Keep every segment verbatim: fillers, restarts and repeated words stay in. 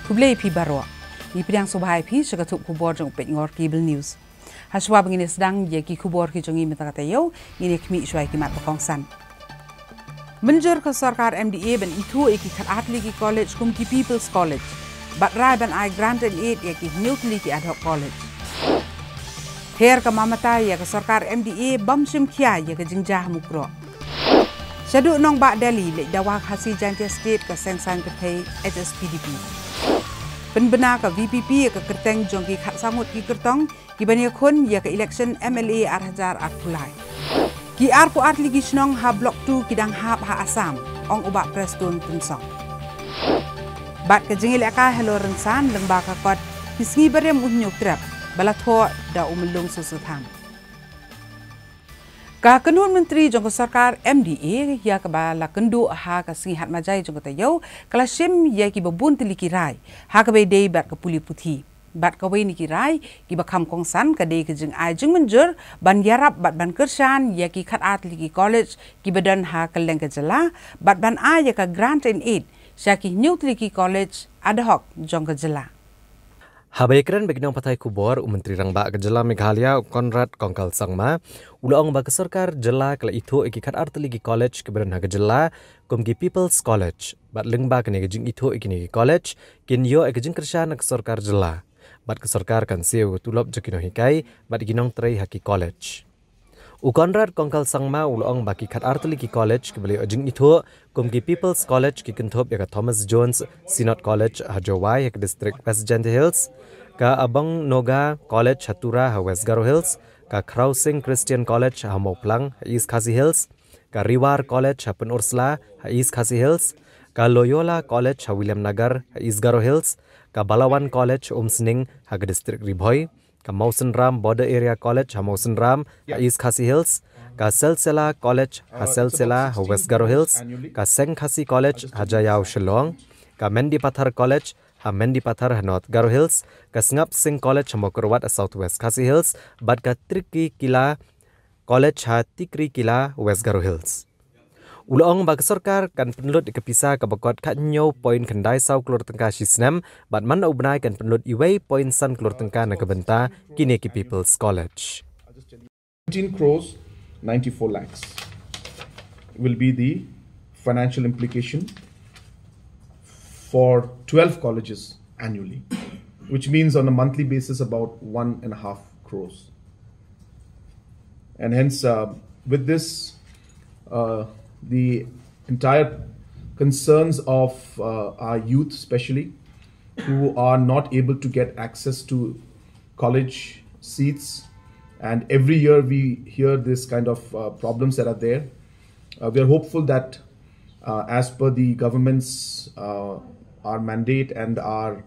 Khublei phi baroh. Ngi pdiang sngewbha ïa phi sha ka thup khubor jong u Peit Ngor Cable News. Hashwa ba ngin ïa sdang ïa ki khubor ki jong ngi mynta ka taïew, ngin ïa khmih shwa ïa ki mat ba kongsan. Mynjur ka sorkar M D A ban ithuh ïa ki khatar tylli ki college kum ki People's College bad rai ban ai grant and aid ïa ki hynñiew tylli ki ad hoc college. Ther ka Mamata ïa ka sorkar M D A bym shim khia ïa ka jingjia ha Mukroh. Shaduh nongbah Delhi leit dawa Khasi Jaintia State ka seng saiñ pyrthei H S P D P. Pynbna ka V P P ïa ka kyrteng jong ki khatsaw ngut ki kyrtong kiban ïakhun ïa ka election M L A ar hajar arphew lai. Ki arphew ar tylli ki shnong ha Block two ki dang hap ha Assam, ong u Bah Prestone Tynsong. Bad ka jingïalehkai halor rynsan lyngba ka kot Ki Sngi Barim U Hynñiewtrep ba la thoh da u Myllung Soso Tham. Ka kynhun myntri jong ka sorkar M D A ïa kaba la kynduh ha ka sngi Hatmajai jong ka taïew ka la shim ïa kiba bun tylli ki rai ha kaba ïadei bad ka pule puthi. Bad kawei na ki rai kiba kham kongsan ka dei ka jingai jingmynjur ban ïarap bad ban kyrshan ïa ki khatar tylli ki college kiba don ha kylleng ka jylla bad ban ai ïa ka grant and aid sha ki hynñiew tylli ki college ad hoc jong ka jylla. Haba ïakren bad ki nongpathai khubor, u Myntri Rangbah ka jylla Meghalaya, u Conrad Kongkal Sangma, u la ong ba ka sorkar jylla ka la ithuh ïa ki khatar tylli ki college kiba don ha ka jylla kum ki People's College. Bad lyngba kane ka jingithuh ïa kine ki college, kin ïoh ïa ka jingkyrshan na ka sorkar jylla. Bad ka sorkar kan siew ïa ka tulop jong ki nonghikai bad ki nongtrei ha ki college. U Conrad Kongkal Sangma u la ong ba ki khatar tylli ki college kiba la ïoh jingithuh kum ki People's College ki kynthup ïa ka Thomas Jones Synod College ha Jowai ha ka district West Jaintia Hills, ka Abang Noga College ha Tura ha West Garo Hills, ka Khrausing Christian College ha Mawphlang ha East Khasi Hills, ka Riwar College ha Pynursla ha East Khasi Hills, ka Loyola College ha Williamnagar ha East Garo Hills, ka Balawan College ha Umsning ha ka district Ri Bhoi, ka Mawsynram Border Area College ha Mawsynram ha East Khasi Hills, ka Silsila College ha Silsila ha West Garo Hills, ka Seng Khasi College ha Jaïaw Shillong, ka Mendipathar College ha Mendipathar ha North Garo Hills, ka Sngap Sing College ha Mawkyrwat ha South West Khasi Hills, bad ka Tikrikilla College ha Tikrikilla, West Garo Hills. U la ong ba ka sorkar kan pynlut ïa ka pisa kaba kot khathynñiew point khyndai saw klur tyngka shi snem, bad man la u bnai kan pynlut uwei point san klur tyngka na ka bynta kine ki People's College. Seventeen crores ninety-four lakhs will be the financial implication for twelve colleges annually, which means on a monthly basis about one and a half crores. And hence, uh, with this, uh, the entire concerns of, uh, our youth, especially, who are not able to get access to college seats, and every year we hear this kind of, uh, problems that are there. Uh, we are hopeful that, uh, as per the government's, uh, our mandate and our,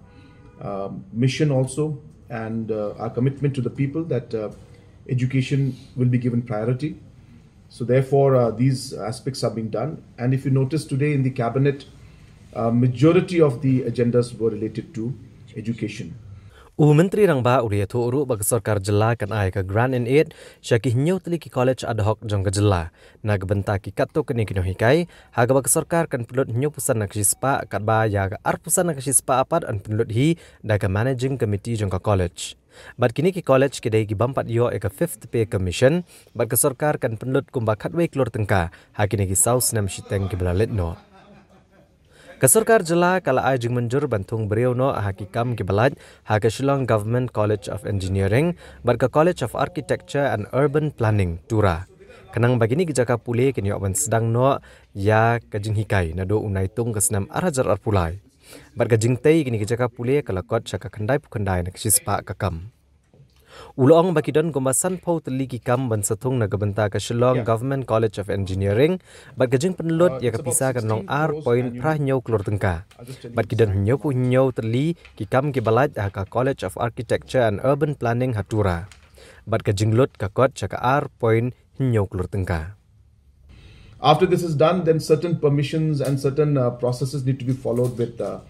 uh, mission also, and, uh, our commitment to the people, that, uh, education will be given priority. So therefore, uh, these aspects are being done. And if you notice today in the cabinet, uh, majority of the agendas were related to education. U Myntri Rangbah u la ïathuh ruh ba ka sorkar jylla kan ai ka grant and aid sha ki hynñiew tylli ki college ad hoc jong ka jylla na ka bynta ki katto katne ki nonghikai, ha kaba ka sorkar kan pynlut hynñiewphew san na ka shispah, katba ïa ka arphew san na ka shispah pat yn pynlut hi da ka managing committee jong ka college. Bad kine ki college ki dei ki bym pat ïoh ïa ka Fifth Pay Commission, bad ka sorkar kan pynlut kumba khatwei klur tyngka ha kine ki saw snem shiteng kiba la leit noh. Ka sorkar jylla ka la ai jingmynjur ban thung briew noh ha ki kam kiba lait ha ka Shillong Government College of Engineering bad ka College of Architecture and Urban Planning, Tura, khnang ba kine ki jaka pule kin ïoh ban sdang noh ïa ka jinghikai naduh u Naitung ka snem ar hajar arphew lai. Bad ka jingtei kine ki jaka pule ka la kot sha ka khyndaiphew khyndai na ka shispah ka kam. U la ong ba ki don kumba sanphew tylli ki kam ban sa thung na ka bynta ka Shillong Government College of Engineering, bad ka jingpynlut ïa ka pisa kan long ar point phra hynñiew klur tyngka. Bad ki don hynñiewphew hynñiew tylli ki kam kiba lait ha ka College of Architecture and Urban Planning ha Tura. Bad ka jinglut ka kot sha ka ar point hynñiew klur tyngka. After this is done, then certain permissions and certain, uh, processes need to be followed with, uh,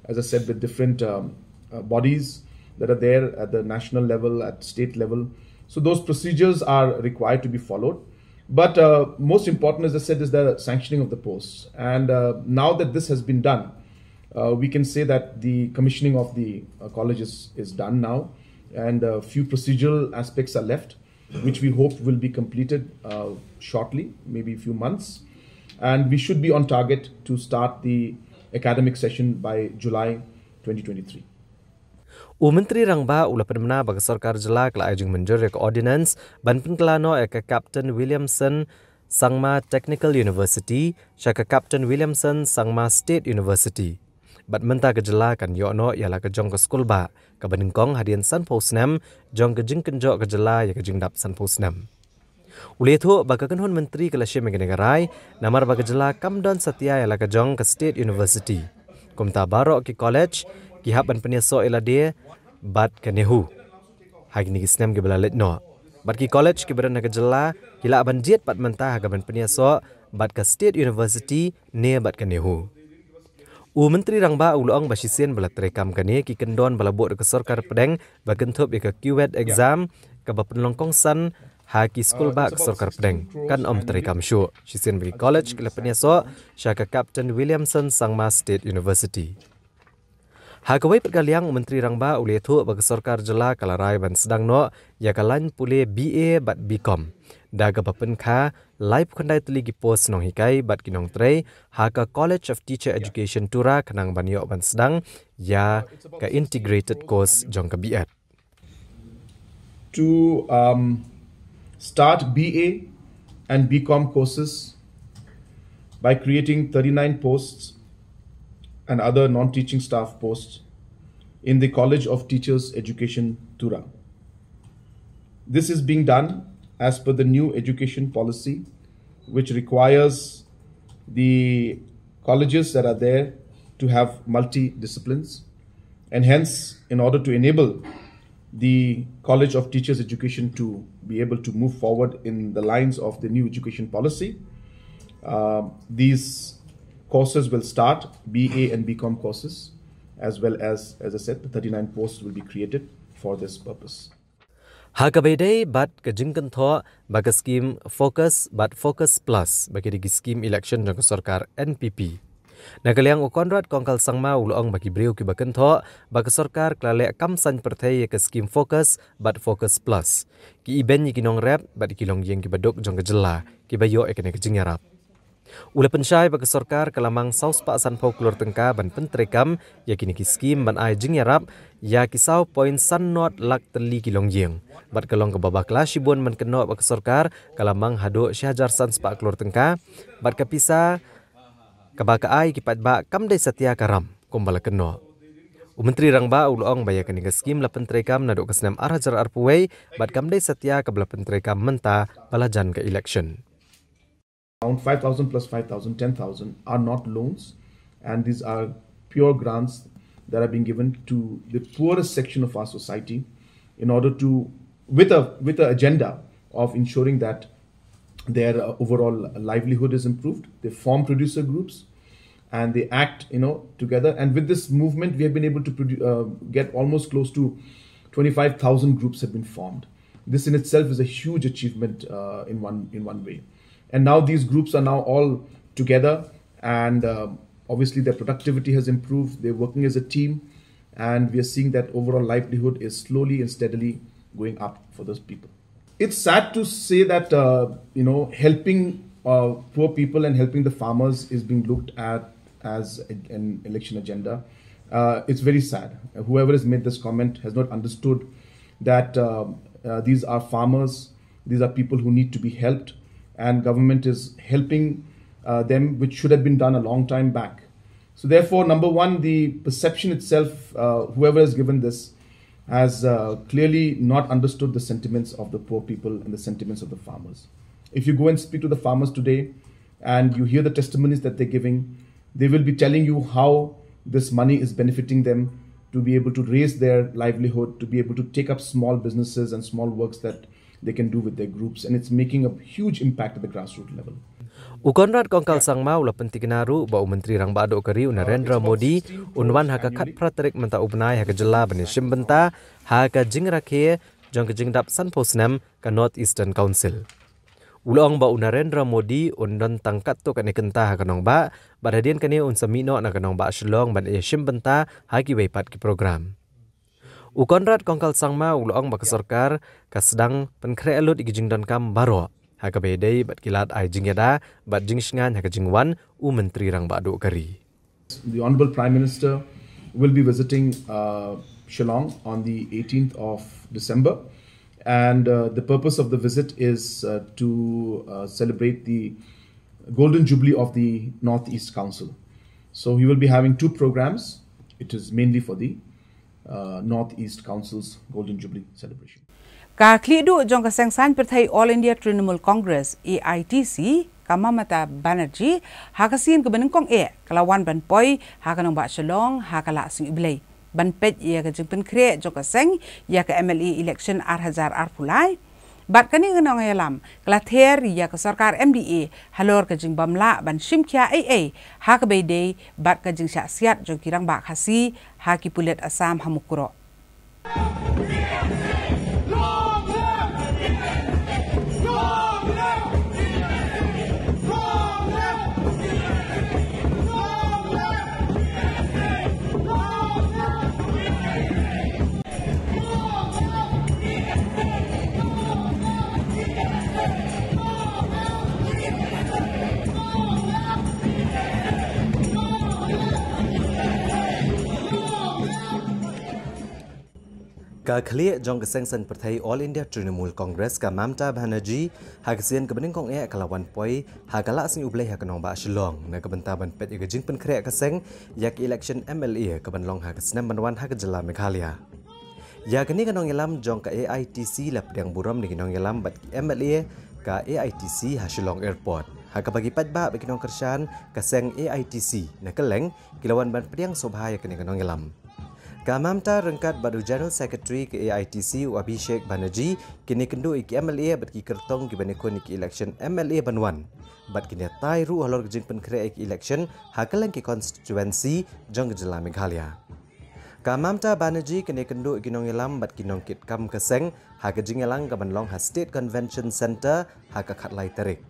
as I said, with different, um, uh, bodies that are there at the national level, at state level. So those procedures are required to be followed. But, uh, most important, as I said, is the sanctioning of the posts. And, uh, now that this has been done, Uh, we can say that the commissioning of the uh, college is, is done now, and a few procedural aspects are left, which we hope will be completed uh, shortly, maybe a few months. And we should be on target to start the academic session by July twenty twenty-three. U Myntri Rangbah u la pynbna ba ka sorkar jylla ka la ai jingmynjur ïa ka ordinance ban pynkylla noh ïa ka Captain Williamson Sangma Technical University sha ka Captain Williamson Sangma State University. Bad mynta ka jylla kan ïoh noh ïa la ka jong ka skulbah kaba nyngkong hadien sanphew snem jong ka jingkynjoh ka jylla ïa ka jingdap sanphew snem. U la ïathuh ba ka kynhun myntri ka la shim ïa kane ka rai namar ba ka jylla kam don satia ïa la ka jong ka State University. Kumta baroh ki college ki hap ban pynïasoh ïa lade bad ka NEHU ha kine ki snem kiba la leit noh. Bad ki college kiba don ha ka jylla ki lah ban jied pat mynta ha ka ban pynïasoh bad ka State University ne bad ka NEHU. U Myntri Rangbah u la ong ba shisien ba la treikam kane ki kyndon ba la buh da ka sorkar pdeng ba kynthup ïa ka KUET exam kaba pynlong kongsan ha ki skulbah ka sorkar pdeng kan ym treikam shuh shisien ba ki college ki la pynïasoh sha ka Captain Williamson Sangma State University. Ha kawei pat ka liang u Myntri Rangbah u la ïathuh ba ka sorkar jylla ka la rai ban sdang noh ïa ka lain pule BA bad BCom da kaba pynkha laiphew khyndai tylli ki post nonghikai bad ki nongtrei ha ka College of Teacher Education Tura khnang ban ïoh ban sdang ïa ka integrated course jong ka BEd. To um, start BA and BCom courses by creating thirty-nine posts and other non-teaching staff posts in the College of Teachers Education Tura. This is being done as per the new education policy, which requires the colleges that are there to have multi-disciplines. And hence, in order to enable the College of Teachers Education to be able to move forward in the lines of the new education policy, uh, these courses will start, BA and BCom courses, as well as, as I said, the thirty-nine posts will be created for this purpose. Ha kaba ïadei bad ka jingkynthoh ba ka skim FOCUS bad FOCUS Plus ba ki dei ki skim election jong ka sorkar NPP. Na ka liang u Conrad Kongkal Sangma u la ong ba ki briew kiba kynthoh ba ka sorkar ka la leh kam saiñ pyrthei ïa ka skim FOCUS bad FOCUS Plus ki ibeiñ ïa ki nongrep bad ïa ki longïing kiba duk jong ka jylla kiba ïoh ïa kane ka jingïarap. U la pynshai ba ka sorkar ka la mang saw spah sanphew klur tyngka ban pyntreikam ïa kine ki skim ban ai jingïarap ïa ki saw point san not lak tylli ki longïing. Bad ka long kaba bakla shibun ban kynnoh ba ka sorkar ka la mang haduh shi hajar san spah klur tyngka bad ka pisa kaba ka ai ki paidbah kam dei satia ka ram kumba la kynnoh. U Myntri Rangbah u la ong ba ïa kane ka skim la pyntreikam naduh ka snem ar hajar arphew wei bad kam dei satia kaba la pyntreikam mynta ba la jan ka election. Around five thousand plus five thousand, ten thousand are not loans, and these are pure grants that are being given to the poorest section of our society in order to, with a with an agenda of ensuring that their uh, overall livelihood is improved. They form producer groups and they act, you know, together. And with this movement, we have been able to produ- uh, get almost close to twenty-five thousand groups have been formed. This in itself is a huge achievement uh, in one in one way. And now these groups are now all together, and uh, obviously their productivity has improved. They're working as a team, and we are seeing that overall livelihood is slowly and steadily going up for those people. It's sad to say that uh, you know, helping uh, poor people and helping the farmers is being looked at as a, an election agenda. Uh, it's very sad. Whoever has made this comment has not understood that uh, uh, these are farmers, these are people who need to be helped, and government is helping uh, them, which should have been done a long time back. So therefore, number one, the perception itself, uh, whoever has given this, has uh, clearly not understood the sentiments of the poor people and the sentiments of the farmers. If you go and speak to the farmers today and you hear the testimonies that they're giving, they will be telling you how this money is benefiting them to be able to raise their livelihood, to be able to take up small businesses and small works that they can do with their groups, and it's making a huge impact at the grassroots level. U Conrad Kongkal Sangma u la pyntikna ruh ba u Myntri Rangbah Duh ka ri u Narendra Modi un wan ha ka khatphra tarik mynta u bnai ha ka jylla ban ïashim bynta ha ka jingrakhe jong ka jingdap sanphew snem ka North Eastern Council. U la ong ba u Narendra Modi un don tang katto katne kynta ha ka nongbah, bad hadien kane un sa mih noh na ka nongbah Shillong ban ïashim bynta ha kiwei pat ki program. U Conrad Kongkal Sangma u la ong ba ka sorkar ka sdang pynkhreh lut ïa ki jingdonkam baroh ha kaba ïadei bad ki lad ai jingïada bad jingshngaiñ ha ka jingwan u Myntri Rangbah Duh ka ri. The Honorable Prime Minister will be visiting uh, Shillong on the eighteenth of December, and uh, the purpose of the visit is uh, to uh, celebrate the Golden Jubilee of the Northeast Council. So he will be having two programs. It is mainly for the uh, Northeast Council's Golden Jubilee celebration. Ka khlieh duh jong ka seng saiñ pyrthei All India Trinamool Congress, A I T C, ka Mamata Banerjee, ha ka sien kaba nyngkong eh ka la wan ban poi ha ka nongbah Shillong ha ka Lah Sngi U Blei ban peit ïa ka jingpynkhreh jong ka seng ïa ka M L A election ar hajar arphew lai. Bad kane ka nongïalam ka la ther ïa ka sorkar M D A halor ka jingbym lah ban shim khia ei ei ha kaba ïadei bad ka jingshah siat jong ki rangbah Khasi ha ki pulit Assam ha Mukroh. Ka khlieh jong ka seng saiñ pyrthei All India Trinamool Congress, ka Mamata Banerjee, ha ka sien kaba nyngkong eh ka la wan poi ha ka Lah Sngi U Blei ha ka nongbah Shillong na ka bynta ban peit ïa ka jingpynkhreh ka seng ïa ka election M L A kaban long ha ka snem ban wan ha ka jylla Meghalaya. Ïa kane ka nongïalam jong ka A I T C la pdiang burom na ki nongïalam bad ki M L A ka A I T C ha Shillong Airport, ha kaba ki paidbah bad ki nongkyrshan ka seng A I T C na kylleng ki la wan ban pdiang sngewbha ïa kane ka nongïalam. Ka Mamata ryngkat bad u General Secretary ka A I T C u Abhishek Banerjee kin ïakynduh ïa ki M L A bad ki kyrtong kiban ïakhun ïa ki election M L A ban wan, bad kin ïatai ruh halor ka jingpynkhreh ïa ki election ha kylleng ki constituency jong ka jylla Meghalaya. Ka Mamata Banerjee kin ïakynduh ïa ki nongïalam bad ki nongkitkam ka seng ha ka jingïalang kaban long ha State Convention Centre ha ka khatlai tarik.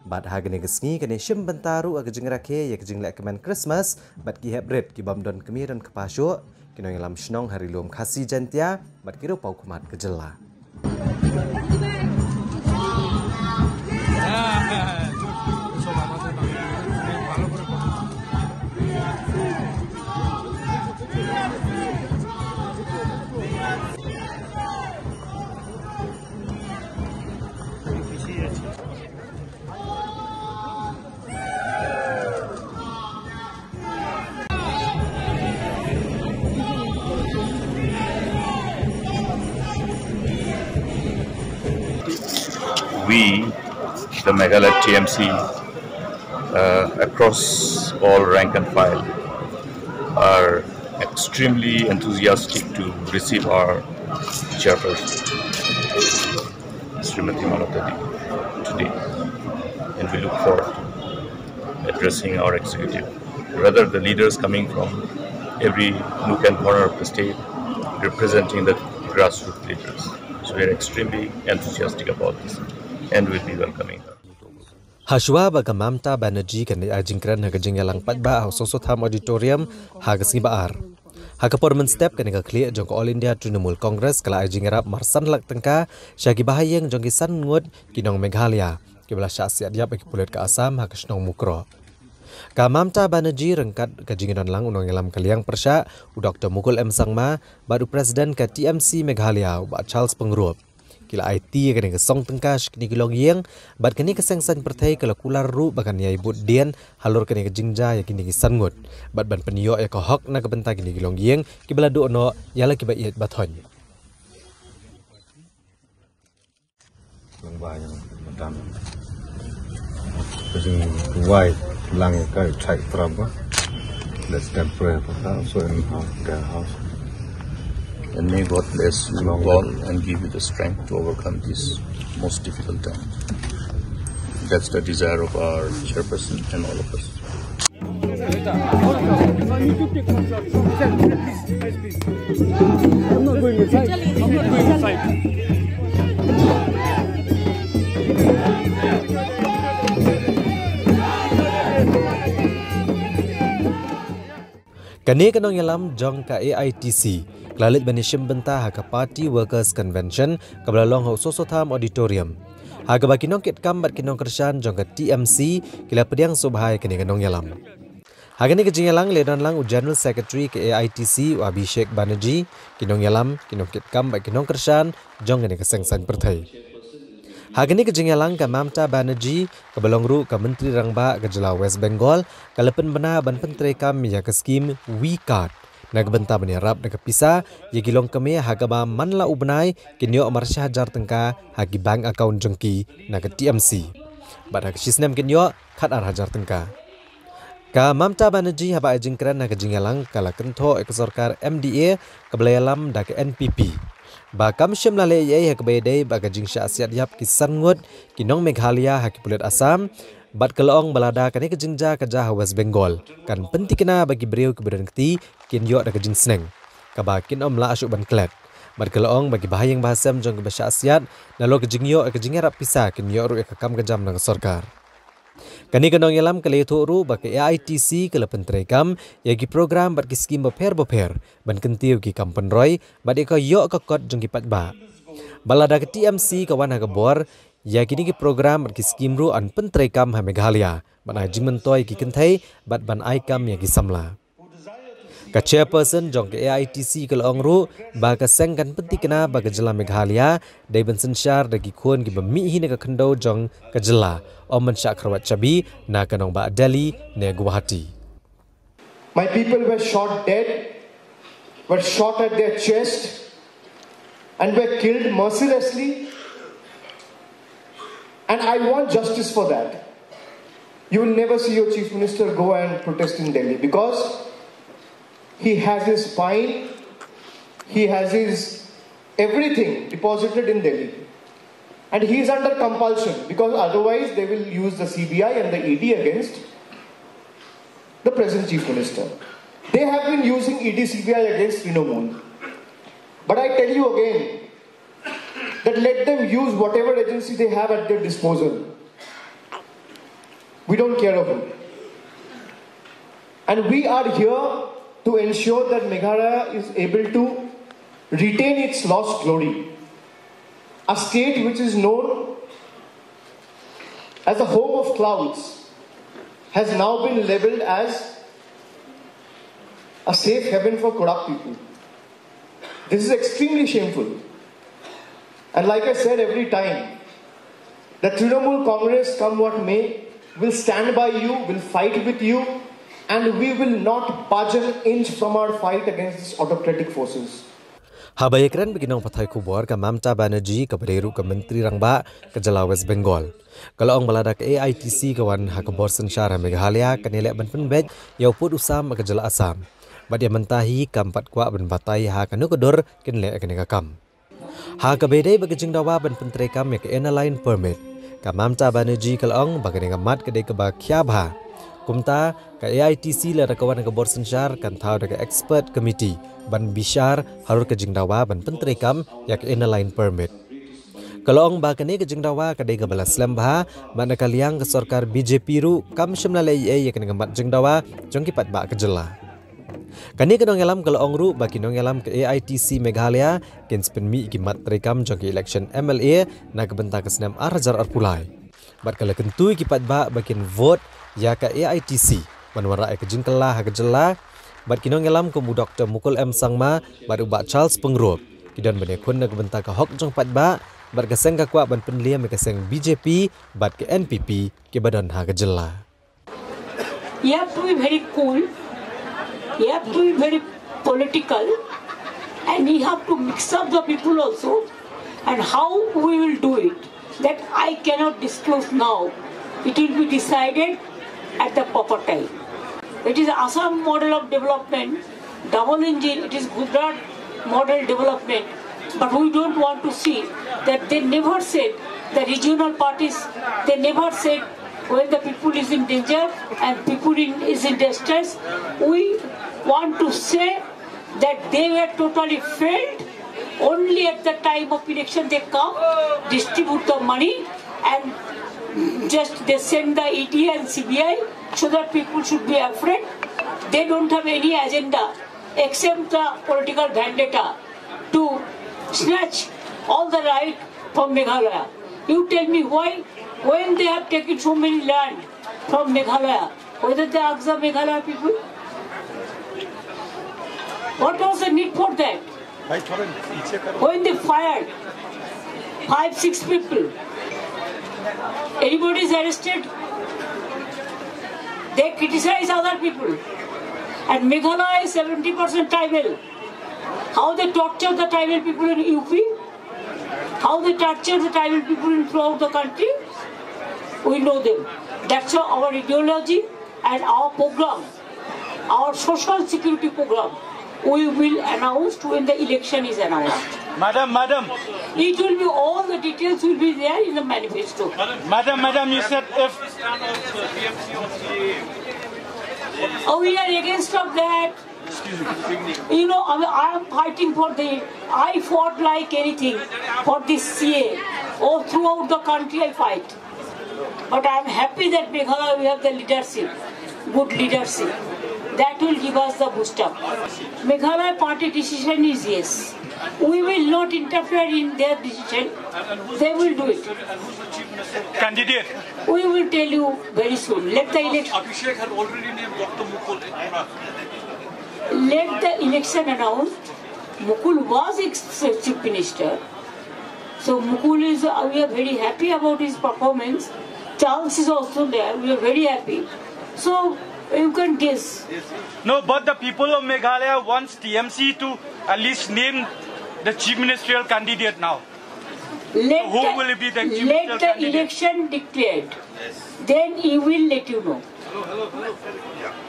Bad ha kane ka sngi kin ïashim bynta ruh ha ka jingrakhe ïa ka jingleh kmen Christmas bad ki heprit ki bym don kmie don kpa shuh, ki nongïalam shnong ha Ri-lum Khasi Jaiñtia bad ki riewpaw khmat ka jylla. We, the Meghalaya T M C, uh, across all rank and file, are extremely enthusiastic to receive our chairperson, Srimati Mamata Banerjee, today, and we look forward to addressing our executive. Rather, the leaders coming from every nook and corner of the state, representing the grassroots leaders. So we are extremely enthusiastic about this, and we'll be welcoming her. Hashwa ba ka Mamata Banerjee kan ai jingkren ha ka jingïalang paidbah ha u Soso Tham Auditorium ha ka sngi ba ar. Ha ka por mynstep, kane ka khlieh jong ka All India Trinamool Congress ka la ai jingïarap mar san lak tyngka sha ki bahaïing jong ki san ngut ki nong Meghalaya kiba la shah siat ïap ha ki pulit ka Assam ha ka shnong Mukroh. Ka Mamata Banerjee ryngkat ka jingdon lang u nongïalam ka liang pyrshah, u Doktor Mukul M Sangma, bad u President ka T M C Meghalaya, u Bah Charles Pyngrope, ki la aiti ïa kane ka song tyngka sha kine ki longïing, bad kane ka seng saiñ pyrthei ka la kular ruh ba kan ïai bud dien halor kane ka jingjia ïa kine ki san ngut, bad ban pynïoh ïa ka hok na ka bynta kine ki longïing kiba la duh noh ïa la kiba ïeit ba thoiñ. Let's pray for her also in her, their house. And may God bless you all and give you the strengect to overcome this most difficult time. That's the desire of our chairperson and all of us. Kane ka nongïalam jong ka A I T C ka la leit ban ïashim bynta ha ka Party Workers Convention kaba la long ha u Soso Tham Auditorium, ha kaba ki nongkitkam bad ki nongkyrshan jong ka T M C ki la pdiang sngewbha ïa kane ka nongïalam. Ha kane ka jingïalang la don lang u General Secretary ka A I T C, u Abhishek Banerjee, ki nongïalam, ki nongkitkam bad ki nongkyrshan jong kane ka seng saiñ pyrthei. Ha kane ka jingïalang, ka Mamata Banerjee, kaba long ruh ka Myntri Rangbah ka jylla West Bengal, ka la pynbna ban pyntreikam ïa ka skhim We Card na ka bynta ban ïarap da ka pisa ïa ki longkmie, ha kaba man la u bnai kin ïoh mar shi hajar tyngka ha ki bank account jong ki na ka T M C, bad ha ka shi snem kin ïoh khatar hajar tyngka. Ka Mamata Banerjee, haba ai jingkren ha ka jingïalang, ka la kynthoh ïa ka sorkar M D A kaba la ïalam da ka N P P ba kam shym la leh ei ei ha kaba ïadei bad ka jingshah siat ïap ki san ngut ki nong Meghalaya ha ki pulit Assam, bad ka la ong ba lada kane ka jingjia ka jia ha West Bengal, kan pynthikna ba ki briew kiba don kti kin ïoh da ka jingsneng kaba kin ym lah shuh ban klet. Bad ka la ong ba ki bahaïing bahasem jong kiba shah siat, nalor ka jingïoh ïa ka jingïarap pisa, kin ïoh ruh ïa ka kam ka jam na ka sorkar. Kane ka nongïalam ka la ïathuh ruh ba ka A I T C ka la pyntreikam ïa ki program bad ki skhim bapher bapher ban kyntiew ki kam pynroi bad ïa ka ïoh ka kot jong ki paidbah. Bad lada ka T M C ka wan ha ka bor, ïa kine ki program bad ki skhim ruh yn pyntreikam ha Meghalaya ban ai jingmyntoi ïa ki kynthei bad ban ai kam ïa ki samla. Ka chairperson jong ka A I T C ka la ong ruh ba ka seng kan pynthikna ba ka jylla Meghalaya dei ban synshar da ki khun kiba mih hi na ka khyndew jong ka jylla, ym ban shah kyrwat shabi na ka nongbah Delhi ne Guwahati. My people were shot dead, were shot at their chest, and were killed mercilessly. And I want justice for that. You will never see your chief minister go and protest in Delhi because he has his fine, he has his everything deposited in Delhi. And he is under compulsion because otherwise they will use the C B I and the E D against the present chief minister. They have been using E D, C B I against Trinamool. But I tell you again that let them use whatever agency they have at their disposal. We don't care of it. And we are here to ensure that Meghalaya is able to retain its lost glory. A state which is known as a home of clouds has now been labeled as a safe haven for corrupt people. This is extremely shameful. And like I said every time, the Trinamool Congress, come what may, will stand by you, will fight with you, and we will not budge an inch from our fight against these autocratic forces. Haba ïakren bad ki nongpathai khubor, ka Mamata Banerjee kaba dei ruh ka Myntri Rangbah ka jylla West Bengal, ka la ong ba lada ka A I T C ka wan ha ka bor synshar ha Meghalaya, kan ïaleh ban pynbeit ïa u pud u sam ha ka jylla Assam. Bad ïa mynta hi kam pat kwah ban batai ha kano ka dur kin leh kane ka kam. Ha kaba ïadei bad ka jingdawa ban pyntreikam ïa ka Inner Line Permit, ka Mamata Banerjee ka la ong ba kane ka mat ka dei kaba khia bha. Kumta ka A I T C lada ka wan ha ka bor synshar kan thaw da ka expert committee ban bishar halor ka jingdawa ban pyntreikam ïa ka Inner Line Permit. Ka la ong ba kane ka jingdawa ka dei kaba la slem bha, bad na ka liang ka sorkar B J P ruh kam shym la leh ei ei ïa kane ka mat jingdawa jong ki paidbah ka jylla. Kane ka nongïalam ka la ong ruh ba ki nongïalam ka A I T C Meghalaya kin sa pynmih ki mat treikam jong ka election M L A na ka bynta ka snem ar hajar arphew lai. Bad ka la kyntu ïa ki paidbah ba kin vote ïa ka A I T C ban wanrah ïa ka jingkylla ha ka jylla. Bad ki nongïalam kum u Doctor Mukul M Sangma bad u Bah Charles Pyngrope ki don ban ïakhun na ka bynta ka hok jong paidbah, bad ka seng ka kwah ban pynliam ïa ka seng B J P bad ka N P P kiba don ha ka jylla. You have to be very cool, you have to be very political, and you have to mix up the people also. And how we will do it, that I cannot disclose now. It will be decided at the proper time. It is Assam model of development, double engine, it is Gujarat model development. But we don't want to see that they never said, the regional parties, they never said when the people is in danger and people in, is in distress. We want to say that they were totally failed. Only at the time of election they come, distribute the money, and just they send the E D and C B I so that people should be afraid. They don't have any agenda except the political vendetta to snatch all the right from Meghalaya. You tell me why, when they have taken so many land from Meghalaya, whether they ask the Meghalaya people? What was the need for that? When they fired five, six people, anybody is arrested? They criticize other people. And Meghalaya is seventy percent tribal. How they torture the tribal people in U P? How they torture the tribal people in throughout the country? We know them. That's why our ideology and our program, our social security program, we will announce when the election is announced. Madam, madam, It will be, all the details will be there in the manifesto. madam, madam, you said if Oh, we are against of that. You know, I, I am fighting for the, I fought like anything for this C A. Oh, throughout the country I fight. But I am happy that Meghalaya we have the leadership, good leadership. That will give us the boost up. Meghalaya party decision is yes. We will not interfere in their decision. They will do it. Candidate. We will tell you very soon. Let the election. Abhishek had already named Doctor Mukul. Let the election announced. Mukul was ex- chief minister. So Mukul is, uh, we are very happy about his performance. Charles is also there. We are very happy. So you can guess. No, but the people of Meghalaya wants T M C to at least name the chief ministerial candidate now. Let Who the, will be the chief let minister the candidate? Election declared. Then he will let you know.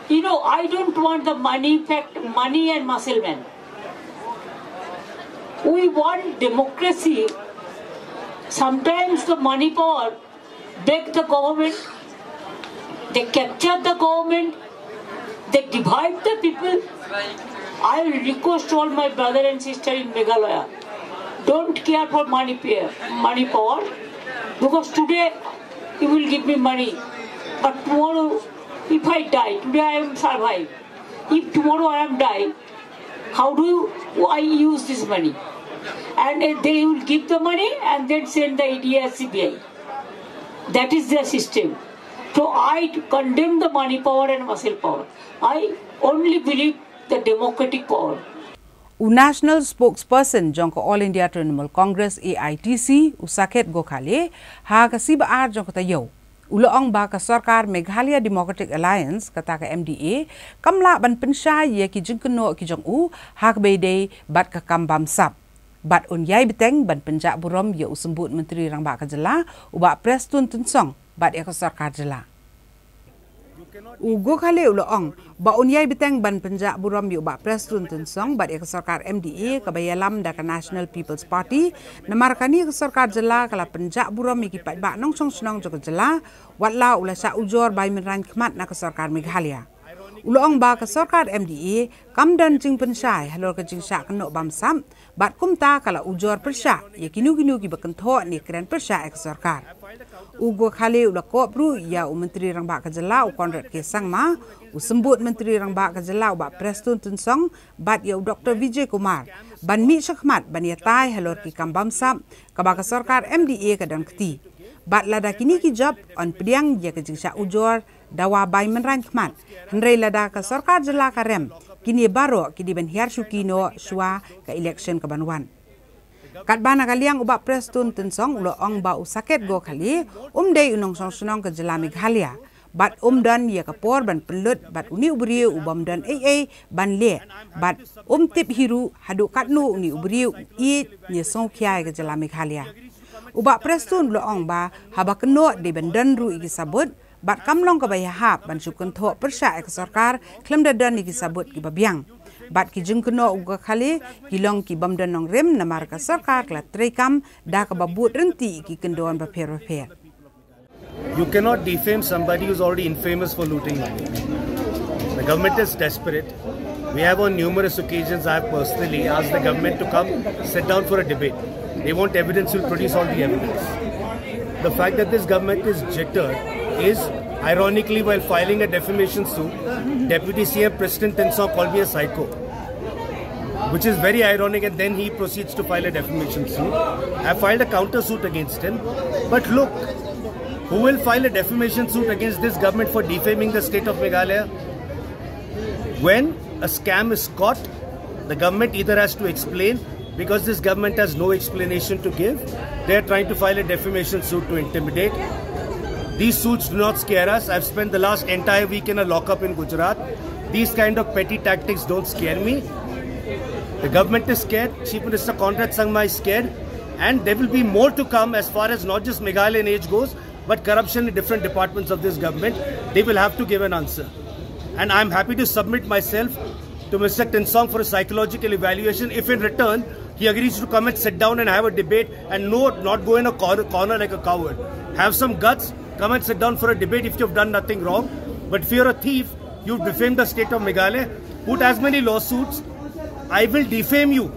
You know, I don't want the money fact, money and muscle man. We want democracy. Sometimes the money power break the government. They capture the government. They divide the people. I will request all my brother and sister in Meghalaya, don't care for money, peer, money power, because today you will give me money, but tomorrow, if I die, today I am survived. If tomorrow I am die, how do you, I use this money? And uh, they will give the money and then send the E D as C B I. That is their system. So I condemn the money power and muscle power. I only believe the democratic power. U National Spokesperson jong ka All India Trinamool Congress A I T C, u Saket Gokhale, ha ka C B R jong ka taïew, u la ong ba ka sorkar Meghalaya Democratic Alliance, kata ka M D A, kam lah ban pynshai ïa ki jingkynnoh ki jong u ha kaba ïadei bad ka kam bamsap. Bad un ïai bteng ban pynjah burom ïa u Symbud Myntri Rangbah ka Jylla, u Bah Prestone Tynsong, bad ïa ka sorkar jylla. U Gokhale u la ong ba un ïai bteng ban pynjah burom ïa u Bah Prestone Tynsong bad ïa ka sorkar M D A kaba ïalam da ka National People's Party, namar kane ka sorkar jylla ka la pynjah burom ïa ki paidbah nongshong shnong jong ka jylla, wat la u la shah ujor bai mynrain khmat na ka sorkar Meghalaya. U la ong ba ka sorkar M D A kam don jingpynshai halor ka jingshah kynnoh bamsap, bad kumta ka la ujor pyrshah ïa kino kino kiba kynthoh ne kren pyrshah ïa ka sorkar. U Gokhale u la kob ruh ïa u Myntri Rangbah ka Jylla, u Conrad K Sangma, u Symbud Myntri Rangbah ka Jylla, u Bah Prestone Tynsong, bad ïa u Doctor Vijay Kumar, ban mih shakhmat ban ïatai halor ki kam bamsap kaba ka sorkar M D A ka don kti. Bad lada kine ki jop, yn pdiang ïa ka jingshah ujor dawa bai mynrain khmat. Hynrei lada ka sorkar jylla ka rem, kine baroh ki dei ban hiar shuki noh shuwa ka election ka ban wan. Katba na ka liang u Bah Prestone Tynsong u la ong ba u Saket Gokhale um dei u nongshong shnong ka jylla Meghalaya, bad um don ïa ka por ban pynlut bad une u briew u bym don ei ei ban leh, bad um tip hi ruh haduh katno une u briew u ïeit ne sngewkhia ïa ka jylla Meghalaya. U Bah Prestone u la ong ba haba kynnoh dei ban don ruh ïa ki sabut, bad kam long kaba ïahap ban shu kynthoh pyrshah ïa ka sorkar khlem da don ïa ki sabut kiba biang. Bad ki jingkynnoh u Gokhale ki long ki bym don nongrim namar ka sorkar ka la treikam da kaba bud rynti ïa ki kyndon bapher bapher. You cannot defame somebody who's already infamous for looting money. The government is desperate. We have on numerous occasions, I have personally asked the government to come sit down for a debate. They want evidence, we'll produce all the evidence. The fact that this government is jittered is Ironically, while filing a defamation suit, Deputy C M Prestone Tynsong called me a psycho, which is very ironic, and then he proceeds to file a defamation suit. I filed a counter suit against him. But look, who will file a defamation suit against this government for defaming the state of Meghalaya? When a scam is caught, the government either has to explain, because this government has no explanation to give. They are trying to file a defamation suit to intimidate. These suits do not scare us. I've spent the last entire week in a lockup in Gujarat. These kind of petty tactics don't scare me. The government is scared. Chief Minister Conrad Sangma is scared. And there will be more to come as far as not just Meghalaya and age goes, but corruption in different departments of this government. They will have to give an answer. And I'm happy to submit myself to Mister Tynsong for a psychological evaluation. If in return he agrees to come and sit down and have a debate and no, not go in a cor- corner like a coward, have some guts, come and sit down for a debate if you've done nothing wrong. But if you're a thief, you've defamed the state of Meghalaya, put as many lawsuits. I will defame you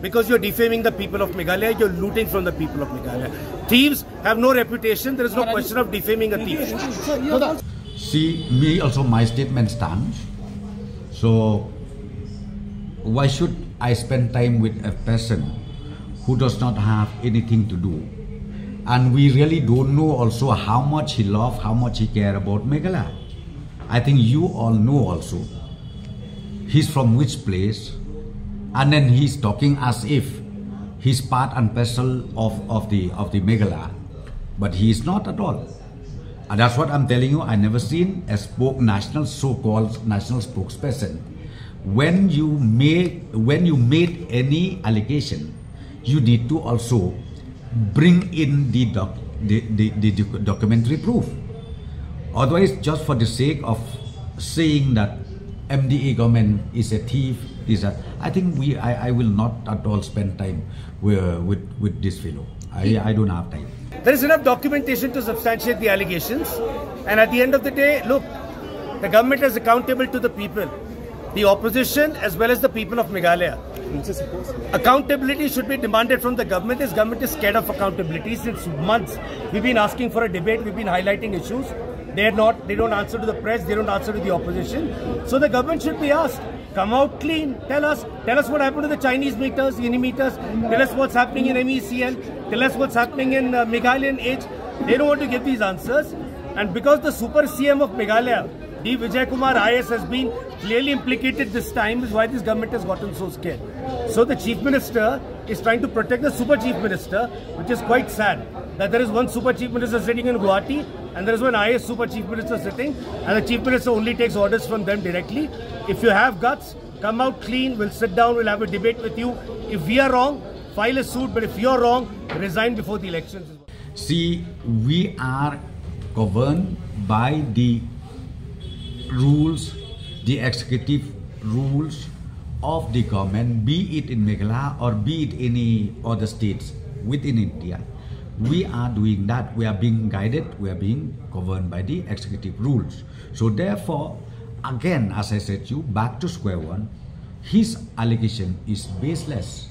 because you're defaming the people of Meghalaya, you're looting from the people of Meghalaya. Thieves have no reputation, there is no question of defaming a thief. See, me also, my statement stands. So why should I spend time with a person who does not have anything to do? And we really don't know also how much he love, how much he care about Meghalaya. I think you all know also he's from which place, and then he's talking as if he's part and parcel of, of the of the Meghalaya, but he is not at all. And that's what I'm telling you. I never seen a spoke national, so-called national spokesperson. When you make when you made any allegation, you need to also bring in the doc, the, the, the doc- documentary proof. Otherwise, just for the sake of saying that M D A government is a thief, is a, I think we I, I will not at all spend time with, with, with this fellow. I, I don't have time. There is enough documentation to substantiate the allegations. And at the end of the day, look, the government is accountable to the people, the opposition as well as the people of Meghalaya. Accountability should be demanded from the government. This government is scared of accountability since months. We've been asking for a debate, we've been highlighting issues. They are not, they don't answer to the press, they don't answer to the opposition. So the government should be asked, come out clean, tell us, tell us what happened to the Chinese meters, the INI meters, tell us what's happening in M E C L, tell us what's happening in uh, Meghalayan age. They don't want to give these answers. And because the super C M of Meghalaya, D Vijay Kumar I A S, has been clearly implicated this time, is why this government has gotten so scared. So the Chief Minister is trying to protect the Super Chief Minister, which is quite sad that there is one Super Chief Minister sitting in Guwahati and there is one I A S Super Chief Minister sitting, and the Chief Minister only takes orders from them directly. If you have guts, come out clean, we'll sit down, we'll have a debate with you. If we are wrong, file a suit, but if you're wrong, resign before the elections. See, we are governed by the rules, the executive rules of the government, be it in Meghalaya or be it any other states within India. We are doing that. We are being guided, we are being governed by the executive rules. So therefore, again, as I said to you, back to square one, his allegation is baseless.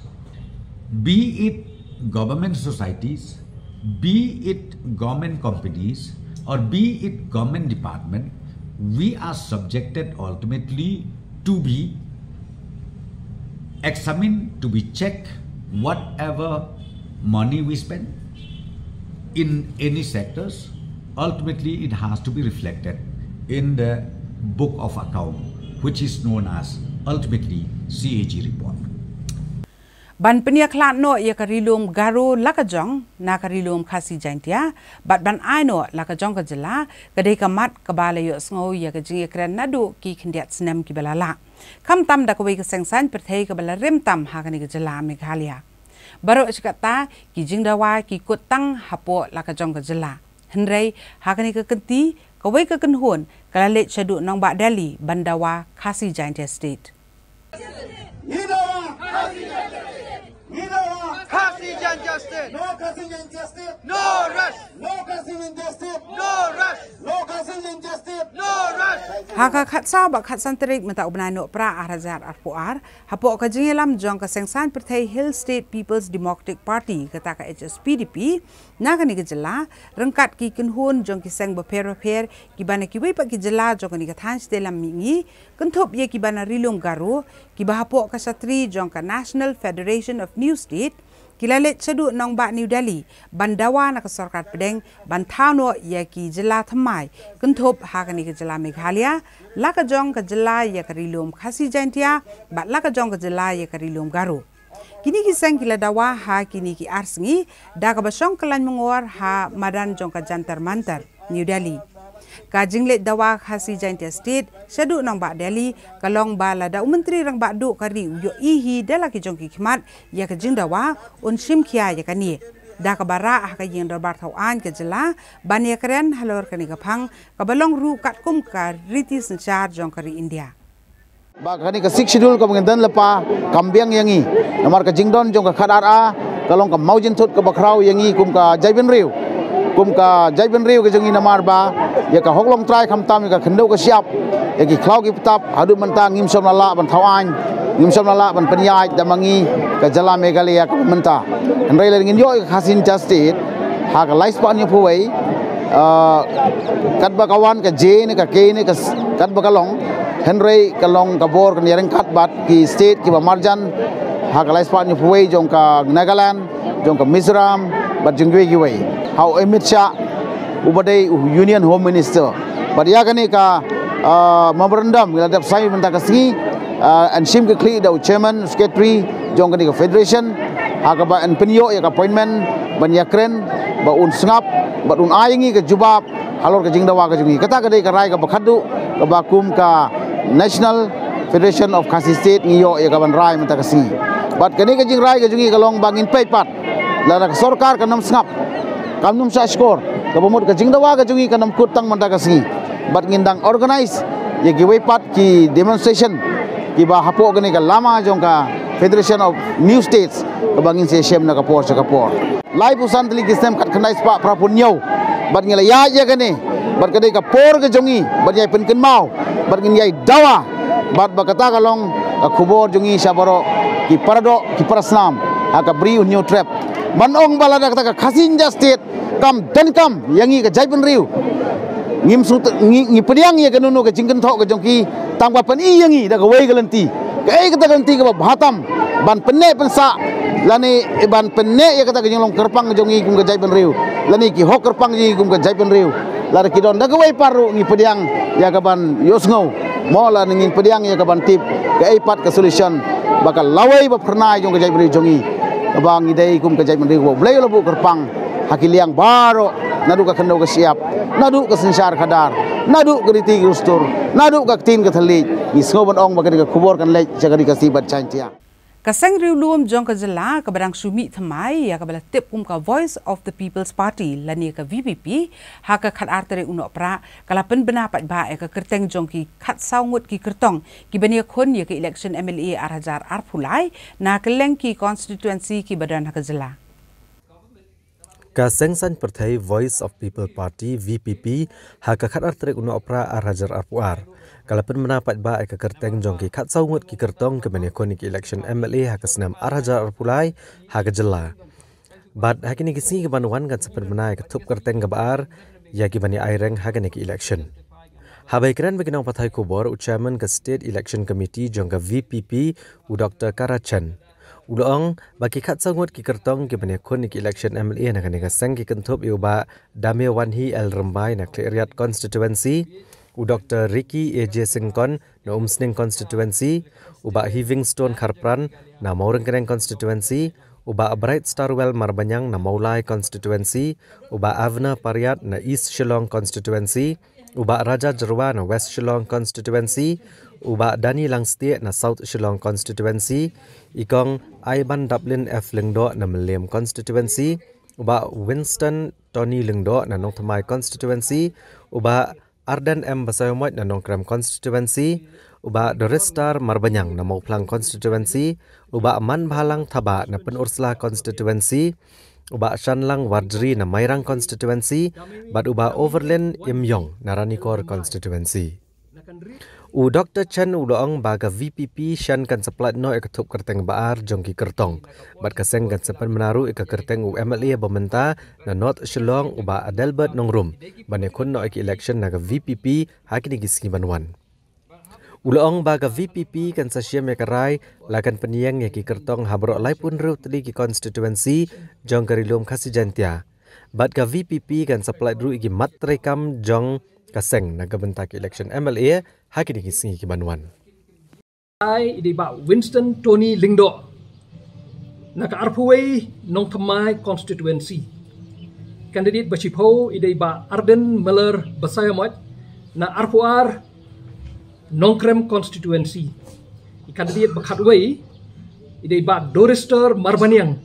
Be it government societies, be it government companies, or be it government department, we are subjected ultimately to be examined, to be checked, whatever money we spend in any sectors, ultimately it has to be reflected in the book of account, which is known as ultimately C A G report. Ban pynïakhlad noh ïa ka ri lum Garo la ka jong na ka ri lum Khasi Jaintia bad ban ai noh la ka jong ka jylla, ka dei ka mat kaba la ïohsngew ïa ka jingïakren naduh ki khyndiat snem kiba la lah. Khamtam da kawei ka seng saiñ pyrthei kaba la rim tam ha kane ka jylla Meghalaya. Baroh shi katta ki jingdawa ki kut tang hapoh la ka jong ka jylla. Hynrei ha kane ka kynti, kawei ka kynhun ka la leit shaduh nongbah Delhi ban dawa Khasi Jaintia State. Ngi dawa Khasi Jaintia State. Ngi dawa Khasi Jaintia Justice! No Khasi Jaintia State! No rest! No Khasi Jaintia State! No rest! No Khasi Jaintia State! No rest! Ha ka khatsaw bad khatsan tarik mynta u bnai Nohprah ar hajar arphew ar, hapoh ka jingïalam jong ka Seng Saiñ Pyrthei Hill State People's Democratic Party, kata ka H S P D P, na kane ka jylla, ryngkat ki kynhun jong ki seng bapher bapher, kiba na kiwei pat ki jylla jong kane ka thaiñ shatei lam mihngi, kynthup ïa kiba na Ri Lum Garo, kiba hapoh ka shatri jong ka National Federation of New State, ki la leit shaduh nongbah New Delhi ban dawa na ka sorkar pdeng ban thaw noh ïa ki jylla thymmai, kynthup ha kane ka jylla Meghalaya, la ka jong ka jylla ïa ka Ri Lum Khasi Jaintia, bad la ka jong ka jylla ïa ka Ri Lum Garo. Kine ki seng ki la dawa ha kine ki ar sngi da kaba shong kyllain myngor ha madan jong ka Jantar Mantar, New Delhi. Ka jingleit dawa Khasi Jaintia State shaduh nongbah Delhi ka long ba lada u Myntri Rangbah Duh ka ri u ïohi hi da la ki jong ki khmat ïa ka jingdawa, un shim khia ïa kane, da kaba rah ha ka ïing dorbar thaw aiñ ka jylla ban ïakren halor kane ka phang, kaba long ruh katkum ka riti synshar jong ka ri India. Ba kane ka Sixth Schedule kaba ngi don lypa kam biang ïa ngi. Namar ka jingdon jong ka khadar A ka long ka mawjynthut kaba khraw ïa ngi kum ka jaitbynriew. Kum ka jaitbynriew ka jong ngi, namar ba ïa ka hok longtrai, khamtam ïa ka khyndew ka shyiap, ïa ki khlaw ki btap, haduh mynta ngim shym la lah ban thaw aiñ, ngim shym la lah ban pynïaid da ma ngi ka jylla Meghalaya ka mynta. Hynrei lada ngin ïoh ïa ka Khasi Jaintia State ha ka lai spah hynñiewphew wei, ah, katba ka wan ka J ne ka K ne ka s-, katba ka long, hynrei ka long ka bor kan ïaryngkat bad ki state kiba marjan ha ka lai spah hynñiewphew wei jong ka Nagaland, jong ka Mizoram, bad jong kiwei kiwei. Ha u Amit Shah uba dei u Union Home Minister. Bad ïa kane ka, ah, memorandum ngi la dep sign mynta ka sngi, ah, yn shim ki khlieh da u chairman, secretary jong kane ka federation, ha kaba yn pynïoh ïa ka appointment ban ïakren, ba un sngap bad un ai ïa ngi ka jubab halor ka jingdawa ka jong ngi. Kata ka dei ka rai kaba khatduh kaba kum ka National Federation of Khasi State ngi ïoh ïa kaban rai mynta ka sngi. Bad kane ka jingrai ka jong ngi ka long ba ngin peit pat, lada ka sorkar kan ym sngap, kan ym shah shkor, kaba mut ka jingdawa ka jong ngi kan ym kut tang mynta ka sngi. Bad ngin dang organize ïa kiwei pat ki demonstration kiba hapoh kane ka lama jong ka Federation of New States, kaba ngin sa ïashem na ka por sha ka por. Laiphew san tylli ki snem khatkhyndai spah phraphew hynñiew bad ngi la ïaid ïa kane, bad ka dei ka por ka jong ngi ban ïai pynkynmaw, bad ngin ïai dawa, bad ba kata ka long ka khubor jong ngi sha baroh ki paradoh ki parasnam ha ka Bri u Hynñiewtrep. Ban ong ba lada kata ka Khasi Jaintia State kam donkam ïa ngi ka jaitbynriew, ngim sut, ngi, ngi pdiang ïa kano kano ka jingkynthoh ka jong ki, tang ba pyni ïa ngi da kawei ka lynti. Kaei kata ka lynti kaba bha tam ban pynneh pynsah, lane ban pynneh ïa kata ka jinglong kyrpang ka jong ngi kum ka jaitbynriew, lane ki hok kyrpang jong ngi kum ka jaitbynriew. Lada ki don da kawei pat ruh ngi pdiang ïa kaban ïohsngew, mo, lane ngin pdiang ïa kaban tip kaei pat ka solution ba ka lawei ba phyrnai jong ka jaitbynriew jong ngi, kaba ngi dei kum ka jaitbynriew kaba U Blei u la buh kyrpang ha ki liang baroh, naduh ka khyndew ka shyiap, naduh ka synshar khadar, naduh ka riti ka dustur, naduh ka ktien ka thylliej. Ngi sngew ban ong ba kane ka khubor kan leit sha ka Ri Khasi bad Jaintia. Ka Seng Riewlum jong ka jylla kaba dang shu mih thymmai ïa kaba la tip kum ka Voice of the People's Party lane ka V P P, ha ka khatar tarik u Nohprah ka la pynbna paidbah ïa ka kyrteng jong ki khatsaw ngut ki kyrtong kiban ïakhun ïa ka election M L A ar hajar arphew lai na kylleng ki constituency kiba don ha ka jylla. Ka Seng Saiñ Pyrthei Voice of People Party, V P P, ha ka khatar tarik u Nohprah ar hajar arphew ar, ka la pynbna paidbah ïa ka kyrteng jong ki khatsaw ngut ki kyrtong kiban ïakhun ïa ka election M L A ha ka snem ar hajar arphew lai ha ka jylla. Bad ha kine ki sngi kiban wan kan sa pynbna ïa ka thup kyrteng kaba ar ïa kiban ïa aireng ha kane ka election. Haba ïakren bad ki nongpathai khubor, u Chairman ka State Election Committee jong ka V P P, u Doktor Kara Chen, u la ong ba ki khatsaw ngut ki kyrtong kiban ïakhun ïa ka election M L A na kane ka seng ki kynthup ïa u Bah Damewanhi L Rymbai na Khliehriat constituency, u Doktor Ricky A J Syngkon na Umsning constituency, u Bah Heavingstone Kharpran na Mawryngkneng constituency, u Bah Bright Starwell Marbaniang na Mawlai constituency, u Bah Avner Pariat na East Shillong constituency, u Bah Raja Jyrwa na West Shillong constituency, u Bah Danny Langstieh na South Shillong constituency, i Kong Aibandaplin F Lyngdoh na Mylliem constituency, u Bah Winston Tony Lyngdoh na Nongthymmai constituency, u Bah Ardent M Basaiawmoit na Nongkrem Constituency, u Bah Doristar Marbaniang na Mawphlang Constituency, u Bah Manbhalang Thabah na Pynursla Constituency, u Bah Shanlang Warjri na Mairang Constituency, bad u Bah Overlin Imyong na Ranikor Constituency. U Doktor Chen u la ong ba ka V P P shen kan sa pynlait noh ïa ka thup kyrteng ba ar jong ki kyrtong. Bad ka seng kan sa pynbna ruh ïa ka kyrteng u M L A ba mynta na North Shillong u Bah Adelbert Nongrum ban ïakhun noh ïa ki election na ka V P P ha kine ki sngi ban wan. U la ong ba ka V P P kan sa shem ïa ka rai la kan pynïeng ïa ki kyrtong ha baroh laiphew hynriew tylli ki constituency jong ka Ri Lum Khasi Jaiñtia. Bad ka V P P kan sa pynlait ruh ïa ki mat treikam jong ka seng na ka bynta ka election M L A ha kine ki sngi ki ban wan. Ai, i dei Bah Winston Tony Lyngdoh na ka arphew wei Nongthymmai Constituency. Candidate ba shiphew i dei Bah Ardent Miller Basaiawmoit na arphew ar Nongkrem Constituency. I candidate ba khatwei i dei Bah Doristar Marbaniang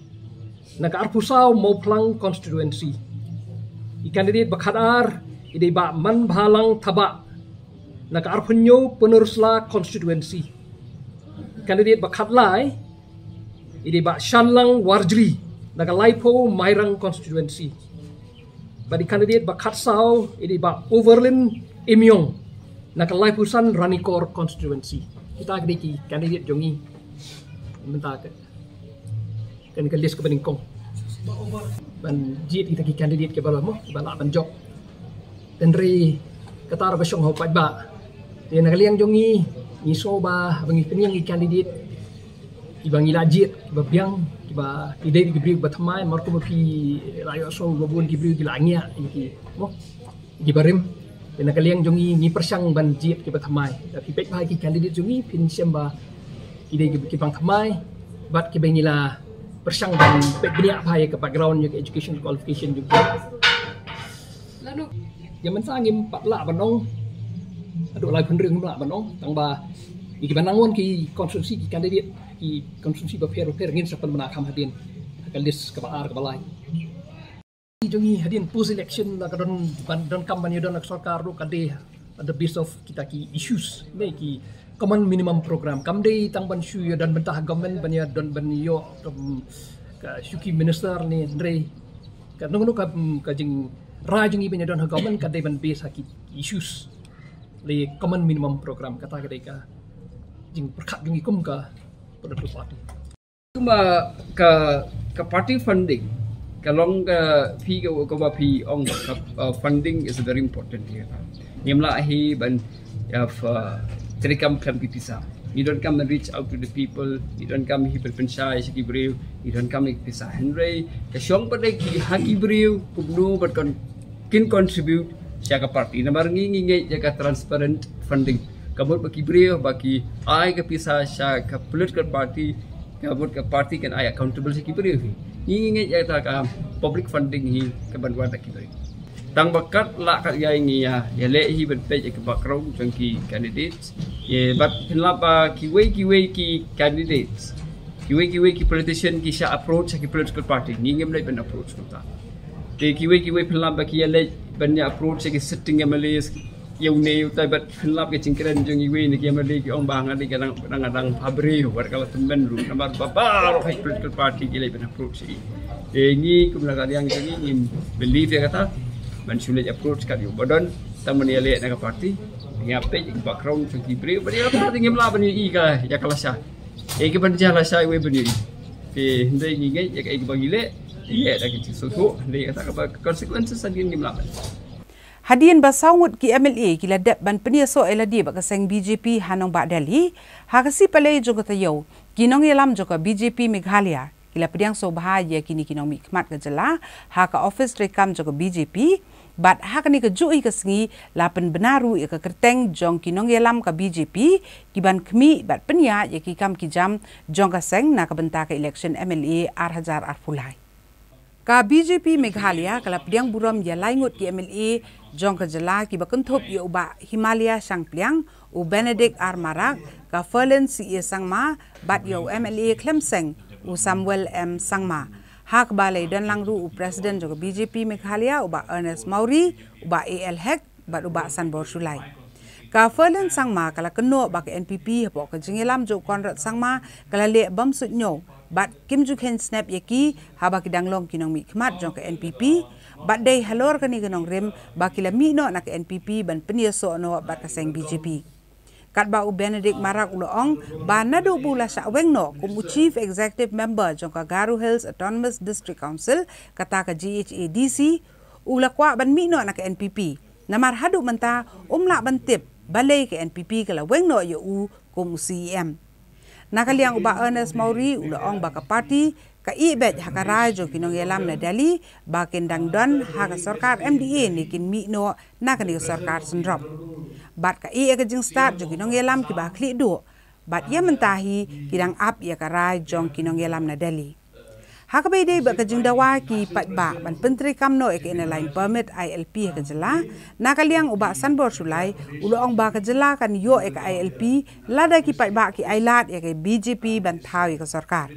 na ka arphew saw Mawphlang Constituency. I candidate ba khatar i dei Bah Manbhalang Thabah na ka arphew hynñiew Pynursla Constituency. I candidate ba khatlai i dei Bah Shanlang Warjri na ka laiphew Mairang Constituency. Bad i candidate ba khatsaw i dei Bah Overlin Imyong na ka laiphew san Ranikor Constituency. Kita ki dei ki candidate jong ngi mynta ka, kane ka list kaba nyngkong ban jied kita ki candidate kiba lah mo, kiba lah ban jop. Hynrei kata ruh ba shong ha u paidbah. Te na ka liang jong ngi, ngi sngew ba haba ngi pynïeng ki candidate kiba ngi la jied, kiba biang, kiba ki dei ki briew ba thymmai, mar kumba phi la ïohsngew ba bun ki briew ki la ngiah ïa ki, mo, ïa ki barim. Te na ka liang jong ngi, ngi pyrshang ban jied kiba thymmai. Lada phi peit bha ïa ki candidate jong ngi, phin shem ba ki dei ki, ki bang thymmai bad kiba ngi la pyrshang ban peit bniah bha ïa ka background, ïa ka education qualification jong ki. Lano ïa mynta ngim pat lah ban ong, haduh laiphew hynriew ngim lah ban ong, tang ba ïa kiba nang wan ki constituency, ki candidate ki constituency bapher bapher ngin sa pynbna kham hadien ha ka list kaba ar kaba lai. Jong ngi hadien post election la ka don ban, donkam ban ïa don ka sorkar ruh ka dei on the base of kita ki issues, ne, ki common minimum program. Kam dei tang ban shu ïa don bynta ha government ban ïa don ban ïoh ka, ka shuki minister ne, hynrei kano kano ka, ka jingrai jong ngi ban ïa don ha government ka dei ban base ha ki issues. Le common minimum program kata ka dei ka jingpyrkhat jong ngi kum ka political party. Kumba ka, ka party funding ka long ka, phi ka, kumba phi ong ka, uh, funding is very important here. Ngim lah hi ban, uh, treikam khlem ki pisa. Ngi donkam ban reach out to the people. Ngi donkam hi ban pynshai sha ki briew. Ngi donkam ïa ki pisa. Hynrei ka shong pat da ki, ha ki briew kumno ban kon, kin contribute sha ka party. Namar ngi, ngi ngeit ïa ka transparent funding. Ka mut ba ki briew ba ki ai ka pisa sha ka political party, ka mut ka party kan ai accountable sha ki briew hi. Ngi, ngi ngeit ïa kata ka public funding hi kaban wan da ki briew. Tang ba kat lah kat ïa ngi ïa, ïaleh hi ban peit ïa ka background jong ki candidates. Ïa, bad phin lap ba kiwei kiwei ki candidates, kiwei kiwei ki politician ki shah approach ha ki political party. Ngi ngim leit ban approach kumta. Te kiwei kiwei phin lap ba ki ïaleh ban ïa approach ïa ki sitting M L As, ïa une ïa utai, bad phin lap ka jingkren jong iwei na ki M L A ki ong ba nga dei ka dang, dang, dang pha briew, wat ka la tymmen ruh, namar ba baroh ha ki political party ki leit ban approach ïa i. Te ngi kum na ka liang jong ngi ngim believe ïa kata ban shu leit approach kat ïa u ba don, tang ban ïaleh na ka party. Ngi ïa peit ïa ka background jong ki briew, bad ïa kata te ngim lah ban ïohi ka, ïa ka lashai. Ïa ka ban jia lashai iwei ban ïohi. Te hynrei ngi ngeit ïa ka, ïa ka ba ngi leh, ngi leh da ka jingsngewthuh, hynrei ïa kata kaba consequences hadien ngim lah ban. Hadien ba saw ngut ki M L A ki la dep ban pynïasoh ïalade bad ka seng B J P ha nongbah Delhi, ha ka sngi Palei jong ka taïew, ki nongïalam jong ka B J P Meghalaya ki la pdiang sngewbha ïa kine ki nongmihkhmat ka jylla ha ka office treikam jong ka B J P, bad ha kane kajuh hi ka sngi la pynbna ruh ïa ka kyrteng jong ki nongïalam ka B J P ki ban khmih bad pynïaid ïa ki kam ki jam jong ka seng na ka bynta ka election M L A ar hajar arphew lai. Ka B J P Meghalaya ka la pdiang burom ïa lai ngut ki M L A jong ka jylla kiba kynthup ïa u Bah Himalaya Shangpliang, u Benedict R Marak, ka Ferlin C A Sangma, bad ïa u M L A khlem seng, u Samuel M Sangma. Ha kaba la ïadon lang ruh u President jong ka B J P Meghalaya, u Bah Ernest Mawrie, u Bah A L Hek, bad u Bah Sanbor Shullai. Ka Ferlin Sangma ka la kynnoh ba ka N P P hapoh ka jingïalam jong u Conrad Sangma ka la leh bym suidñiew bad kim ju kheiñ snep ïa ki haba ki dang long ki nongmihkhmat jong ka N P P, bad dei halor kane ka nongrim ba ki la mih noh na ka N P P ban pynïasoh noh bad ka seng B J P. Katba u Benedict Marak u la ong ba naduh ba u la shah weng noh kum u Chief Executive Member jong ka Garo Hills Autonomous District Council, kata ka G H A D C, u la kwah ban mih noh na ka N P P. Namar haduh mynta um lah ban tip balei ka N P P ka la weng noh ïa u kum u C E M. Na ka liang u Bah Ernest Mawrie u la ong ba ka party ka ïeh beit ha ka rai jong ki nongïalam na Delhi ba kin dang don ha ka sorkar M D A ne kin mih noh na kane ka sorkar syndrop. Bad ka ïeh ïa ka jingstad jong ki nongïalam kiba ha khlieh duh bad ïa mynta hi ki dang ap ïa ka rai jong ki nongïalam na Delhi. Ha kaba ïadei bad ka jingdawa ki paidbah ban pyntreikam noh ïa ka Inner Line Permit, I L P, ha ka jylla, na ka liang u Bah Sanbor Shullai u la ong ba ka jylla kan ïoh ïa ka I L P lada ki paidbah ki ailad ïa ka B J P ban thaw ïa ka sorkar.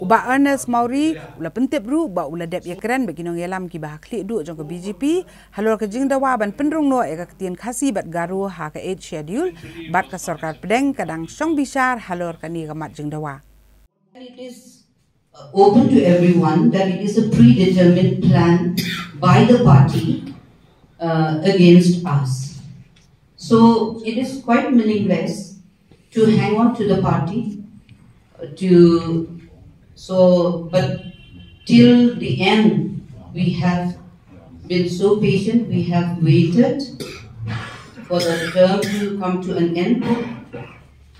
U Bah Ernest Mawrie u la pyntip ruh ba u la dep ïakren bad ki nongïalam kiba ha khlieh duh jong ka B J P halor ka jingdawa ban pynrung noh ïa ka ktien Khasi bad Garo ha ka Eighth Schedule, bad ka sorkar pdeng ka dang shong bishar halor kane ka mat jingdawa. It is open to everyone that it is a predetermined plan by the party uh, against us. So it is quite meaningless to hang on to the party uh, to so but till the end we have been so patient, we have waited for the term to come to an end,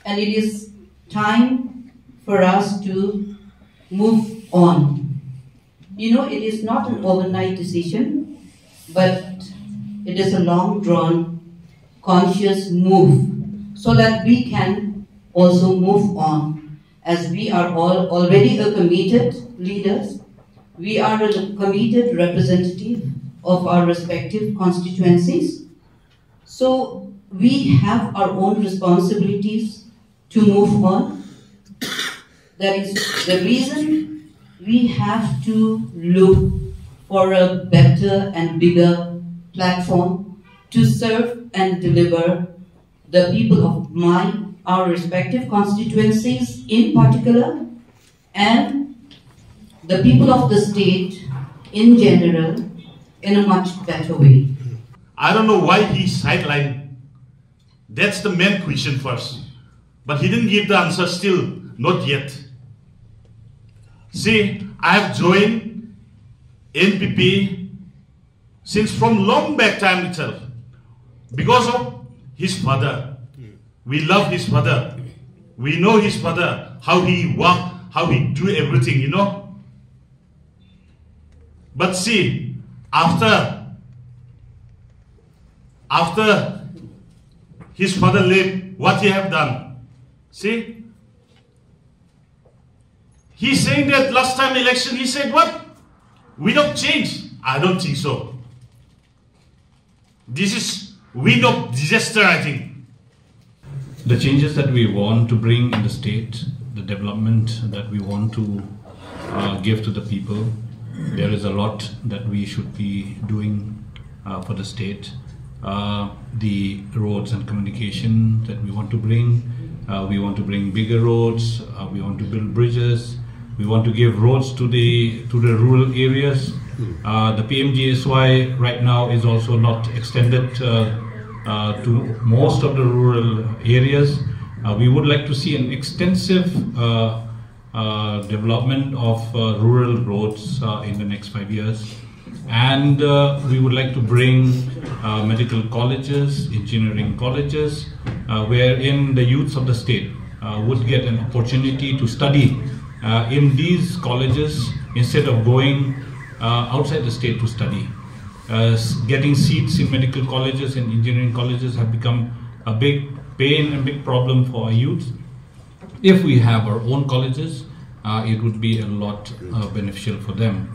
and it is time for us to move on. You know, it is not an overnight decision, but it is a long drawn, conscious move so that we can also move on as we are all already a committed leaders. We are a committed representative of our respective constituencies. So we have our own responsibilities to move on. That is the reason we have to look for a better and bigger platform to serve and deliver the people of my our respective constituencies in particular and the people of the state in general in a much better way. I don't know why he sidelined. That's the main question first. But he didn't give the answer still, not yet. See, I have joined N P P since from long back time itself because of his father. We love his father. We know his father, how he work, how he do everything, you know. But see, after after his father left, what he have done? See? He's saying that last time election, he said what? We don't change. I don't think so. This is wind of disaster, I think. The changes that we want to bring in the state, the development that we want to uh, give to the people, there is a lot that we should be doing uh, for the state. Uh, the roads and communication that we want to bring, uh, we want to bring bigger roads, uh, we want to build bridges, we want to give roads to the to the rural areas. Uh, the P M G S Y right now is also not extended uh, uh, to most of the rural areas. Uh, we would like to see an extensive uh, uh, development of uh, rural roads uh, in the next five years. And uh, we would like to bring uh, medical colleges, engineering colleges, uh, wherein the youths of the state uh, would get an opportunity to study uh, in these colleges instead of going uh, outside the state to study. Uh, s- getting seats in medical colleges and engineering colleges have become a big pain and big problem for our youth. If we have our own colleges, uh, it would be a lot uh, beneficial for them.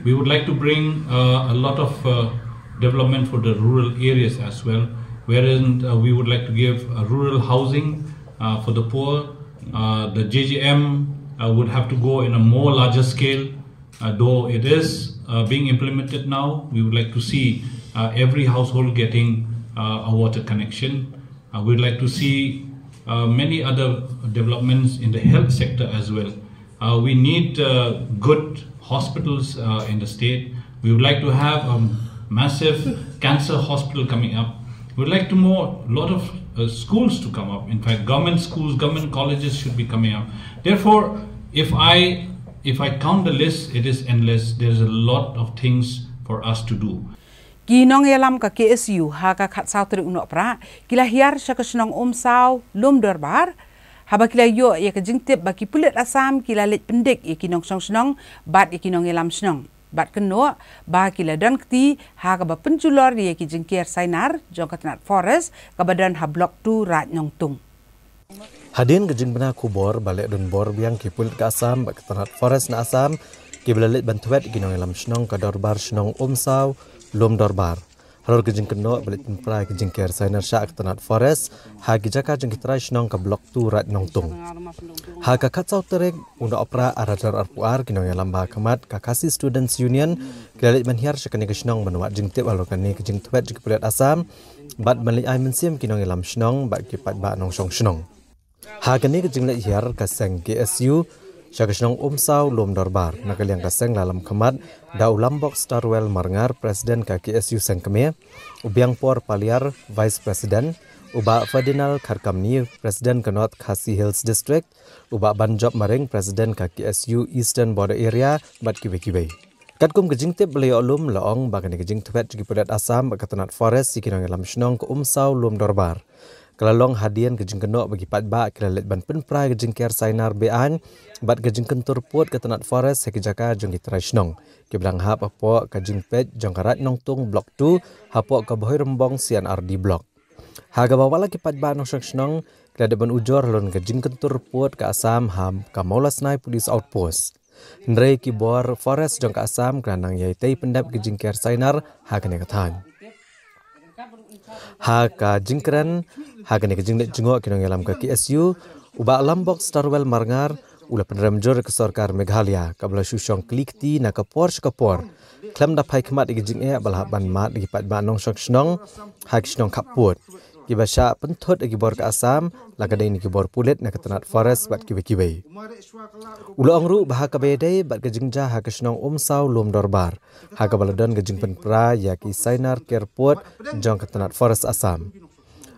We would like to bring uh, a lot of uh, development for the rural areas as well, wherein uh, we would like to give uh, rural housing uh, for the poor. Uh, the J J M uh, would have to go in a more larger scale, uh, though it is uh, being implemented now. We would like to see uh, every household getting uh, a water connection. Uh, we'd like to see uh, many other developments in the health sector as well. Uh, we need uh, good hospitals uh, in the state. We would like to have a massive cancer hospital coming up. We'd like to more lot of uh, schools to come up. In fact, government schools, government colleges should be coming up. Therefore, if I if I count the list, it is endless. There's a lot of things for us to do. Ki nongïalam ka K S U ha ka khatsaw tarik u Nohprah ki la hiar sha ka shnong Umsaw Lumdorbar, haba ki la ïoh ïa ka jingtip ba ki pulit Assam ki la leit pyndik ïa ki nongshong shnong bad ïa ki nongïalam shnong, bad kynnoh ba ki la don kti ha kaba pynjulor ïa ki jingker sainar jong ka tnat Forest kaba don ha Block two Raid Nongtung. Hadien ka jingbna khubor ba leh donbor biang ki pulit ka Assam bad ka tnat Forest na Assam kiba la leit ban thwet ïa ki nongïalam shnong ka dorbar shnong Umsaw Lumdorbar halor ka jingkynnoh ba leit pynpra ïa ki jingker sainar sha ka tnat Forest ha ki jaka jong ki trai shnong ka Block two Raid Nongtung. Ha ka khatsaw tarik u Nohprah ar hajar arphew ar ki nongïalam ba khmat ka Khasi Students Union ki la leit ban hiar sha kane ka shnong ban wad jingtip halor kane ka jingthwet jong ki pulit Assam bad ban leit ai mynsiem ki nongïalam shnong bad ki paidbah nongshong shnong. Ha kane ka jingleit hiar ka seng K S U sha ka shnong Umsaw Lumdorbar, na ka liang ka seng la lam khmat da u Lambok Starwell Marngar, President ka K S U Sengkmie, u Biangpor Paliar, Vice President, u Bah Ferdinand Kharkamni, President ka North Khasi Hills District, u Bah Banjop Maring, President ka K S U Eastern Border Area bad kiwei kiwei. Katkum ka jingtip ba la ïoh lum la ong ba kane ka jingthwet jong ki pulit Assam bad ka tnat Forest ïa ki nongïalam shnong ka Umsaw Lumdorbar ka la long hadien ka jingkynnoh ba ki paidbah ki la leit ban pynpra ïa ka jingker sainar be-aiñ bad ka jingkyntur pud ka tnat Forest ha ki jaka jong ki trai shnong kiba dang hap hapoh ka jingpeit jong ka Raid Nongtung Block two hapoh ka Bhoirymbong C and R D Block. Ha kaba wat la ki paidbah nongshong shnong ki la dep ban ujor halor ka jingkyntur pud ka Assam ha ka Mawlasnai Police Outpost. Hynrei ki bor Forest jong ka Assam ki la nang ïai tei pyndep ki jingker sainar ha kane ka thaiñ. Ha ka jingkren ha kane ka jingleit jngoh ki nongïalam ka K S U, u Bah Lambok Starwell Marngar u la pynrem jur ïa ka sorkar Meghalaya kaba la shu shong kli kti na ka por sha ka por khlem da phai khmat ïa ka jingeh ba la hap ban mad ïa ki paidbah nongshong shnong ha ki shnong khappud kiba shah pynthut ïa ki bor ka Assam, la ka dei na ki bor pulit na ka tnat Forest bad kiwei kiwei. U la ong ruh ba ha kaba ïadei bad ka jingjia ha ka shnong Umsaw Lumdorbar ha kaba la don ka jingpynpra ïa ki sainar ker pud jong ka tnat Forest Assam.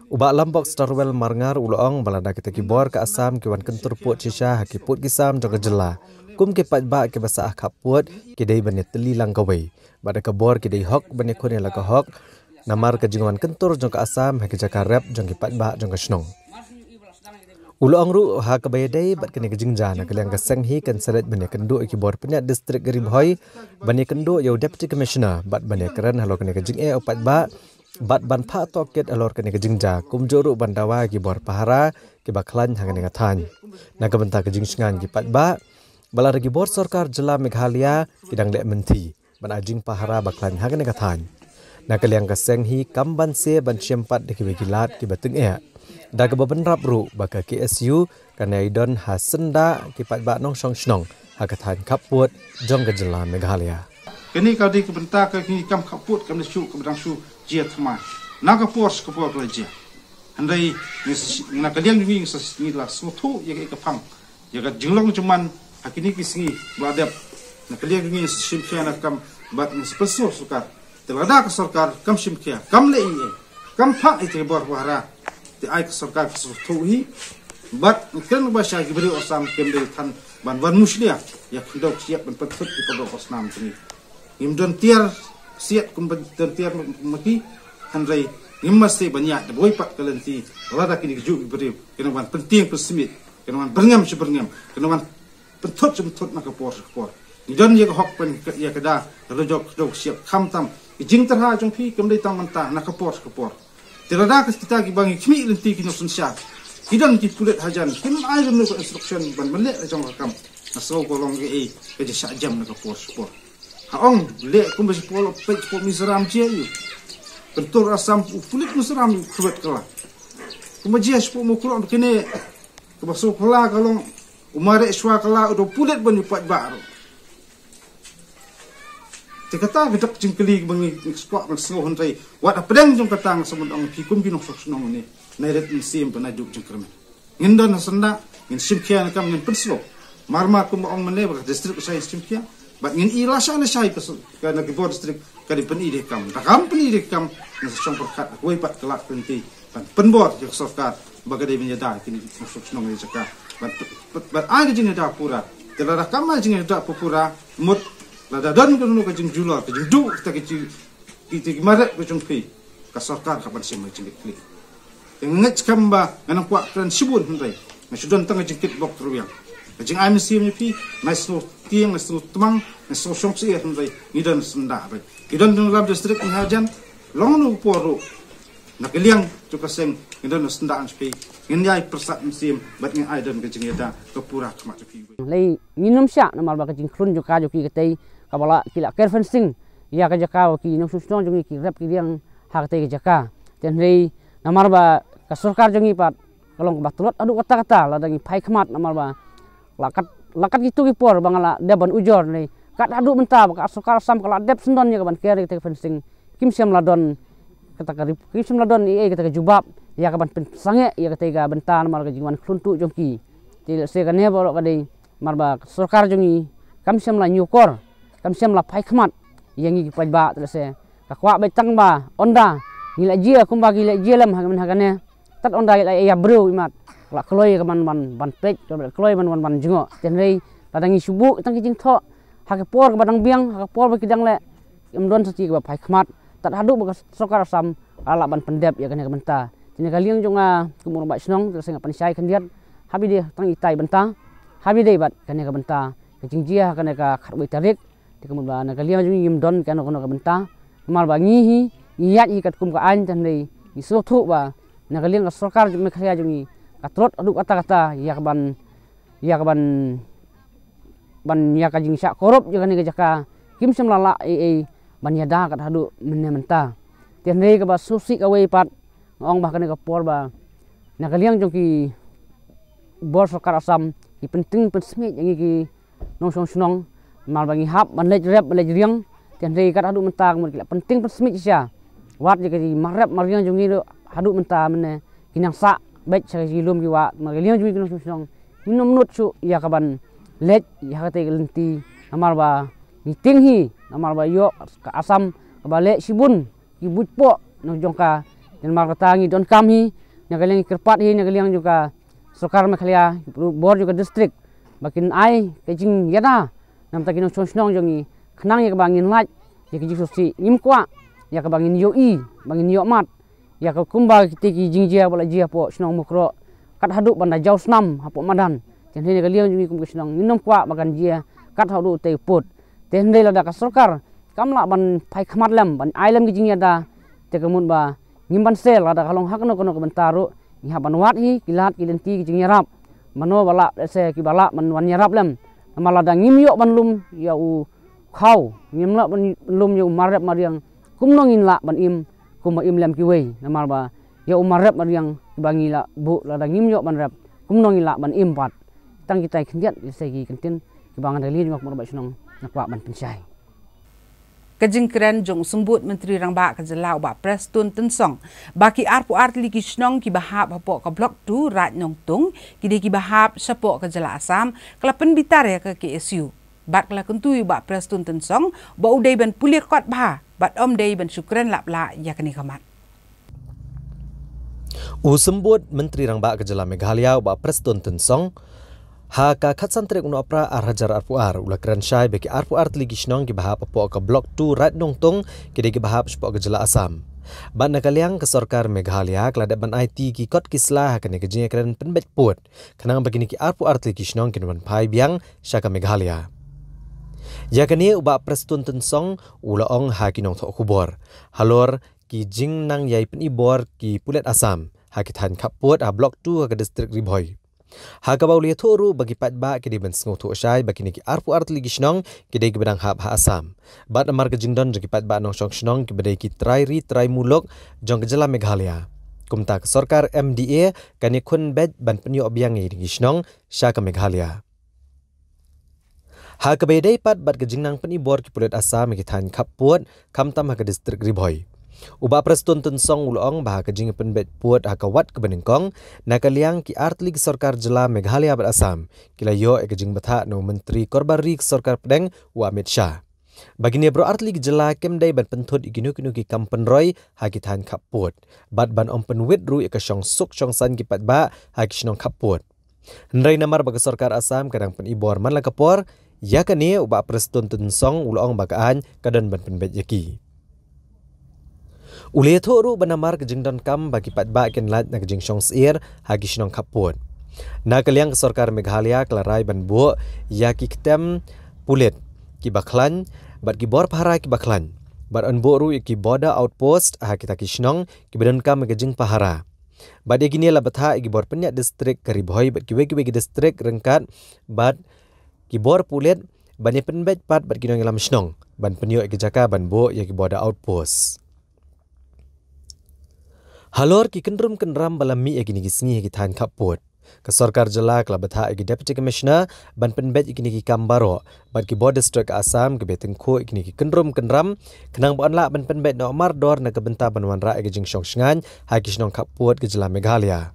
U Bah Lambok Starwell Marngar u la ong ba lada kita ki bor ka Assam ki wan kyntur pud shisha ha ki pud ki sam jong ka jylla, kum ki paidbah kiba sah ha khappud ki dei ban ïatylli lang kawei bad da ka bor ki dei hok ban ïakhun ïa la ka hok namar ka jingwan kyntur jong ka Assam ha ki jaka rep jong ki paidbah jong ka shnong. U la ong ruh ha kaba ïadei bad kane ka jingjia, na ka liang ka seng hi kan sa leit ban ïakynduh ïa ki bor pynïaid district ka Ri Bhoi, ban ïakynduh ïa u Deputy Commissioner bad ban ïakren halor kane ka jingeh u paidbah bad ban phah tohkit halor kane ka jingjia, kumjuh ruh ban dawa ïa ki bor pahara kiba khlaiñ ha kane ka thaiñ. Na ka bynta ka jingshngaiñ ki paidbah ba lada ki bor sorkar jylla Meghalaya ki dang leh mynthi ban ai jingpahara ba khlaiñ ha kane ka thaiñ. Na ka liang ka seng hi kam banse ban shim pat da kiwei ki lad kiba tyngeh, da kaba bynrap ruh ba ka K S U kan ïai don ha syndah ki paidbah nongshong shnong ha ka thaiñ khappud jong ka jylla Meghalaya. Kane ka dei ka bynta ka kine ki kam khappud kam da shu kaba dang shu jia thymmai na ka por sha ka por ka la jia. Hynrei na ka liang jong ngi ngi la sngewthuh ïa ka phang ïa ka jinglong jingman ha kine ki sngi ba la dep. Na ka liang jong ngi ngi sa shim khia na ka kam bad ngi sa pynsngew sorkar. Te lada ka sorkar kam shim khia, kam leh ïa, kam phah ïa ki bor pahara, te ai ka sorkar ka sngewthuh hi. Bad ngi kren ba sha ki briew Assam kim dei than ban wan mushlia ïa khyndew ksiap ban pynthut ki paralok basnam jong ngi. Ngim don tiar siat kum ban don tiar ma ki. Hynrei ngim mesti ban ïaid da boi pat ka lynti lada kine ki juh ki briew kin wan pyntieng pynsmiej, kin wan byrngem shi byrngem, kin wan pynthut shi pynthut na ka por shi ka por. Ngi don ïa ka hok ban ïa ka da rajok dok siap khamtam ki jingtyrha jong phi kim dei tang mynta, na ka por shi ka por. Te lada ka kita kiba ngi khmih lynti ki nongsynshar, ki don ki pulit hajan, kim ai lynti ka instruction ban ban leh la jong ka kam, nga sngew ka long kaei ka jingshah jem na ka por shi ka por. Ha ong leh kumba shi por peit shi por Mizoram jia ïa u. Kyntur Assam u pulit Mizoram u khwet kala. Kumba jia shi por Mawkyrwat kine kaba sngewkala ka long u mareh shwa kala u da pulit ban ïa u paidbah ruh. Te kata ka dok jingkylli ba ngi skwah ban sngew hynrei wat hapdeng jong kata nga sngewbha ong phi kum ki nongshong shnong ne, nai ret mynsiem ba nai duk jingkyrmen. Ngin don ha syndah, ngin shimkhia na kam, ngin pynsngew. Mar mar kumba ong mynne ba ka district ka shai shimkhia, bad ngin i la shai na shai ka su-, ka na ki bor district ka dei pyni de kam. Da kam pyni de kam, ngin sa shong pyrkhat ha kawei pat ka lad ka lynti ban pynbor ïa ka sorkar ba ka dei ban ïada ïa kine ki nongshong shnong ïa ka jaka. Ban, ban, ban ai ka jingïada pura. Te lada kam ai jingïada pura, mut lada don kano ka jingjulor, ka jingduh, kita ki jing, kita ki marep ka jong phi, ka sorkar ka ban shim ka jingkitkhlieh. Te nga ngeit skhem ba ngan ym kwah kren shibun hynrei nga shu don tang ka jingkit bok tyrwiang. Ka jingai mynsiem ïa phi, nai sngew tieng, nai sngew tmang, nai sngew shong syier hynrei ngi don syndah bad ngi don tang lam district ngi hajan, long no por ruh. Na ka liang jong ka seng, ngin don syndah ïa phi, ngin ïai pyrsad mynsiem bad ngin ai don ka jingïada ka pura khmat ïa phi. Lei ngin ym shah namar ba ka jingkhlun jong ka jong ki katei kaba la ki la ker fencing ïa ka jaka ba ki nongshong shnong jong ngi ki rep ki riang ha katei ka jaka. Te hynrei namar ba ka sorkar jong ngi pat ka long kaba tlot haduh katta katta lada ngi phai khmat namar ba la kat, la kat kito ki por ba nga la dep ban ujor ne kat haduh mynta ba ka sorkar Assam ka la dep sngewdon ïa ka ban ker ïa katei ka fencing. Kim shym la don kata ka rip-, kim shym la don ei ei kata ka jubab ïa ka ban pynsangeh ïa katei ka bynta namar ka jingwan khlun tuh jong ki. Te lehse kane baroh ka dei namar ba ka sorkar jong ngi kam shym la ñiewkor, kam shym la phai khmat ïa ngi ki paidbah. Te lehse ka kwah beit tang ba ynda ngi la jia kumba ki la jia lem ha, ha kane. Tad ynda la ïa briew imat la kloi ka ban, ban, ban peit, la kloi ban, ban, ban jngoh. Te hynrei lada ngi shu buh tang ki jingthoh ha ka por kaba dang biang, ha ka por ba ki dang leh, ym don sa shisha kaba phai khmat tad haduh ba ka sorkar Assam ka lah ban pyndep ïa kane ka bynta. Te na ka liang jong nga kum u rangbah shnong, te sa nga pynshai khyndiat ha ba dei tang itai bynta, ha ba dei bad kane ka bynta ka jingjia ha kane ka khatwei tarik. Te ka mut ba na ka liang jong ngi ngim don kano kano ka bynta. Namar ba ngi hi ngi ïaid hi katkum ka aiñ, te hynrei ngi sngewthuh ba na ka liang ka sorkar jong Meghalaya jong ngi ka tlot haduh katta katta ïa ka ban, ïa ka ban, ban ïa ka jingshah kurup ïa kane ka jaka. Kim shym la lah ei ei ban ïada kat haduh mynne mynta. Te hynrei kaba sngewsih kawei pat nga ong ba kane ka por ba na ka liang jong ki bor sorkar Assam ki pyntieng pynsmiej ïa ngi ki nongshong shnong, namar ba ngi hap ban leit rep ban leit riang. Te hynrei kat haduh mynta ka mut ki la pyntieng pynsmiej shisha. Wat ïa ki mar rep mar riang jong ngi ruh haduh mynta mynne ki nang sah beit sha ki lum ki wah. Namar ka liang jong ngi ki nongshong shnong ngin ym nud shuh ïa ka ban leit ïa katei ka lynti namar ba ngi tieng hi, namar ba ïoh ka Assam kaba leh shibun ki buit poh na jong ka. Te namar kata ngi donkam hi na ka liang, ngi kyrpad hi na ka liang jong ka sorkar Meghalaya, bor jong ka district ba kin ai ka jingïada na ka bynta ki nongshong shnong jong ngi khnang ïa kaba ngin lait ïa ka jingsngewsih. Ngim kwah ïa kaba ngin ïohi ba ngin ïohmat ïa ka kumba kitei ki jingjia ba la jia hapoh shnong Mukroh kat haduh ban da jaw snam hapoh madan. Te hynrei na ka liang jong ngi kum ka shnong ngin ym kwah ba kan jia kat haduh utei u pud. Te hynrei lada ka sorkar kam lah ban phai khmat lem ban ai lem ki jingïada, te ka mut ba ngim ban sel, lada ka long ha kano kano ka bynta ruh ngi hap ban wad hi ki lad ki lynti ki jingïarap. Mano ba lah, lehse kiba lah ban wan ïarap lem. Namar lada ngim ïoh ban lum ïa u khaw, ngim lah ban lum ïa u mar rep mar riang, kumno ngin lah ban im kumba im lem kiwei? Namar ba ïa u mar rep mar riang kiba ngi la buh lada ngim ïoh ban rep, kumno ngi lah ban im pat? Tang kitai khyndiat lehse ki kyntien kiba nga na ka liang jong nga kum u rangbah shnong nga kwah ban pynshai. Ka jingkren jong u Symbud Myntri Rangbah ka jylla u Bah Prestone Tynsong ba ki arphew ar tylli ki shnong kiba hap hapoh ka Block two Raid Nongtung ki dei kiba hap shapoh ka jylla Assam ka la pynbitar ïa ka K S U. Bad ka la kyntu ïa u Bah Prestone Tynsong ba u dei ban pule kot bha bad ym dei ban shu kren lap lah ïa kane ka mat. U Symbud Myntri Rangbah ka jylla Meghalaya u Bah Prestone Tynsong ha ka khatsan tarik u Nohprah ar hajar arphew ar u la kren shai ba ki arphew ar tylli ki shnong kiba hap hapoh ka Block two Raid Nongtung ki dei kiba hap shapoh ka jylla Assam. Bad na ka liang ka sorkar Meghalaya ka la dep ban aiti ki kot ki sla ha kane ka jingïakren pynbeit pud khnang ba kine ki arphew ar tylli ki shnong kin wan phai biang sha ka Meghalaya. Ïa kane u Bah Prestone Tynsong u la ong ha ki nongthoh khubor halor ki jingnang ïai pyni bor ki pulit Assam ha ki thaiñ khappud ha Block two ha ka district Ri Bhoi, ha kaba u la ïathuh ruh ba ki paidbah ki dei ban sngewthuh shai ba kine ki arphew ar tylli ki shnong ki dei kiba dang hap ha Assam. Bad namar ka jingdon jong ki paidbah nongshong shnong kiba dei ki trai ri trai muluk jong ka jylla Meghalaya, kumta ka sorkar M D A kan ïakhun beit ban pynïoh biang ïa kine ki shnong sha ka Meghalaya. Ha kaba ïadei pat bad ka jingnang pynibor ki pulit Assam ha ki thaiñ khappud, khamtam ha ka distrik Ri Bhoi, u Bah Prestone Tynsong u la ong ba ha ka jingpynbeit pud ha ka wat kaba nyngkong, na ka liang ki artylli ki sorkar jylla Meghalaya bad Assam ki la ïoh ïa ka jingbthah na u Myntri Korbar Ri ka Sorkar Pdeng, u Amit Shah, ba kine baroh artylli ki jylla kim dei ban pynthut ïa kino kino ki kam pynroi ha ki thaiñ khappud, bad ban ym pynwit ruh ïa ka shongsuk shongsaiñ ki paidbah ha ki shnong khappud. Hynrei namar ba ka sorkar Assam ka dang pynibor man la ka por ïa kane, u Bah Prestone Tynsong u la ong ba ka aiñ ka don ban pynbeit ïa ki. U la ïathuh ruh ba namar ka jingdonkam ba ki paidbah kin lait na ka jingshongsyier ha ki shnong khappud, na ka liang ka sorkar Meghalaya ka la rai ban buh ïa ki ktem pulit kiba khlaiñ bad ki bor pahara kiba khlaiñ, bad yn buh ruh ïa ki border outpost ha kita ki shnong kiba donkam ïa ka jingpahara. Bad ïa kine la bthah ïa ki bor pynïaid distrik ka Ri Bhoi bad kiwei kiwei ki distrik ryngkat bad ki bor pulit ban ïa pynbeit pat bad ki nongïalam shnong ban pynïoh ïa ki jaka ban buh ïa ki border outpost. Halor ki kynrum kynram ba la mih ïa kine ki sngi ha ki thaiñ khappud, ka sorkar jylla ka la bthah ïa ki Deputy Commissioner ban pynbeit ïa kine ki kam baroh bad ki bor distrik ka Assam kiba tyngkhuh ïa kine ki kynrum kynram, khnang ba yn lah ban pynbeit noh mardor na ka bynta ban wanrah ïa ka jingshong shngaiñ ha ki shnong khappud ka jylla Meghalaya.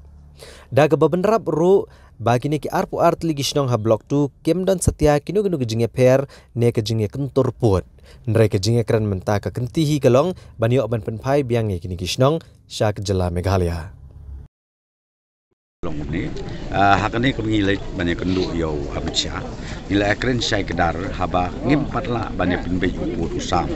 Da kaba bynrap ruh ba kine ki arphew ar tylli ki shnong ha Block two kim don satia kino kino ka jingïapher ne ka jingïakyntur pud. Hynrei ka jingïakren mynta ka kynti hi ka long ban ïoh ban pynphai biang ïa kine ki shnong sha ka jylla Meghalaya. Long ne, ah, ha kane kaba ngi leit ban ïakynduh ïa u Amit Shah, ngi la ïakren shai kdar haba ngim pat lah ban ïapynbeit u pud u sam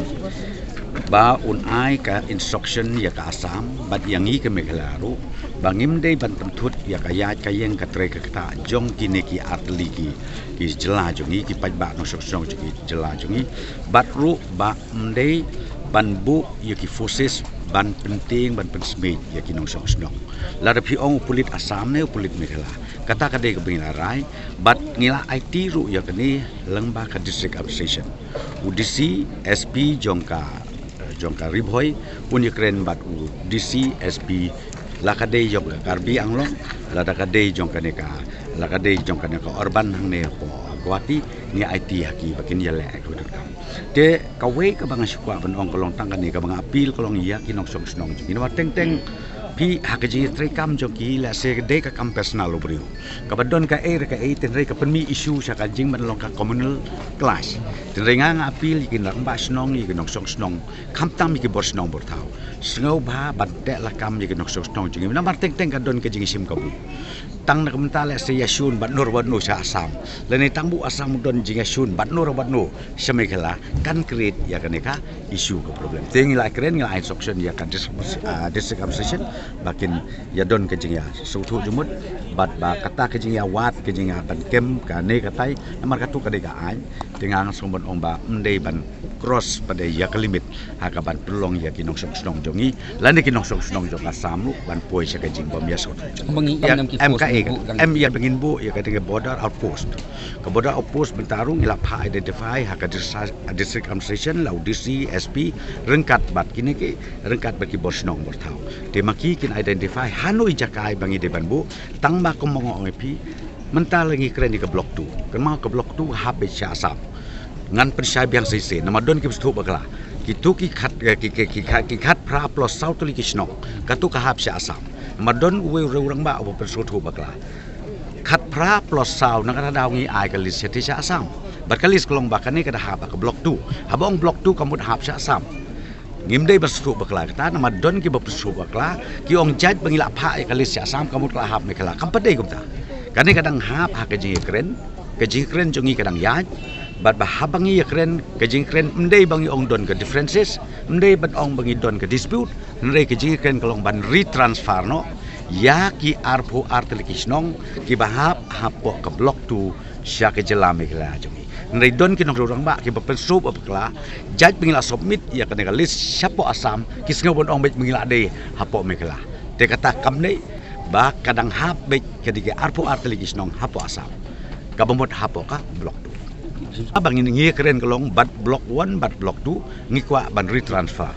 ba un ai ka instruction ïa ka Assam bad ïa ngi ka Meghalaya ruh ba ngim dei ban pynthut ïa ka ïaid ka ïeng ka trei ka ktah jong kine ki artylli ki, ki jylla jong ngi, ki paidbah nongshong shnong jong ki jylla jong ngi, bad ruh ba ym dei ban buh ïa ki forces ban pyntieng ban pynsmit ïa ki nongshong shnong. Lada phi ong u pulit Assam ne u pulit Meghalaya, kata ka dei kaba ngi la rai, bad ngi la aiti ruh ïa kane lyngba ka district administration. U D C, S P jong ka, jong ka Ri Bhoi un ïakren bad u D C, S P, la ka dei jong ka Karbi Anglong, lada ka dei jong kane ka, la ka dei jong kane ka urban hangne hapoh Guwahati, ngi aiti ha ki ba kin ïaleh ïa ka donkam. Te kawei kaba nga sngewkwah ban ong ka long tang kane, kaba nga appeal ka long ïa ki nongshong shnong jong ngi, namar teng teng phi ha ka jingïatreikam jong ki, lehse ka dei ka kam personal u briew, kaba don kaei re kaei, hynrei ka pynmih issue sha ka jingban long ka communal clash. Hynrei nga, nga appeal ïa ki rangbah shnong, ïa ki nongshong shnong, khamtam ïa ki bor shnong bor thaw, sngewbha ban teh lakam ïa ki nongshong shnong jong ngi, namar teng teng ka don ka jingïashim kabu. Tang na ka bynta lehse ïashun bad no bad no sha Assam, lane tang ba u Assam u don jingïashun bad no bad no sha Meghalaya, kan create ïa kane ka issue, ka problem. Te ngi la kren, ngi la ai instruction ïa ka dis-, ah, district administration ba kin ïa don ka jingïasngewthuh jingmut bad ba kata ka jingïawad, ka jingïaban kem kane katai, namar katto ka dei ka aiñ. Te nga, nga sngewbha ban ong ba ym dei ban cross pat de ïa ka limit ha kaban pynlong ïa ki nongshong shnong jong ngi lane ki nongshong shnong jong ka Assam ruh ban poi sha ka jingbym ïasngewthuh. Em, em kaei, em ïa ba ngin buh ïa ka dei ka border outpost. Ka border outpost mynta ruh ngi la phah identify ha ka dis-, district administration, la u D C, S P, ryngkat bad kine ki, ryngkat bad ki bor shnong bor thaw. Te ma ki kin identify hano i jaka ba ngi dei ban buh, tang ba kum ba nga ong ïa phi, mynta la ngi kren ïa ka Block two. Kynmaw ka Block two hap beit sha Assam. Ngan pynshai biang shisha, namar don kiba sngewthuh bakla. Kito ki khat, eh, ki, ki, ki khat, ki khatphra plus saw tylli ki shnong, kato ka hap sha Assam. Namar don uwei u rangbah uba pynsngewthuh bakla. Khatphra plus saw, na kata ka daw ngi ai ka list shatei sha Assam. Bad ka list ka long ba kane ka da hap ha ka Block two. Haba ong Block two ka mut hap sha Assam. Ngim dei ban sngewthuh bakla kata, namar don kiba pynsngewthuh bakla, ki ong jait ba ngi la phah ïa ka list sha Assam ka mut ka la hap Meghalaya. Kam pat dei kumta. Kane ka dang hap ha ka jingïakren, ka jingïakren jong ngi ka dang ïaid, bad ba haba ngi ïakren, ka jingïakren ym dei ba ngi ong don ka differences, ym dei ban ong ba ngi don ka dispute, hynrei ka jingïakren ka long ban retransfer noh ïa ki arphew ar tylli ki shnong kiba hap hapoh ka Block two sha ka jylla Meghalaya jong ngi. Hynrei don ki nongshong rangbah kiba pynsngewthuh bakla, jait ba ngi la submit ïa kane ka list shapoh Assam, ki sngew ban ong beit ba ngi la dei hapoh Meghalaya. Te kata kam dei, ba ka dang hap beit ka dei ki arphew ar tylli ki shnong hapoh Assam, kaba mut hapoh ka Block two. Haba ngi, ngi kren ka long bad Block one bad Block two, ngi kwah ban retransfer.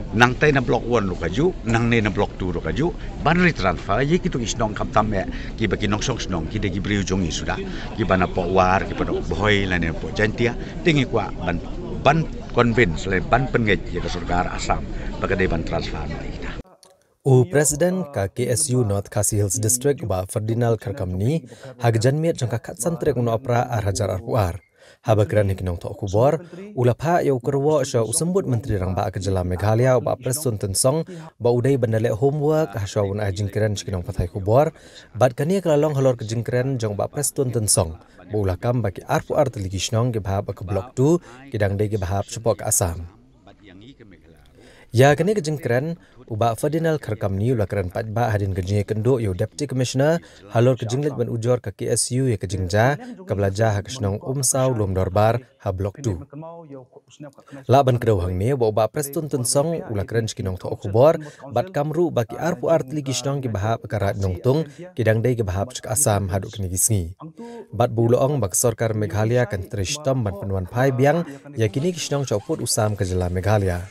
Nangtai na block one ruh kajuh, nangne na block two ruh kajuh, ban retransfer ïa kito ki shnong khamtam eh kiba ki nongshong shnong ki dei ki briew jong ngi suda, kiba na Pohwar, kiba na Bhoi lane Pohjaiñtia, te ngi kwah ban ban convince lane ban pynngeit ïa ka sorkar Assam ba ka dei ban transfer noh ïa kita. U President ka K S U North Khasi Hills District, u Bah Ferdinand Kharkamni, ha ka janmiet jong ka khatsan tarik u Nohprah ar hajar arphew ar, haba kren ha ki nongthoh khubor, u la phah ïa u kyrwoh sha u Symbud Myntri Rangbah ka jylla Meghalaya, u Bah Prestone Tynsong, ba u dei ban da leh homework ha shuwa ban ai jingkren sha ki nongpathai khubor. Bad kane ka la long halor ka jingkren jong u Bah Prestone Tynsong ba u la kam ba ki arphew ar tylli ki shnong kiba hap ha ka Block two ki dang dei kiba hap shapoh ka Assam. Ïa kane ka jingkren, u Bah Ferdinand Kharkamni u la kren paidbah hadien ka jingïakynduh ïa u Deputy Commissioner halor ka jingleit ban ujor ka K S U ïa ka jingjia kaba la jia ha ka shnong Umsaw Lumdorbar ha Block two. Lah ban kdew hangne ba u Bah Prestone Tynsong u la kren sha ki nongthoh khubor bad kam ruh ba ki arphew ar tylli ki shnong kiba hap ha ka Raid Nongtung ki dang dei kiba hap sha ka Assam haduh kine ki sngi. Bad ba u la ong ba ka sorkar Meghalaya kan trei shitom ban pynwanphai biang ïa kine ki shnong sha u pud u sam ka jylla Meghalaya.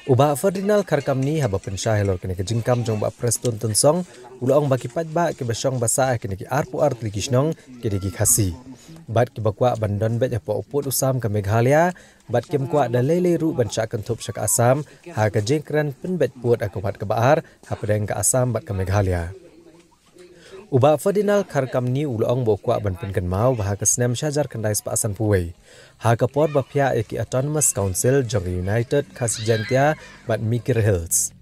U Bah Ferdinand Kharkamni haba pynshai halor kane ka jingkam jong u Bah Prestone Tynsong, u la ong ba ki paidbah kiba shong ba sah ha kine ki arphew ar tylli ki shnong ki dei ki Khasi, bad kiba kwah ban don beit hapoh u pud u sam ka Meghalaya, bad kim kwah da lei lei ruh ban shah kynthup sha ka Assam ha ka jingkren pynbeit pud ha ka wat kaba ar hapdeng ka Assam bad ka Meghalaya. U Bah Ferdinand Kharkamni u la ong ba u kwah ban pynkynmaw ba ha ka snem shi hajar khyndai spah sanphew wei, ha ka por ba phiah ïa ki Autonomous Council jong ka United Khasi Jaintia bad Mikir Hills,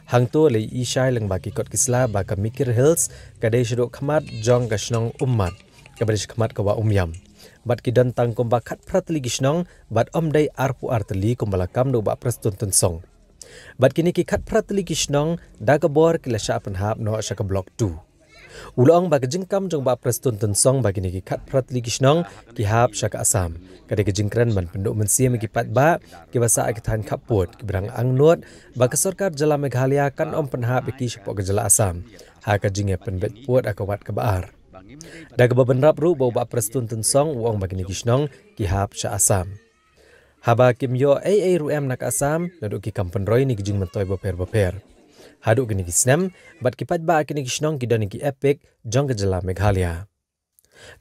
hangto la ïohi shai lyngba ki kot ki sla ba ka Mikir Hills ka dei shaduh khmat jong ka shnong Ummat, kaba dei shakhmat ka Wah Umiam, bad ki don tang kumba khatphra tylli ki shnong bad ym dei arphew ar tylli kumba la kam da u Bah Prestone Tynsong. Bad kine ki khatphra tylli ki shnong da ka bor ki la shah pynhap noh sha ka Block two. U la ong ba ka jingkam jong u Bah Prestone Tynsong ba kine ki khatphra tylli ki shnong ki hap sha ka Assam ka dei ka jingkren ban pynduh mynsiem ïa ki paidbah kiba sah ha ki thaiñ khappud kiba dang angnud ba ka sorkar jylla Meghalaya kan ym pynhap ïa ki shapoh ka jylla Assam ha ka jingïapynbeit pud ha ka wat kaba ar. Da kaba bynrap ruh ba u Bah Prestone Tynsong u ong ba kine ki shnong ki hap sha Assam. Haba kim ïoh ei ei ruh em na ka Assam, naduh ki kam pynroi ne ki jingmyntoi bapher bapher. Haduh kine ki snem, bad ki paidbah kine ki shnong ki don ïa ki EPIC jong ka jylla Meghalaya.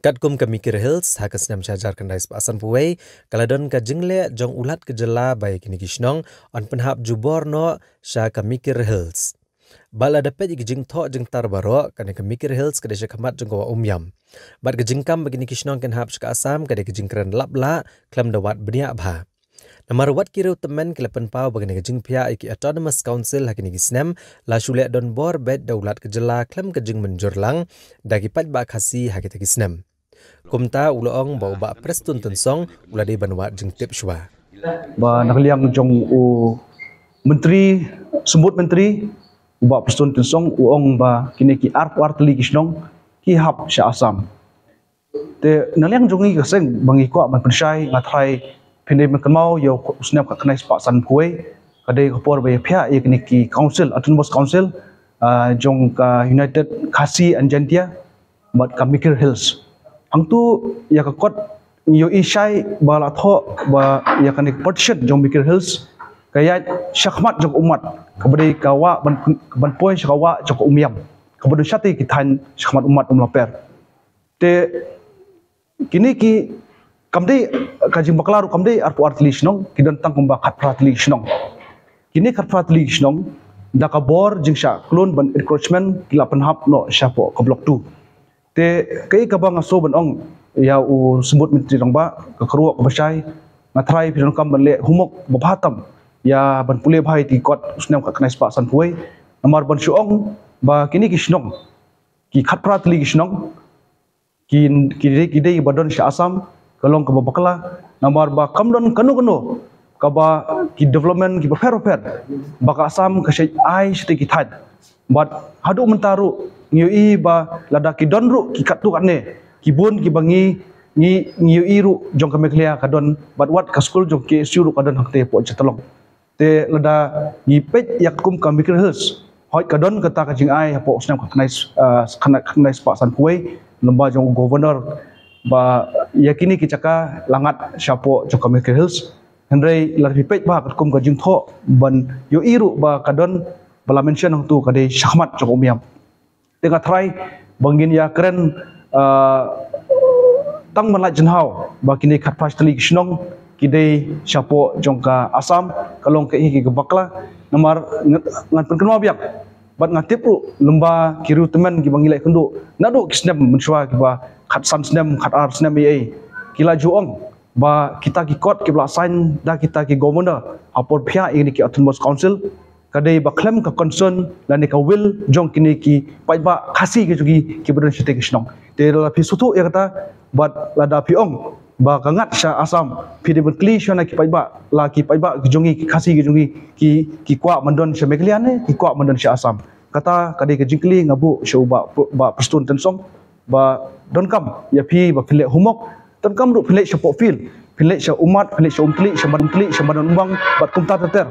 Katkum ka Mikir Hills, ha ka snem shi hajar khyndai spah sanphew wei, ka la don ka jingleh jong u Lat ka jylla ba ïa kine ki shnong yn pynhap jubor noh sha ka Mikir Hills. Bad lada peit ïa ki jingthoh jingtar baroh, kane ka Mikir Hills ka dei shakhmat jong ka Wah Umiam. Bad ka jingkam ba kine ki shnong kin hap sha ka Assam ka dei ka jingkren lap lah khlem da wad bniah bha. Namar wat ki riewtymmen ki la pynpaw ba kane ka jingphiah ïa ki Autonomous Council ha kine ki snem la shu leh donbor beit da u Lat ka jylla khlem ka jingmynjur lang da ki paidbah Khasi ha kita ki snem. Kumta u la ong ba u Bah Prestone Tynsong u la dei ban wad jingtip shuwa. Ba na ka liang jong u Myntri, Symbud Myntri, u Bah Prestone Tynsong u ong ba kine ki arphew ar tylli ki shnong ki hap sha Assam. Te na liang jong ngi ka seng ba ngi kwah ban pynshai, nga tharai phin dei ban kynmaw ïa u snem khatkhyndai spah sanphew wei, ka dei ka por ba ïa phiah ïa kine ki council, Autonomous Council, ah, jong ka United Khasi and Jaintia bad ka Mikir Hills. Hangtu ïa ka kot ngi ïohi shai ba la thoh ba ïa kane ka partition jong Mikir Hills ka ïaid shakhmat jong ka Ummat, kaba dei ka wah ban, ban poi sha ka wah jong ka Umiam, kaba don shatei ki thaiñ shakhmat Ummat Umlaper. Te kine ki kam dei, ka jingbakla ruh kam dei arphew ar tylli shnong, ki don tang kumba khatphra tylli shnong. Kine khatphra tylli shnong da ka bor jingshah klun ban encroachment ki la pynhap noh shapoh ka Block two. Te kaei kaba nga sngew ban ong ïa u Symbud Myntri Rangbah, ka kyrwoh kaba shai, nga tharai phi donkam ban leh homework ba bha tam ïa ban pule bha ïa ki kot u snem khatkhyndai spah sanphew wei. Namar ban shu ong ba kine ki shnong, ki khatphra tylli ki shnong, ki, ki dei, ki dei ba don sha Assam, ka long kaba bakla, namar ba kam don kano kano kaba ki development kiba pher bapher ba ka Assam ka shait ai shatei ki thaiñ. Bad haduh mynta ruh ngi ïohi ba lada ki don ruh ki katto katne, ki bun kiba ngi, ngi, ngi ïohi ruh jong ka Meghalaya ka don, bad wat ka skul jong K S U ruh ka don hangtei hapoh Jaiñtia Tallong. Te lada ngi peit ïa kum ka Mikir Hills, hooid ka don kata ka jingai hapoh u snem khatkhyndai, ah, khyndai, khyndai spah sanphew wei, lyngba jong u Governor, ba ïa kine ki jaka la ngat shapoh jong ka Mikir Hills. Hynrei lada phi peit ba katkum ka jingthoh ban ïohi ruh ba ka don ba la mention hangtu ka dei shakhmat jong u Myam. Te nga tharai ba ngin ïa kren, ah, tang ban lait jinghaw ba kine khatphra tylli ki shnong ki dei shapoh jong ka Assam, ka long kaei kaei kaba bakla. Namar ngan, ngan pynkynmaw biang bad nga tip ruh lymda ki riew tymmen kiba ngi la ïakynduh naduh ki snem mynshuwa, kiba khatsan snem, khatar snem ei ei, ki la ju ong ba kita ki kot kiba la sign da kita ki governor ha por phiah ïa kine ki Autonomous Council ka dei ba khlem ka consent lane ka will jong kine ki paidbah Khasi ki jong ngi kiba don shatei ki shnong. Te lada phi sngewthuh ïa kata bad lada phi ong ba ka ngat sha Assam, phi dei ban kylli sha na ki paidbah, la ki paidbah ki jong ngi, ki Khasi ki jong ngi, ki, ki kwah ban don sha Meghalaya ne ki kwah ban don sha Assam? Kata ka dei ka jingkylli nga buh sha u Bah, Bah Prestone Tynsong ba donkam ïa phi ba phin leh homework, donkam ruh phin leit shapoh field, phin leit sha Ummat, phin leit sha Umtylli, sha Madan Umtylli, sha Madan Umbang bad kumta ter ter,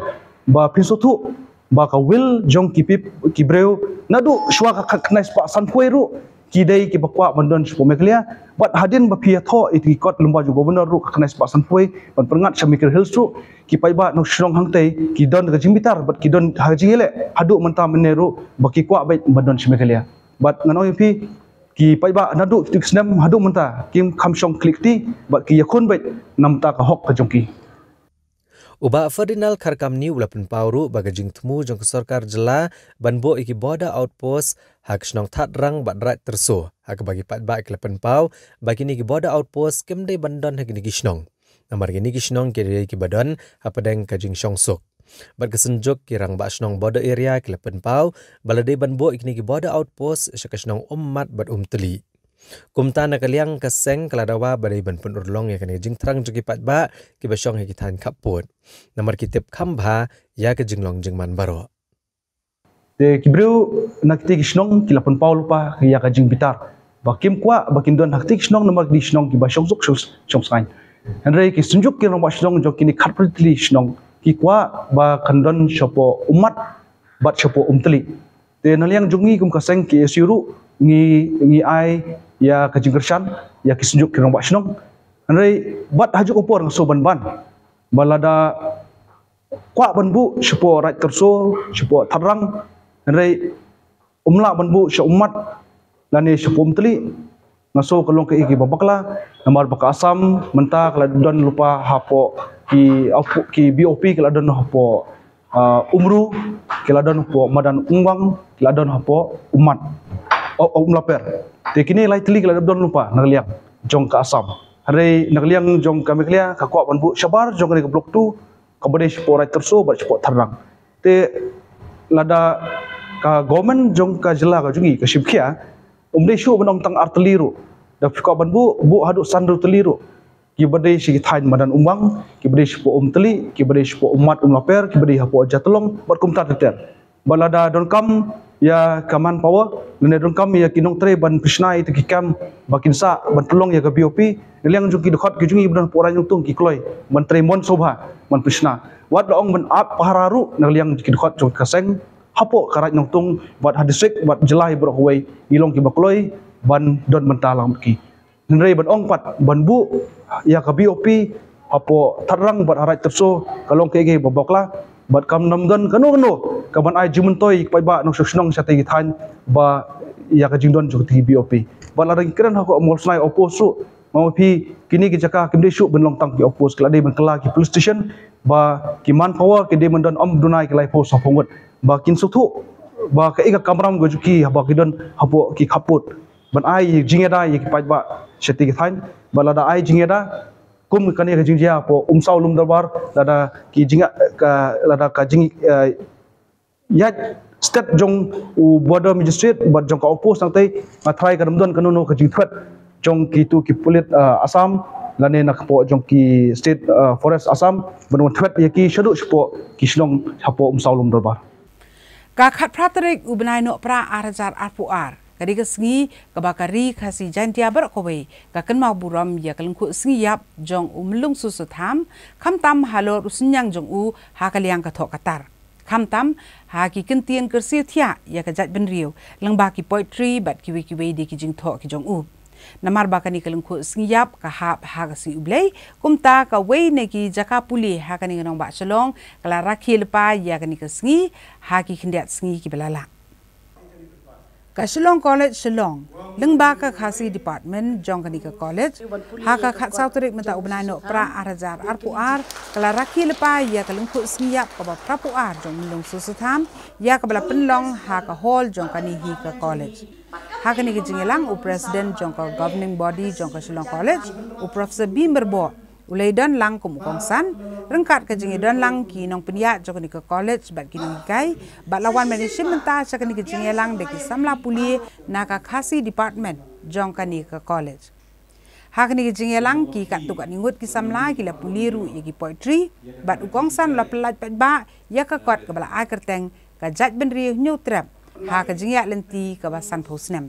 ba phin sngewthuh ba ka will jong ki pep-, ki briew naduh shuwa ka khatkhyndai spah sanphew ruh ki dei kiba kwah ban don shapoh Meghalaya. Bad hadien ba phi ïathoh ïa ki kot lymda jong u governor ruh, ka khatkhyndai spah sanphew ban pynngat sha Meghalaya Hills ruh, ki paidbah nongshong shnong hangtei ki don ka jingbitar bad ki don ha ka jingïaleh haduh mynta mynne ruh ba ki kwah beit ban don sha Meghalaya. Bad ngan ong ïa phi, ki paidbah naduh kito ki snem haduh mynta kim kham shong khlieh kti bad ki ïakhun beit namar ka hok ka jong ki. U Bah Ferdinand Kharkamni u la pynpaw ruh ba ka jingthmu jong ka sorkar jylla ban buh ïa ki border outpost ha ka shnong Thadrang bad Raid Tyrso, ha kaba ki paidbah ki la pynpaw ba kine ki border outpost kim dei ban don ha kine ki shnong, namar kine ki shnong ki dei kiba don hapdeng ka jingshongsuk. Bad ka Synjuk ki Rangbah Shnong Border Area ki la pynpaw ba la dei ban buh ïa kine ki border outpost sha ka shnong Ummat bad Umtylli. Kumta na ka liang ka seng ka la dawa ba dei ban pynurlong ïa kane ka jingthrang jong ki paidbah kiba shong ha ki thaiñ khappud, namar ki tip kham bha ïa ka jinglong jingman baroh. Te ki briew na kitei ki shnong ki la pynpaw lypa ïa ka jingbitar ba kim kwah ba kin don ha kitei ki shnong namar ki dei shnong kiba shongsuk, shong, shongsngain. Hynrei ki Synjuk ki Rangbah Shnong jong kine khatphra tylli ki shnong ki kwah ba kan don shapoh Ummat bad shapoh Umtylli. Te na liang jong ngi kum ka seng K S U ruh ngi, ngi ai ïa ka jingkyrshan ïa ki Synjuk ki Rangbah Shnong. Hynrei bad ha kajuh ka por nga sngew ban ban ba lada kwah ban buh shapoh Raid Tyrso, shapoh Thadrang, hynrei um lah ban buh sha Ummat lane shapoh Umtylli, nga sngew ka long kaei kaei kaba bakla, namar ba ka Assam mynta ka la don lypa hapoh ki, hapoh ki B O P, ka la don hapoh, ah, Umru, ka la don hapoh Madan Umbang, ka la don hapoh Ummat, oh, oh, Umlaper. Te kine lai tylli ki la don lypa na ka liang jong ka Assam. Hynrei na ka liang jong ka Meghalaya ka kwah ban buh shabar jong kane ka Block Two, kaba dei shapoh Raid Tyrso bad shapoh Thadrang. Te lada ka government jong ka jylla ka jong ngi ka shim khia, um dei shuh ban ong tang ar tylli ruh. Da phi kwah ban buh, buh haduh san tylli ruh. Kiba dei sha ki thaiñ Madan Umbang, kiba dei shapoh Umtylli, kiba dei shapoh Ummat Umlaper, kiba dei hapoh Jatulong bad kumta ter ter. Ba lada donkam ïa ka manpower, lane donkam ïa ki nongtrei ban pynshna ïa ki kam ba kin sah ban pynlong ïa ka B O P, na liang jong ki dkhot ki jong ngi ba don hapoh Raid Nongtung ki kloi ban trei mon sngewbha ban pynshna. Wat la ong ban ap pahara ruh na liang jong ki dkhot jong ka seng hapoh ka Raid Nongtung bad ha district bad jylla baroh kawei, ngi long kiba kloi ban don bynta lang bad ki. Hynrei ban ong pat ban buh ïa ka B O P hapoh Thadrang bad ha Raid Tyrso ka long kaei kaei kaba bakla, bad kam don kano kano kaban ai jingmyntoi ïa ki paidbah nongshong shnong shatei ki thaiñ ba ïa ka jingdon jong ki B O P. Bad lada ngi kren ha ka Mawlsnai outpost ruh, nga ong ïa phi, kine ki jaka kim dei shuh ban long tang ki outpost, ki la dei ban kylla ki police station, ba ki manpower ki dei ban don ym duna ki laiphew sawphew ngut, ba kin sngewthuh ba kaei ka kamram ka jong ki haba ki don hapoh ki khappud, ban ai jingïada ïa ki paidbah shatei ki thaiñ. Bad lada ai jingïada kum kane ka jingjia hapoh Umsaw Lumdorbar, lada ki jing, ka, lada ka jing, eh, ïaid stet jong u border magistrate bad jong ka outpost nangtei, nga tharai kan ym don kano kano ka jingthwet jong kito ki pulit, eh, Assam lane na ka pdeng jong ki state, eh, forest Assam, ban wan thwet ïa ki shaduh shapoh ki shnong hapoh Umsaw Lumdorbar. Ka khatphra tarik u bnai Nohprah ar hajar arphew ar ka dei ka sngi kaba ka Ri Khasi Jaintia baroh kawei ka kynmaw burom ïa ka lyngkhuh sngi ïap jong u Myllung Susutham, khamtam halor u synñiang jong u ha ka liang ka thoh ka tar, khamtam ha ki kyntien kyrsiew thiah ïa ka jaitbynriew lyngba ki poetry bad kiwei kiwei de ki jingthoh ki jong u. Namar ba kane ka lyngkhuh sngi ïap ka hap ha ka sngi U Blei, kumta kawei na ki jaka pule ha kane ka nongbah Shillong ka la rakhe lypa ïa kane ka sngi ha ki khyndiat sngi kiba la lah. Ka Shillong College Shillong, lyngba ka Khasi Department jong kane ka college, ha ka khatsaw tarik mynta u bnai Nohprah ar hajar arphew ar, ka la rakhe lypa ïa ka lyngkhuh sngi ïap kaba phraphew ar jong u Myllung Soso Tham, ïa kaba la pynlong ha ka hall jong kane hi ka college. Ha kane ka jingïalang u President jong ka Governing Body jong ka Shillong College, u Professor B Myrboh, u la ïadon lang kum u kongsan, ryngkat ka jingïadon lang ki nongpynïaid jong kane ka college bad ki nonghikai, bad la wan ban ïashim bynta sha kane ka jingïalang da ki samla pule na ka Khasi Department jong kane ka college. Ha kane ka jingïalang ki katto katne ngut ki samla ki la pule ruh ïa ki poetry, bad u kongsan u la pyllait paidbah ïa ka kot kaba la ai kyrteng Ka Jaitbynriew Hynñiewtrep ha ka jingïaid lynti kaba sanphew snem.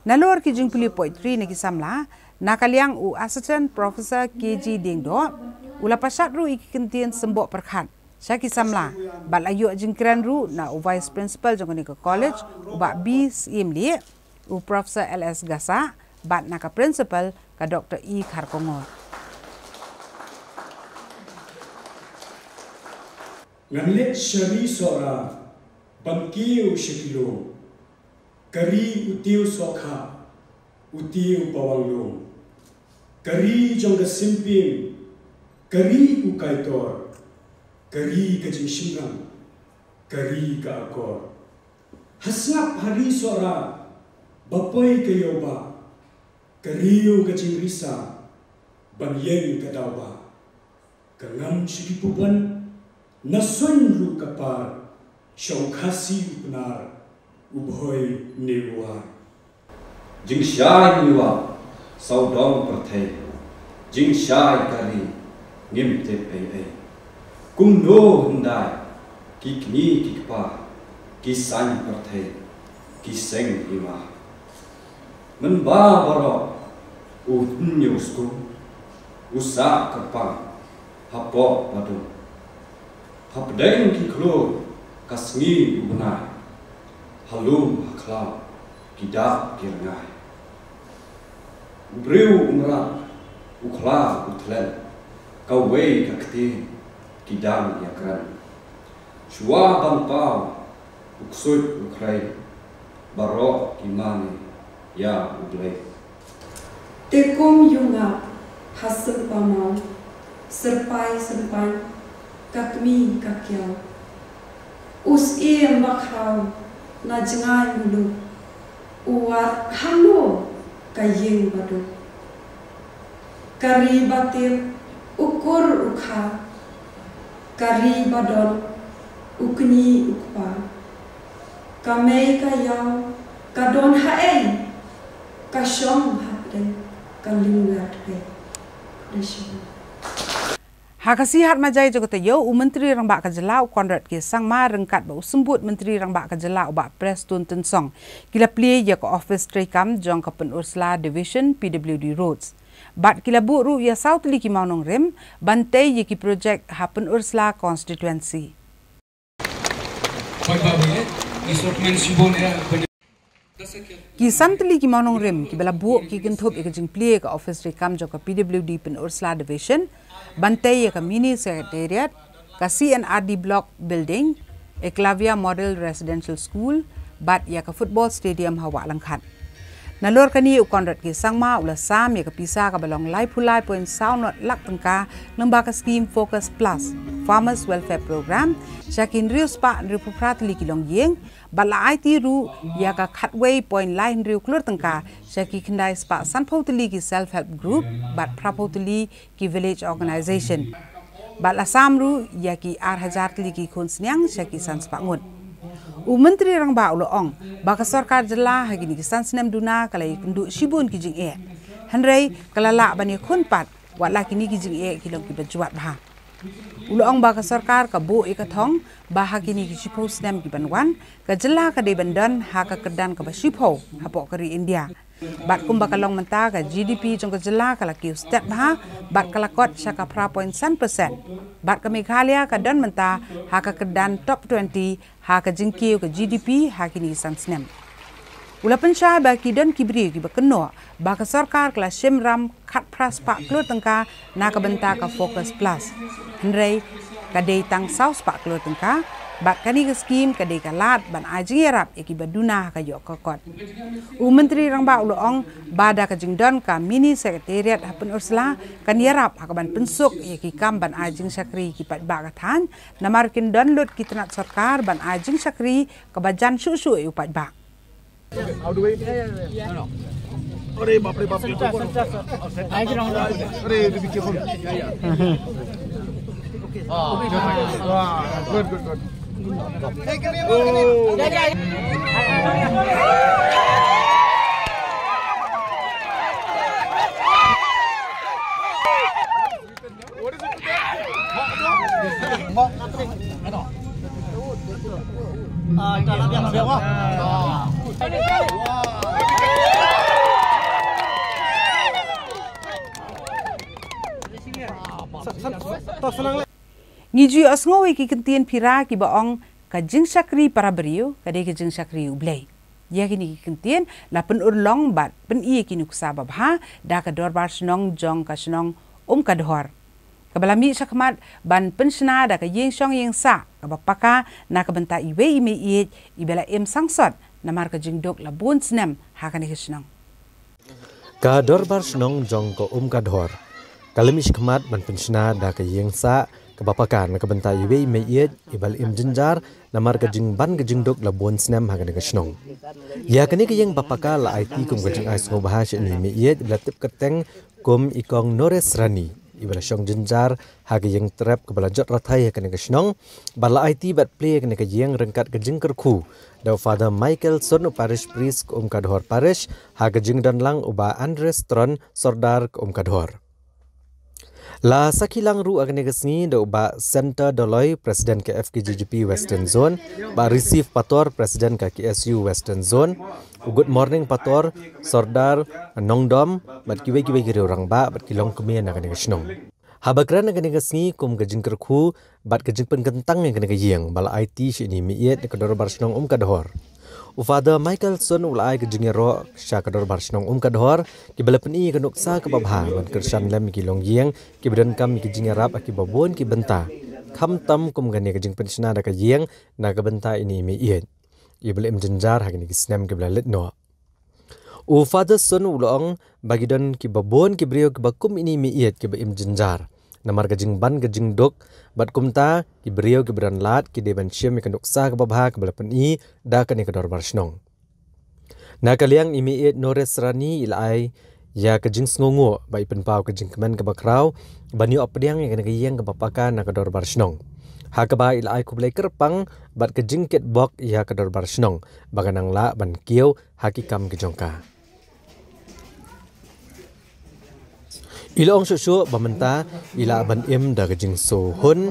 Nalor ki jingpule poetry na ki samla, na ka liang u Assistant Professor K G Diengdoh u la pynshad ruh ïa ki kyntien symboh pyrkhat sha ki samla, bad la ïoh jingkren ruh na u Vice Principal jong kane ka college, u Bah B Syiemlieh, u Professor L S Gassah, bad na ka Principal ka Doctor E Kharkongor. Ngan leit sha ri Sohra ban kiew sha ki lum. Ka ri u Tiew Sohkhah, u Tiew Pawang Lum. Ka ri jong ka Sympiem, ka ri u Kaitor, ka ri ka jingshynrang, ka ri ka akor. Ha sngap ha ri Sohra ba poi ka ïewbah, ka riew ka jingrisa ban ïeng ka dawbah. Ka ngam sha ki pubon, na suiñ ruh ka par, sha u Khasi u Pnar, u Bhoi ne u War. Jingshai ngi wap sawdong pyrthei, jingshai ka ri ngim tip ei ei. Kumno hyndai ki kñi ki kpa, ki saiñ pyrthei, ki seng i ma. Mynba baroh u hynñiew skum, u sah kyrpang hapoh padum. Hapdeng ki khlur ka sngi u bnai, ha lum ha khlaw ki dap ki rngai. U briew u mrad, u khla u thlen, kawei ka ktien ki dang ïakren. Shuwa ban paw u ksuid u khrei, baroh ki mane ïa U Blei. Te kum ïungap ha sympa maw, syrpai sympan, ka kmie ka kiaw. U syiem ba khraw na jngai muluk, u wad hangno ka ïing ba duk. Ka ri ba tip u kur u kha, ka ri ba don u kñi u kpa. Ka mei ka ïaw ka don haei, ka shong hapdeng ka lyngngat pei. Khublei shibun. Ha ka sngi Hatmaijai jong ka taïew, u Myntri Rangbah ka Jylla u Conrad K Sangma ryngkat bad u Symbud Myntri Rangbah ka Jylla u Bah Prestone Tynsong ki la plie ïa ka ophis treikam jong ka Pynursla Division P W D Roads. Bad ki la buh ruh ïa saw tylli ki mawnongrim ban tei ïa ki projek ha Pynursla Constituency. Ki san tylli ki mawnongrim kiba la buh ki kynthup ïa ka jingplie ka ophis treikam jong ka P W D Pynursla Division, ban tei ïa ka mini secretariat, ka C and R D Block Building, Eklavya Model Residential School, bad ïa ka football stadium ha Wah Langkhat. Nalor kane u Conrad K Sangma u la sam ïa ka pisa kaba long laiphew lai point saw nod lak tyngka lyngba ka skim Focus Plus Farmers Welfare Programme sha ki hynriew spah hynriewphew phra tylli ki longïing, bad la aiti ruh ïa ka khatwei point lai hynriew klur tyngka sha ki khyndai spah sanphew tylli ki self help group bad phraphew tylli ki village organization. Bad la sam ruh ïa ki ar hajar tylli ki khun sniang sha ki san spah ngut. U Myntri Rangbah u la ong ba ka sorkar jylla ha kine ki san snem duna ka la ïakynduh shibun ki jingeh, hynrei ka la lah ban ïakhun pat wat la kine ki jingeh ki long kiba jwat bha. U la ong ba ka sorkar ka buh ïa ka thong ba ha kine ki shiphew snem ki ban wan, ka jylla ka dei ban don ha ka kyrdan kaba shiphew hapoh ka ri India. Bad kumba ka long mynta, ka G D P jong ka jylla ka la kiew stet bha bad ka la kot sha ka phra point san percent. Bad ka Meghalaya ka don mynta ha ka kyrdan top twenty ha ka jingkiew ka G D P ha kine ki san snem. U la pynshai ba ki don ki briew kiba kynnoh ba ka sorkar ka la shim ram khatphra spah klur tyngka na ka bynta ka Focus Plus, hynrei ka dei tang saw spah klur tyngka, bad kane ka skhim ka dei ka lad ban ai jingïarap ïa kiba duna ha ka ïoh ka kot. U Myntri Rangbah u la ong ba da ka jingdon ka Mini Secretariat ha Pynursla kan ïarap ha ka ban pynsuk ïa ki kam ban ai jingshakri ki paidbah ka thaiñ, namar kin don lut ki tnat sorkar ban ai jingshakri kaba jan shuh shuh ïa u paidbah. How do we? Yeah, yeah, yeah. No, no. Arey, bap re, bap re. Center, center, sir. Center. Arey, be careful. Yeah, yeah. Wow, good, good, good. Thank you. Oh. Yeah, yeah, yeah. Ngi ju ïohsngew ïa ki kyntien phira kiba ong ka jingshakri para briew ka dei ka jingshakri U Blei. Ïa kine ki kyntien la pynurlong bad pyni ïa ki nuksa babha da ka dorbar shnong jong ka shnong Umkadhor, kaba la mih shakhmat ban pynshna da ka ïing shong ïing sah kaba paka na ka bynta iwei i meiieit iba la im sangsot namar ka jingduk la bun snem ha kane ka shnong. Ka dorbar shnong jong ka Umkadhor ka la mih shakhmat ban pynshna da ka ïing sah kaba paka na ka bynta iwei i meiieit iba la im jynjar namar ka jingban ka jingduk la bun snem ha kane ka shnong. Ïa kane ka ïing ba paka la aiti kum ka jingai sngewbha sha ine i meiieit iba la tip kyrteng kum i Kong Noresrani, iba la shong jynjar ha ka ïing trep kaba la jot rathai ha kane ka shnong, bad la aiti bad plie ïa kane ka ïing ryngkat ka jingkyrkhu da u Father Michael Sun, u Parish Priest ka Umkadhor Parish, ha ka jingdon lang u Bah Andres Tron, Sordar ka Umkadhor. La sakhi lang ruh ha kane ka sngi da u Bah Center Doloi, President ka F K J G P Western Zone, Bah Receive Pator, President ka K S U Western Zone, u Good Morning Pator, Sordar Nongdom, bad kiwei kiwei ki riew rangbah bad ki longkmie na kane ka shnong. Haba kren ha kane ka sngi kum ka jingkyrkhu bad ka jingpynkyntang ïa kane ka ïing ba la aiti sha ine i meiieit da ka dorbar shnong Umkadhor, u Father Michael Sun u la ai ka jingïaroh sha ka dorbar shnong Umkadhor kiba la pyni ïa ka nuksa kaba bha ban kyrshan lem ïa ki longïing kiba donkam ïa ka jingïarap ha kiba bun ki bynta, khamtam kum kane ka jingpynshna da ka ïing na ka bynta ine i meiieit iba la im jynjar ha kine ki snem kiba la leit noh. U Father Sun u la ong ba ki don kiba bun ki briew kiba kum ine i meiieit kiba im jynjar namar ka jingban ka jingduk, bad kumta ki briew kiba don lad ki dei ban shim ïa ka nuksa kaba bha kaba la pyni da kane ka dorbar shnong. Na ka liang i meiieit Noresrani i la ai ïa ka jingsngewnguh ba i pynpaw ka jingkmen kaba khraw ban ïoh pdiang ïa kane ka ïing kaba paka na ka dorbar shnong, ha kaba i la ai khublei kyrpang bad ka jingkitbok ïa ka dorbar shnong ba kan nang lah ban kiew ha ki kam ki jong ka. I la ong shuh shuh ba mynta i lah ban im da ka jingsngewhun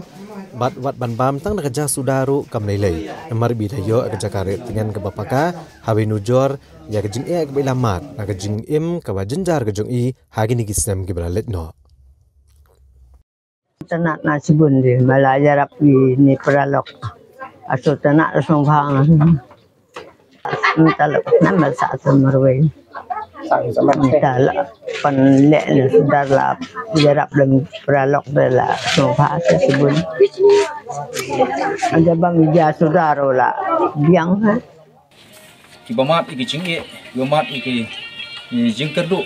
bad wat ban bam tang da ka ja suda ruh kam lei lei, namar ba i la ïoh ka jaka ri tyngen kaba paka ha Bhawanajor ïa ka jingeh kaba i la mad na ka jingim kaba jynjar ka jong i ha kine ki snem kiba la leit noh. Tnat na shibun de, ba la ïarap ïa ine i paralok. Ato tnat la sngewbha. Mynta la, namar sa sa marwei. Mynta la pynleh ne sudar la ïarap lem paralok de la sngewbha sa shibun. Ynda bam ïa sudar la biang ha. Kiba mad ïa ki jingeh, kiba mad ïa ki, ïa ki jingkyrduh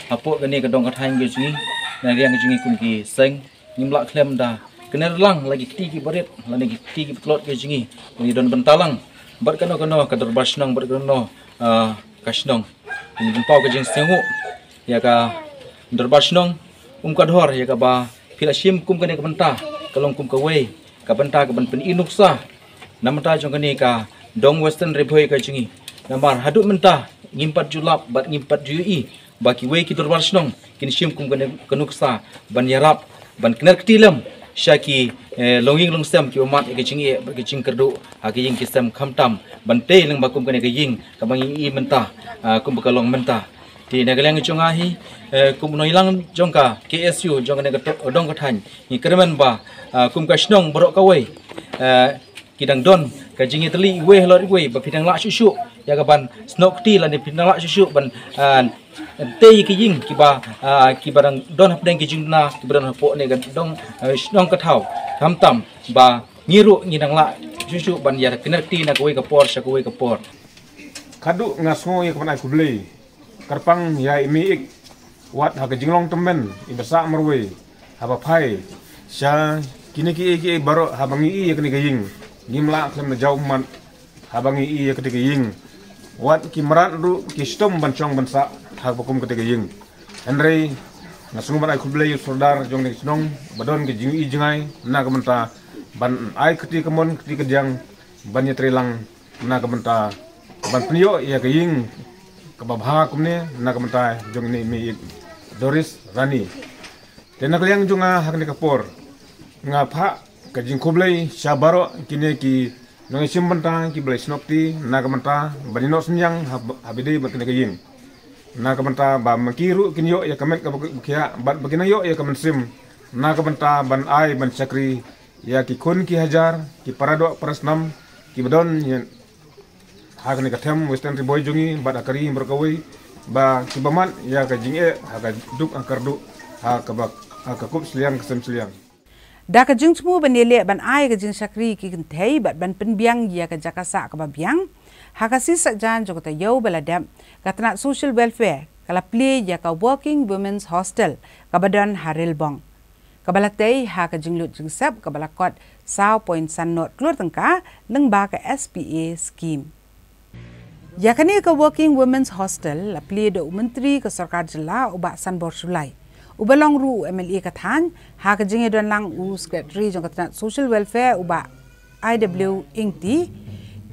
hapoh kane ka dong ka thaiñ ka jong ngi, na liang ka jong ngi kum ki seng, ngim lah khlem da kner lang la ki kti kiba rit lane ki kti kiba tlot ka jong ngi, ngi don bynta lang bad kano kano ka dorbar shnong bad kano, ah, ka shnong. Ngi pynpaw ka jingsngewnguh ïa ka dorbar shnong Umkadhor ïa kaba phi la shim kum kane ka bynta, ka long kum kawei ka bynta ka ban pyni nuksa na bynta jong kane ka dong Western Ri Bhoi ka jong ngi. Namar haduh mynta ngim pat ju lap bad ngim pat ju ïohi ba kiwei ki dorbar shnong kin shim kum kane ka nuksa ban ïarap ban kner kti lem sha ki, eh, longïing longsem kiba mad ïa ka jingeh bad ka jingkyrduh ha ka ïing ki sem, khamtam ban tei lyngba kum kane ka ïing kaba ngi ïohi mynta, ah, kumba ka long mynta. Te na ka liang jong nga hi, eh, kum u nongïalang jong ka K S U jong kane ka to-, dong ka thaiñ, ngi kyrmen ba, ah, kum ka shnong baroh kawei, eh, ki dang don ka jingïatylli iwei halor iwei ba phi dang lah shuh shuh Ïa ka ban snoh kti lane pynlah shuh shuh ban, ah, tei ki ïing kiba, ah, kiba dang don hapdeng ki jingduna kiba don hapoh ne ka dong, ah, shnong ka thaw. Khamtam ba ngi ruh ngi dang lah shuh shuh ban ïa kynnoh kti na kawei ka por sha kawei ka por. Khadduh nga sngew ïa ka ban ai khublei kyrpang ïa i mei ik wat ha ka jinglong tymmen iba sah marwei haba phai sha kine kiei kiei baroh haba ngi ïohi ïa kane ka ïing ngim lah khlem da jaw ummat haba ngi ïohi ïa kane ka ïing. Wat ki mrad ruh ki shitom ban shong ban sah ha kaba kum kane ka ïing. Hynrei nga sngew ban ai khublei ïa u sordar jong kane ka shnong ba don ka jingïohi jngai na ka bynta ban ai kti kamon kti kadiang ban ïatreilang na ka bynta ban pynïoh ïa ka ïing kaba bha kumne na ka bynta jong ine i mei ik Doris Rani. Te na ka liang jong nga ha kane ka por nga phah ka jingkhublei sha baroh kine ki nongïashim bynta kiba la ïasnoh kti na ka bynta ban ïehnoh synñiang ha, ha ba ïadei bad kane ka ïing. Na ka bynta ba ma ki ruh kin ïoh ïa ka met kaba khiah bad ba kin nang ïoh ïa ka mynsiem na ka bynta ban ai ban shakri ïa ki khun ki hajar ki paradoh parasnam kiba don ïa ha kane ka them Western Ri Bhoi jong ngi bad ha ka ri baroh kawei ba kiba mad ïa ka jingeh ha ka duk ha ka kyrduh ha kaba ha ka kup shiliang ka sem shiliang. Da ka jingthmu ban ïaleh ban ai ka jingshakri ki kynthei bad ban pynbiang ïa ka jaka sah kaba biang ha ka sisajan jong ka taïew ba la dep, ka tnat Social Welfare ka la plie ïa ka Working Women's Hostel kaba don ha Rilbong, kaba la tei ha ka jinglut jingsep kaba la kot saw point san not klur tyngka lyngba ka S P A scheme. Ïa kane ka Working Women's Hostel la plie da u Myntri ka Sorkar Jylla u Bah Sanbor Shullai, uba long ruh u M L A ka thaiñ, ha ka jingïadonlang u Secretary jong ka tnat Social Welfare u Bah I W Ingti,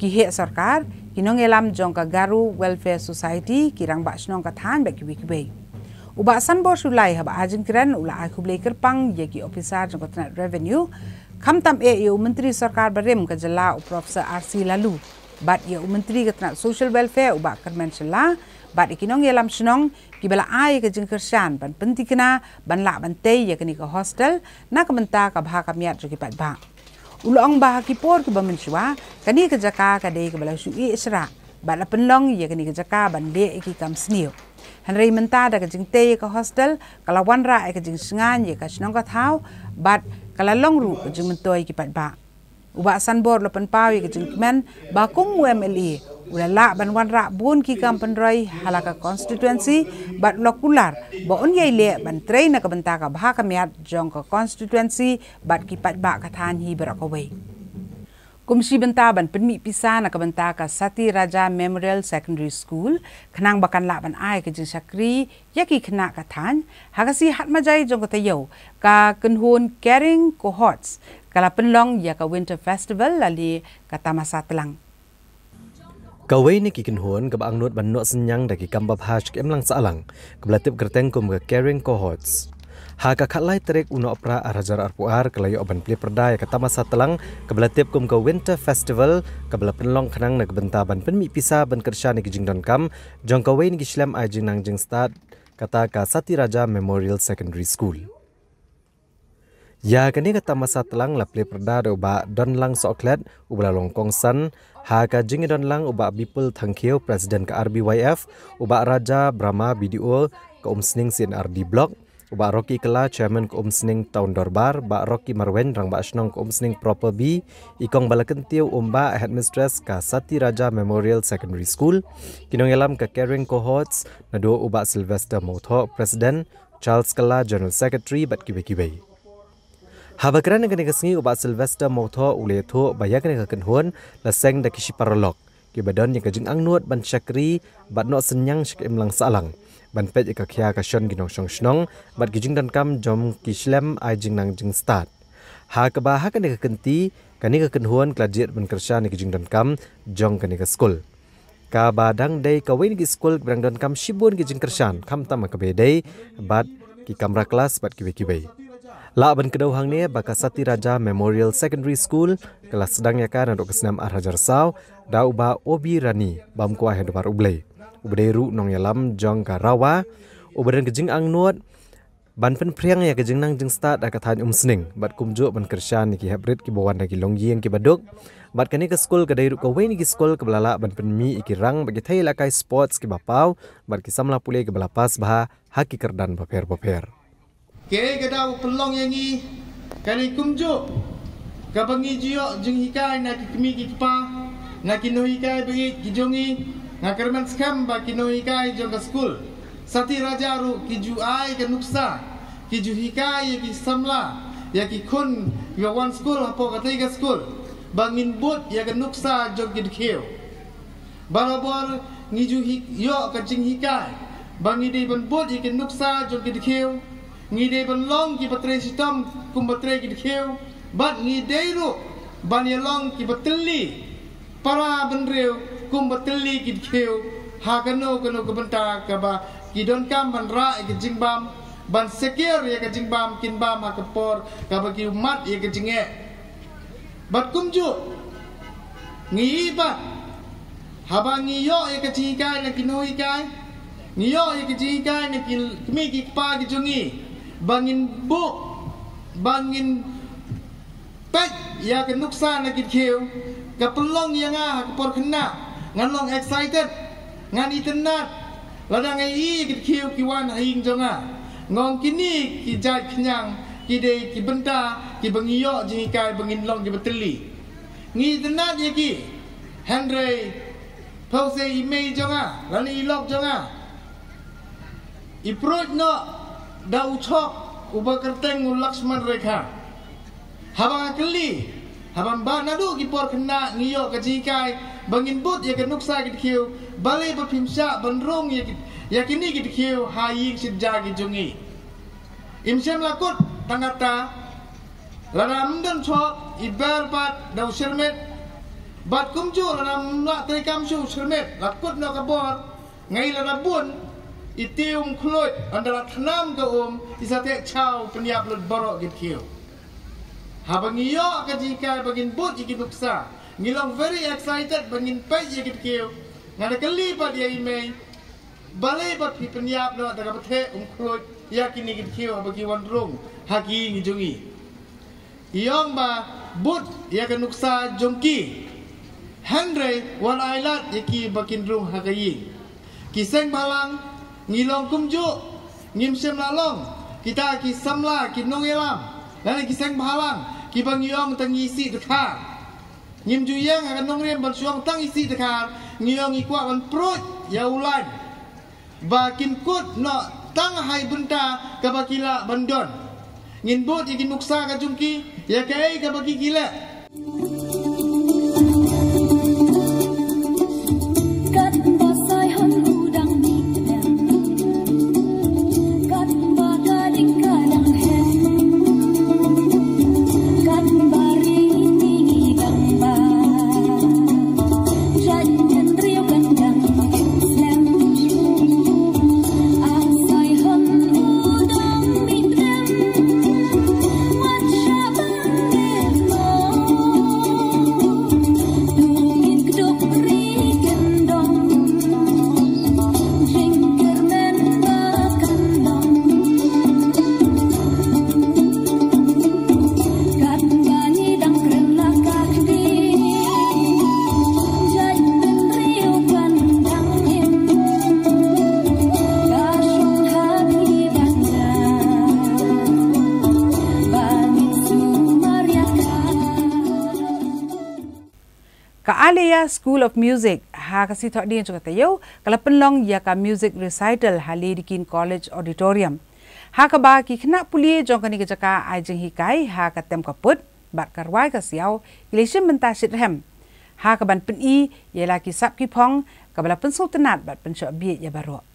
ki heh sorkar, ki nongïalam jong ka Garo Welfare Society, ki rangbah shnong ka thaiñ bad kiwei kiwei. U Bah Sanbor Shullai haba ai jingkren u la ai khublei kyrpang ïa ki ophisar jong ka tnat Revenue, khamtam eh ïa u Myntri Sorkar barim ka jylla u Professor R C Laloo bad ïa u Myntri ka tnat Social Welfare u Bah Kyrmen Shylla bad ïa ki nongïalam shnong kiba la ai ïa ka jingkyrshan ban pynthikna ban lah ban tei ïa kane ka hostel na ka bynta ka bha ka miat jong ki paidbah. U la ong ba ha ki por kiba mynshuwa kane ka jaka ka dei kaba la shu ïeh shrah bad la pynlong ïa kane ka jaka ban leh ïa ki kam sniew. Hynrei mynta da ka jingtei ïa ka hostel ka la wanrah ïa ka jingshngaiñ ïa ka shnong ka thaw bad ka la long ruh ka jingmyntoi ïa ki paidbah. U Bah Sanbor u la pynpaw ïa ka jingkmen ba kum u M L A u la lah ban wanrah bun ki kam pynroi ha la ka constituency bad u la kular ba un ïai leh ban trei na ka bynta ka bha ka miat jong ka constituency bad ki paidbah ka thaiñ hi baroh kawei. Kum shi bynta ban pynmih pisa na ka bynta ka Sati Raja Memorial Secondary School, khnang ba kan lah ban ai ka jingshakri ïa ki khynnah ka thaiñ, ha ka sngi Hatmajai jong ka taïew, ka kynhun Caring Cohorts ka la pynlong ïa ka Winter Festival lane ka Tamasa Tlang. Kawei na ki kynhun kaba angnud ban noh synñiang da ki kam babha sha ka imlang sahlang, kaba la tip kyrteng kum ka Caring Cohorts. Ha ka khatlai tarik u Nohprah ar hajar arphew ar ka la ïoh ban plie pyrda ïa ka Tamasa Tlang kaba la tip kum ka Winter Festival, kaba la pynlong khnang na ka bynta ban pynmih pisa ban kyrshan ïa ki jingdonkam jong kawei na ki shlem ai jingnang jingstad, kata ka Sati Raja Memorial Secondary School. Ïa kane ka Tamasa Tlang la plie pyrda da u Bah Donlang Sohkhlet, uba la long kongsan ha ka jingïadonlang u Bah Bipul Thangkhiew, President ka R B Y F, u Bah Raja Brahma, B D O ka Umsning C and R D Block, u Bah Rocky Kylla, Chairman ka Umsning Town Dorbar, Bah Rocky Marwein, Rangbah Shnong ka Umsning Proper B, i Kong Balakyntiew Umbah, Headmistress ka Sati Raja Memorial Secondary School, ki nongïalam ka Caring Cohorts, naduh u Bah Sylvester Mawthoh, President, Charles Kylla, General Secretary, bad kiwei kiwei. Haba kren ha kane ka sngi u Bah Sylvester Mawthoh u la ïathuh ba ïa kane ka kynhun la seng da ki shi paralok kiba don ïa ka jingangnud ban shakri bad noh synñiang sha ka imlang sahlang, ban peit ïa ka khia ka shon ki nongshong shnong bad ki jingdonkam jong ki shlem ai jingnang jingstad. Ha kaba ha kane ka kynti, kane ka kynhun ka la jied ban kyrshan ïa ki jingdonkam jong kane ka skul. Kaba dang dei kawei na ki skul kiba dang donkam shibun ki jingkyrshan, khamtam ha kaba ïadei bad ki kamra klas bad kiwei kiwei. Lah ban kdew hangne ba ka Sati Raja Memorial Secondary School ka la sdang ïa ka naduh ka snem ar hajar saw da u Bah O B Rani, bam kwah ha dwar U Blei, uba dei ruh nongïalam jong ka RAWA, uba don ka jingangnud Ban pynphriang ïa ka jingnang jingstad ha ka thaiñ Umsning bad kumjuh ban kyrshan ïa ki heprit kiba wan na ki longïing kiba duk. Bad kane ka skul ka dei ruh kawei na ki skul kaba la lah ban pynmih ïa ki rang bad ki thei ïalehkai sports kiba paw bad ki samla pule kiba la pass bha ha ki kyrdan bapher bapher. Kaei ka daw pynlong ïa ngi, kane kumjuh kaba ngi ju ïoh jinghikai na ki kmie ki kpa, na ki nonghikai ba ïeit ki jong ngi. Nga kyrmen skhem ba ki nonghikai jong ka skul Sati Raja ruh ki ju ai ka nuksa, ki ju hikai ïa ki samla, ïa ki khun kiba wan skul hapoh katei ka skul, ba ngin bud ïa ka nuksa jong ki dkhiew. Barabor ngi ju hi-, ïoh ka jinghikai ba ngi dei ban bud ïa ki nuksa jong ki dkhiew, ngi dei ban long kiba trei shitom kumba trei ki dkhiew, bad ngi dei ruh ban ïa long kiba tylli para bynriew kumba tylli ki dkhiew ha kano kano ka bynta kaba ki donkam ban rah ïa ka jingbam, ban sakhiar ïa ka jingbam kin bam ha ka por kaba ki mat ïa ka jingeh. Bad kumjuh ngi ïohi ba haba ngi ïoh ïa ka jinghikai na ki nonghikai, ngi ïoh ïa ka jinghikai na ki kmie ki kpa ki jong ngi, ba ngin buh, ba ngin peit ïa ka nuksa na ki dkhiew, ka pynlong ïa nga ha ka por khynnah ngan long excited, ngan itynnad. Lada nga ïohi ïa ki dkhiew ki wan ha ïing jong nga, nga ong kine ki jait khñiang ki dei ki bynta kiba ngi ïoh jinghikai ba ngin long kiba tylli. Ngi itynnad ïa ki. Hynrei phew se i mei jong nga lane i lok jong nga, i pruid noh da u chok uba kyrteng u Lakshman Rekha. Haba nga kylli, haba mba naduh ki por khynnah ngi ïoh ka jinghikai ba ngin bud ïa ka nuksa ki dkhiew, balei ba phim shah ban rung ïa ki, ïa kine ki dkhiew ha ïing shet ja ki jong ngi? Im shym la kut tang katta, lada ym don chok i ber pat da u shyrmit. Bad kumjuh lada ym lah treikam shuh u shyrmit, la kut noh ka bor, nga i lada bun, i tiew um khluit, ynda la thnam ka um, i sa teh chaw pynïap lut baroh ki dkhiew. Haba ngi ïoh ka jinghikai ba ngin bud ïa ki nuksa, ngi long very excited ba ngin peit ïa ki dkhiew. Nga da kylli pat ïa i mei, balei ba phi pynïap noh da kaba teh um khluit ïa kine ki dkhiew haba ki wan rung ha ki ïing jong ngi? I ong ba bud ïa ka nuksa jong ki, hynrei wat ai lad ïa ki ba kin rung ha ka ïing. Ki seng bhalang ngi long kumjuh, ngim shym la long kita ki samla ki nongïalam lane ki seng bhalang kiba ngi ong tang ngi isih dkhar. Ngim ju ïeng ha ka nongrim ban shu ong tang isih dkhar, ngi ong ngi kwah ban pruid ïa u lain ba kin kut noh tang ha i bynta kaba ki lah ban don. Ngin bud ïa ki nuksa ka jong ki ïa kaei kaba ki ki leh. Ka Aleya School of Music ha ka Sngi Thohdieng jong ka taïew ka la pynlong ïa ka music recital ha Lady Keane College Auditorium, ha kaba ki khynnah pule jong kane ka jaka ai jinghikai ha ka tem ka put bad ka rwai ka siaw, ki la shim bynta shitrhem ha kaban pyni ïa la ki sap ki phong, kaba la pynsngewtynnat bad pynshoh bieit ïa baroh.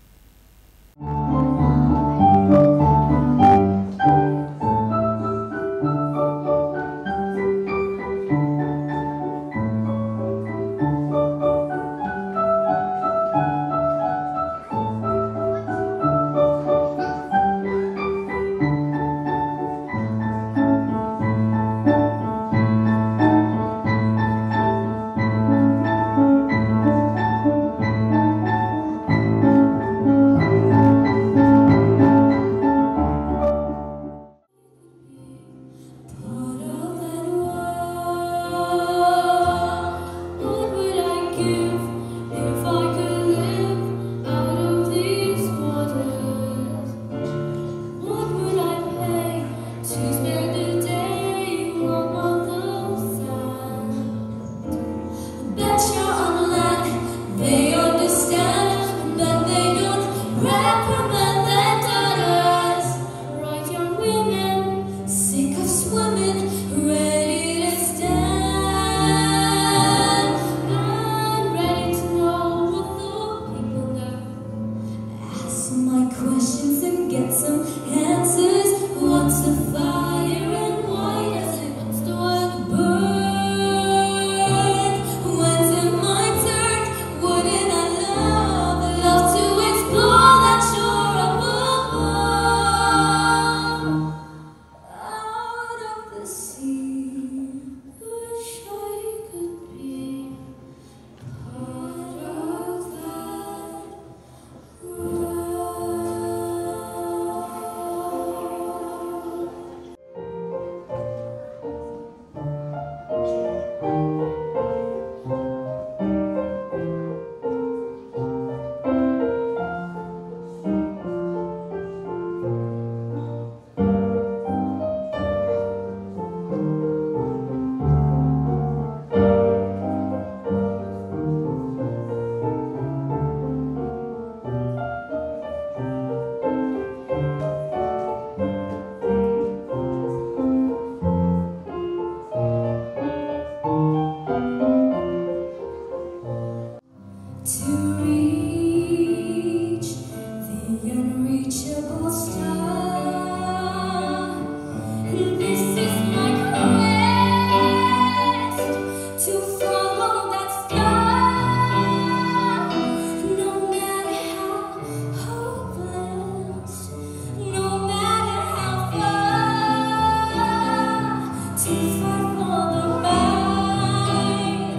Women ready to stand and ready to know what the people know. Ask my questions and get some answers. What's the fire and why does it burn? When's it my turn? Wouldn't I love, love to explore that shore up above? Out of the sea, wish I could be part of that world. To reach the unreachable star. This is my quest, to follow that star. No matter how hopeless, no matter how far, to fight for the right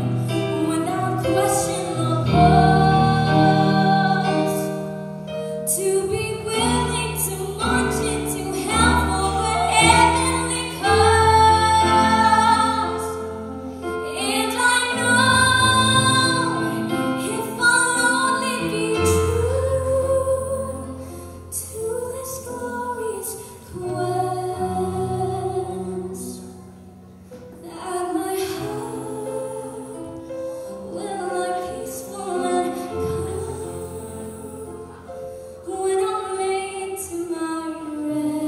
without question or pause, to be willing to march into hell for whatever it costs. And I know if I'll only be true to this glorious quest, that my heart will lie peaceful and calm when I'm laid to my rest.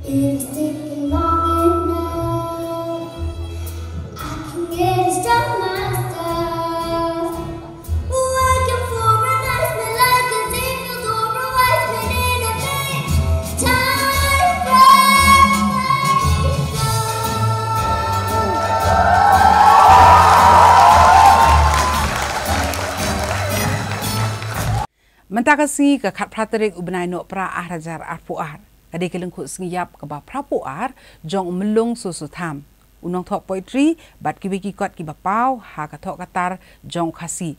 It is taking long enough. I can get it done myself. Working for a nice man like a Ezekiel or a wise man in a big time. Mynta ka sngi ka khatphra tarik u bnai Nohprah arhajar arphew ar. Ka dei ka lyngkhuh sngi ïap kaba phraphew ar jong u Myllung Soso Tham, u nongthoh poetry bad kiwei ki kot kiba paw ha ka thoh ka tar jong u Khasi.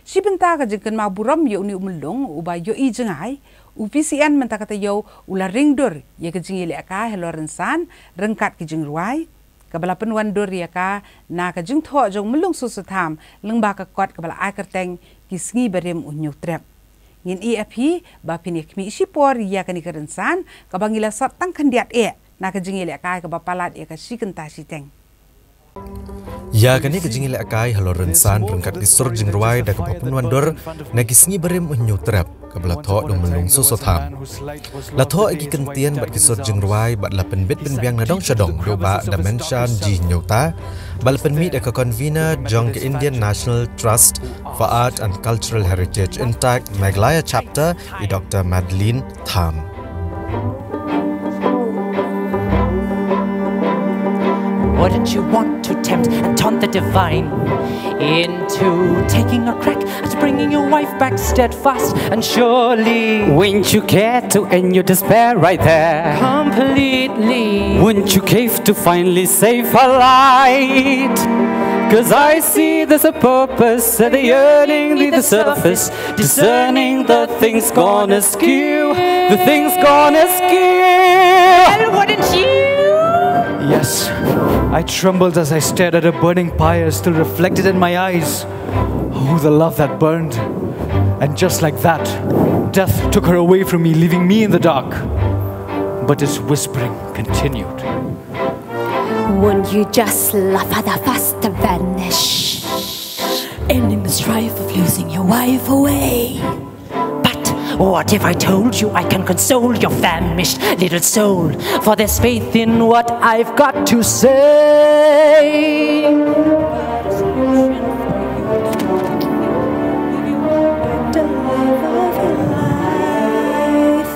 Shi bynta ka jingkynmaw burom ïa une u Myllung uba ïohi jngai, u P C N mynta ka taïew u la ring dur ïa ka jingïalehkai halor rynsan ryngkat ki jingrwai, kaba la pynwandur ïa ka na ka jingthoh jong u Myllung Soso Tham lyngba ka kot kaba la ai kyrteng Ki Sngi Barim U Hynñiewtrep. Ngin ïa phi ba phin ïa khmih shipor ïa kane ka rynsan kaba ngi la sot tang khyndiat eh na ka jingïalehkai kaba palat ïa ka shi kynta shiteng. Ïa kane ka jingïalehkai halor rynsan ryngkat ki sur jingrwai da kaba pynwandur na ki sngi barim u Hynñiewtrep, kaba la thoh da u Myllung Soso Tham. La thoh ïa ki kyntien bad ki sur jingrwai bad la pynbit pynbiang na dong sha dong da u Bah Damensham G Hynñiewta, ba la pynmih da ka convener jong ka Indian National Trust for Art and Cultural Heritage, INTACH Meghalaya Chapter, i Doctor Madeline Tham. Wouldn't you want to tempt and taunt the divine into taking a crack at bringing your wife back steadfast and surely? Wouldn't you care to end your despair right there? Completely. Wouldn't you cave to finally save her light? Cause I see there's a purpose at the yearning neath the surface, discerning the things gone askew, the things gone askew. Well, wouldn't you? Yes, I trembled as I stared at her burning pyre still reflected in my eyes. Oh, the love that burned. And just like that, death took her away from me, leaving me in the dark. But his whispering continued. Won't you just love her the faster vanish? Ending the strife of losing your wife away. But what if I told you I can console your famished little soul? For there's faith in what I've got to say.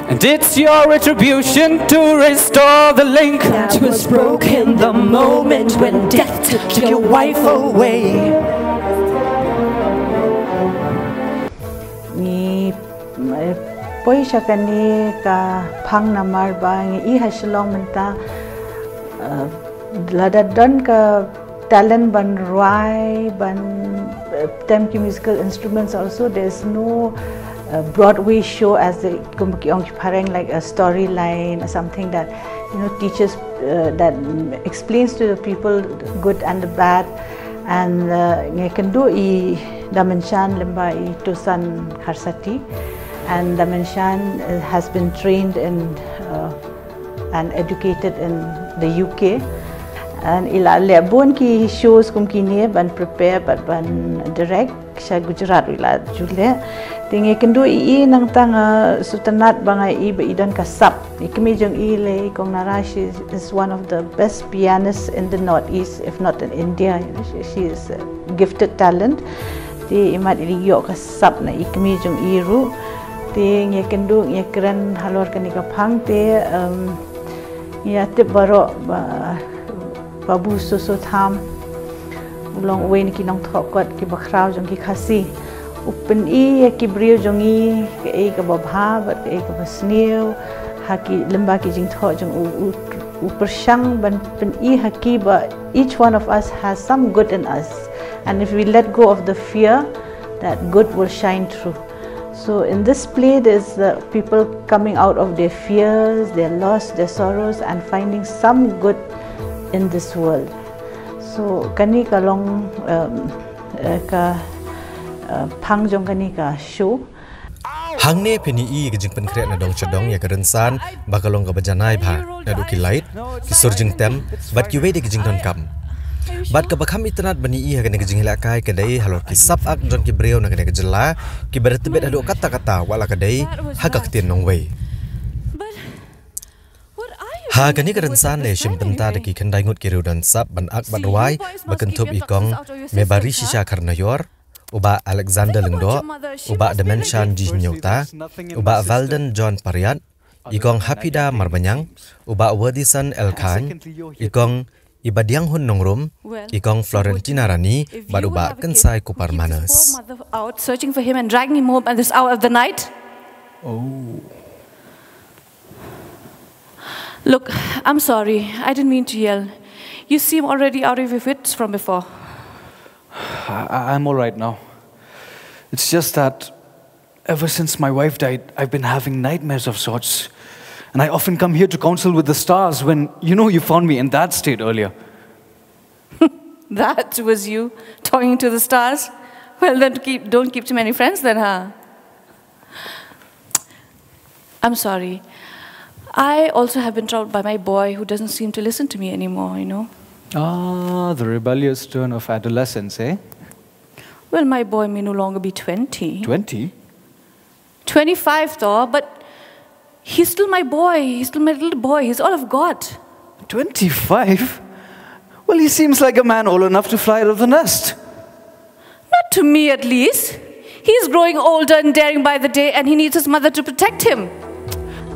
And it's your retribution to restore the link that was broken the moment when death took your wife away. Ngi poi sha kane ka phang namar ba ngi i ha Shillong mynta, lada don ka talent ban rwai, ban tem ki musical instruments also. There's no Broadway show as the kum ki ong ki phareng, like a storyline or something that, you know, teaches, that explains to the people good and the bad. And ngi kynduh i Damensham lyngba i Tosan Kharsati, and Damensham has been trained in and educated in the U K. And i la leh bun ki shows kum kine ban prepare bad ban direct. Sha Gujarat i la ju leh. Te ngi kynduh i, i nangta nga sngewtynnat ba nga i ba i don ka sap. I kmie jong i lei, i Kong Nara, she is one of the best pianists in the Northeast, if not in India. She is a gifted talent. Te i mat i ïoh ka sap na i kmie jong i ruh. Te ngi kynduh, ngi kren halor kane ka phang te, ngi ïa tip baroh ba Babu Soso Tham u long uwei na ki nongthoh kot kiba khraw jong ki Khasi. U pyni ïa ki briew jong i kaei kaba bha bad kaei kaba sniew ha ki lyngba ki jingthoh jong u. U pyrshang ban pyni ha ki ba each one of us has some good in us, and if we let go of the fear, that good will shine through. So in this play, there's the people coming out of their fears, their loss, their sorrows, and finding some good in this world. So kane ka long, um, uh, ka uh, phang jong kane ka show. Hangne phin ïohi ka jingpynkhreh na dong sha dong ïa ka rynsan ba ka long kaba janai bha, naduh ki light, ki sur jingtem bad kiwei de ki jingdonkam. Bad kaba kham itynnad ban ïohi ha kane ka jingïalehkai ka dei halor ki sap ak jong ki briew na kane ka jylla kiba da tbit haduh katta katta wat la ka dei ha ka ktien nongwei. Ha kane ka rynsan la shim bynta da ki khyndai ngut ki riewdonsap ban ak bad rwai ba kynthup i Kong Mebari Shisha Kharnaior, u Bah Alexander Lyngdoh, u Bah Damensham G Hynñiewta, u Bah Valden John Pariat, i Kong Hapida Marbaniang, u Bah Worthison L Chyne, i Kong Ibadianghun Nongrum, i Kong Florentina Rani bad u Bah Kynsai Kupar Manners. Out searching for him and dragging him home at this hour of the night. Oh. Look, I'm sorry. I didn't mean to yell. You seem already out of your wits from before. I, I'm all right now. It's just that ever since my wife died, I've been having nightmares of sorts. And I often come here to counsel with the stars when, you know, you found me in that state earlier. That was you talking to the stars? Well, then keep, don't keep too many friends then, huh? I'm sorry. I also have been troubled by my boy who doesn't seem to listen to me anymore, you know. Ah, the rebellious turn of adolescence, eh? Well, my boy may no longer be twenty. Twenty? Twenty-five, though, but he's still my boy. He's still my little boy. He's all I've got. Twenty-five? Well, he seems like a man old enough to fly out of the nest. Not to me, at least. He's growing older and daring by the day, and he needs his mother to protect him.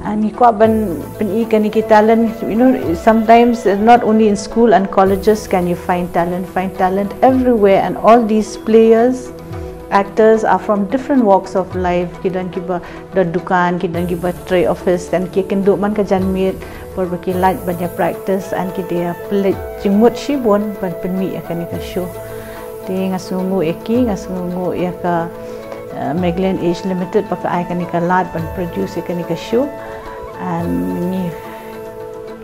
And ngi kwah ban pyni kane ki talent, you know, sometimes, uh, not only in school and colleges can you find talent, find talent everywhere, and all these players, actors are from different walks of life. Ki don kiba don dukan, ki don kiba trei office, and ki kynduh man ka janmiet, por ba ki lait ban ïa practice, and ki dei ïa pynleit jingmut shibun ban pynmih ïa kane ka show. Te nga sngewnguh ïa ki, nga sngewnguh ïa ka, uh, Megalyn Age Limited ba ka ai kane ka lad ban produce ïa kane ka show. And ngi,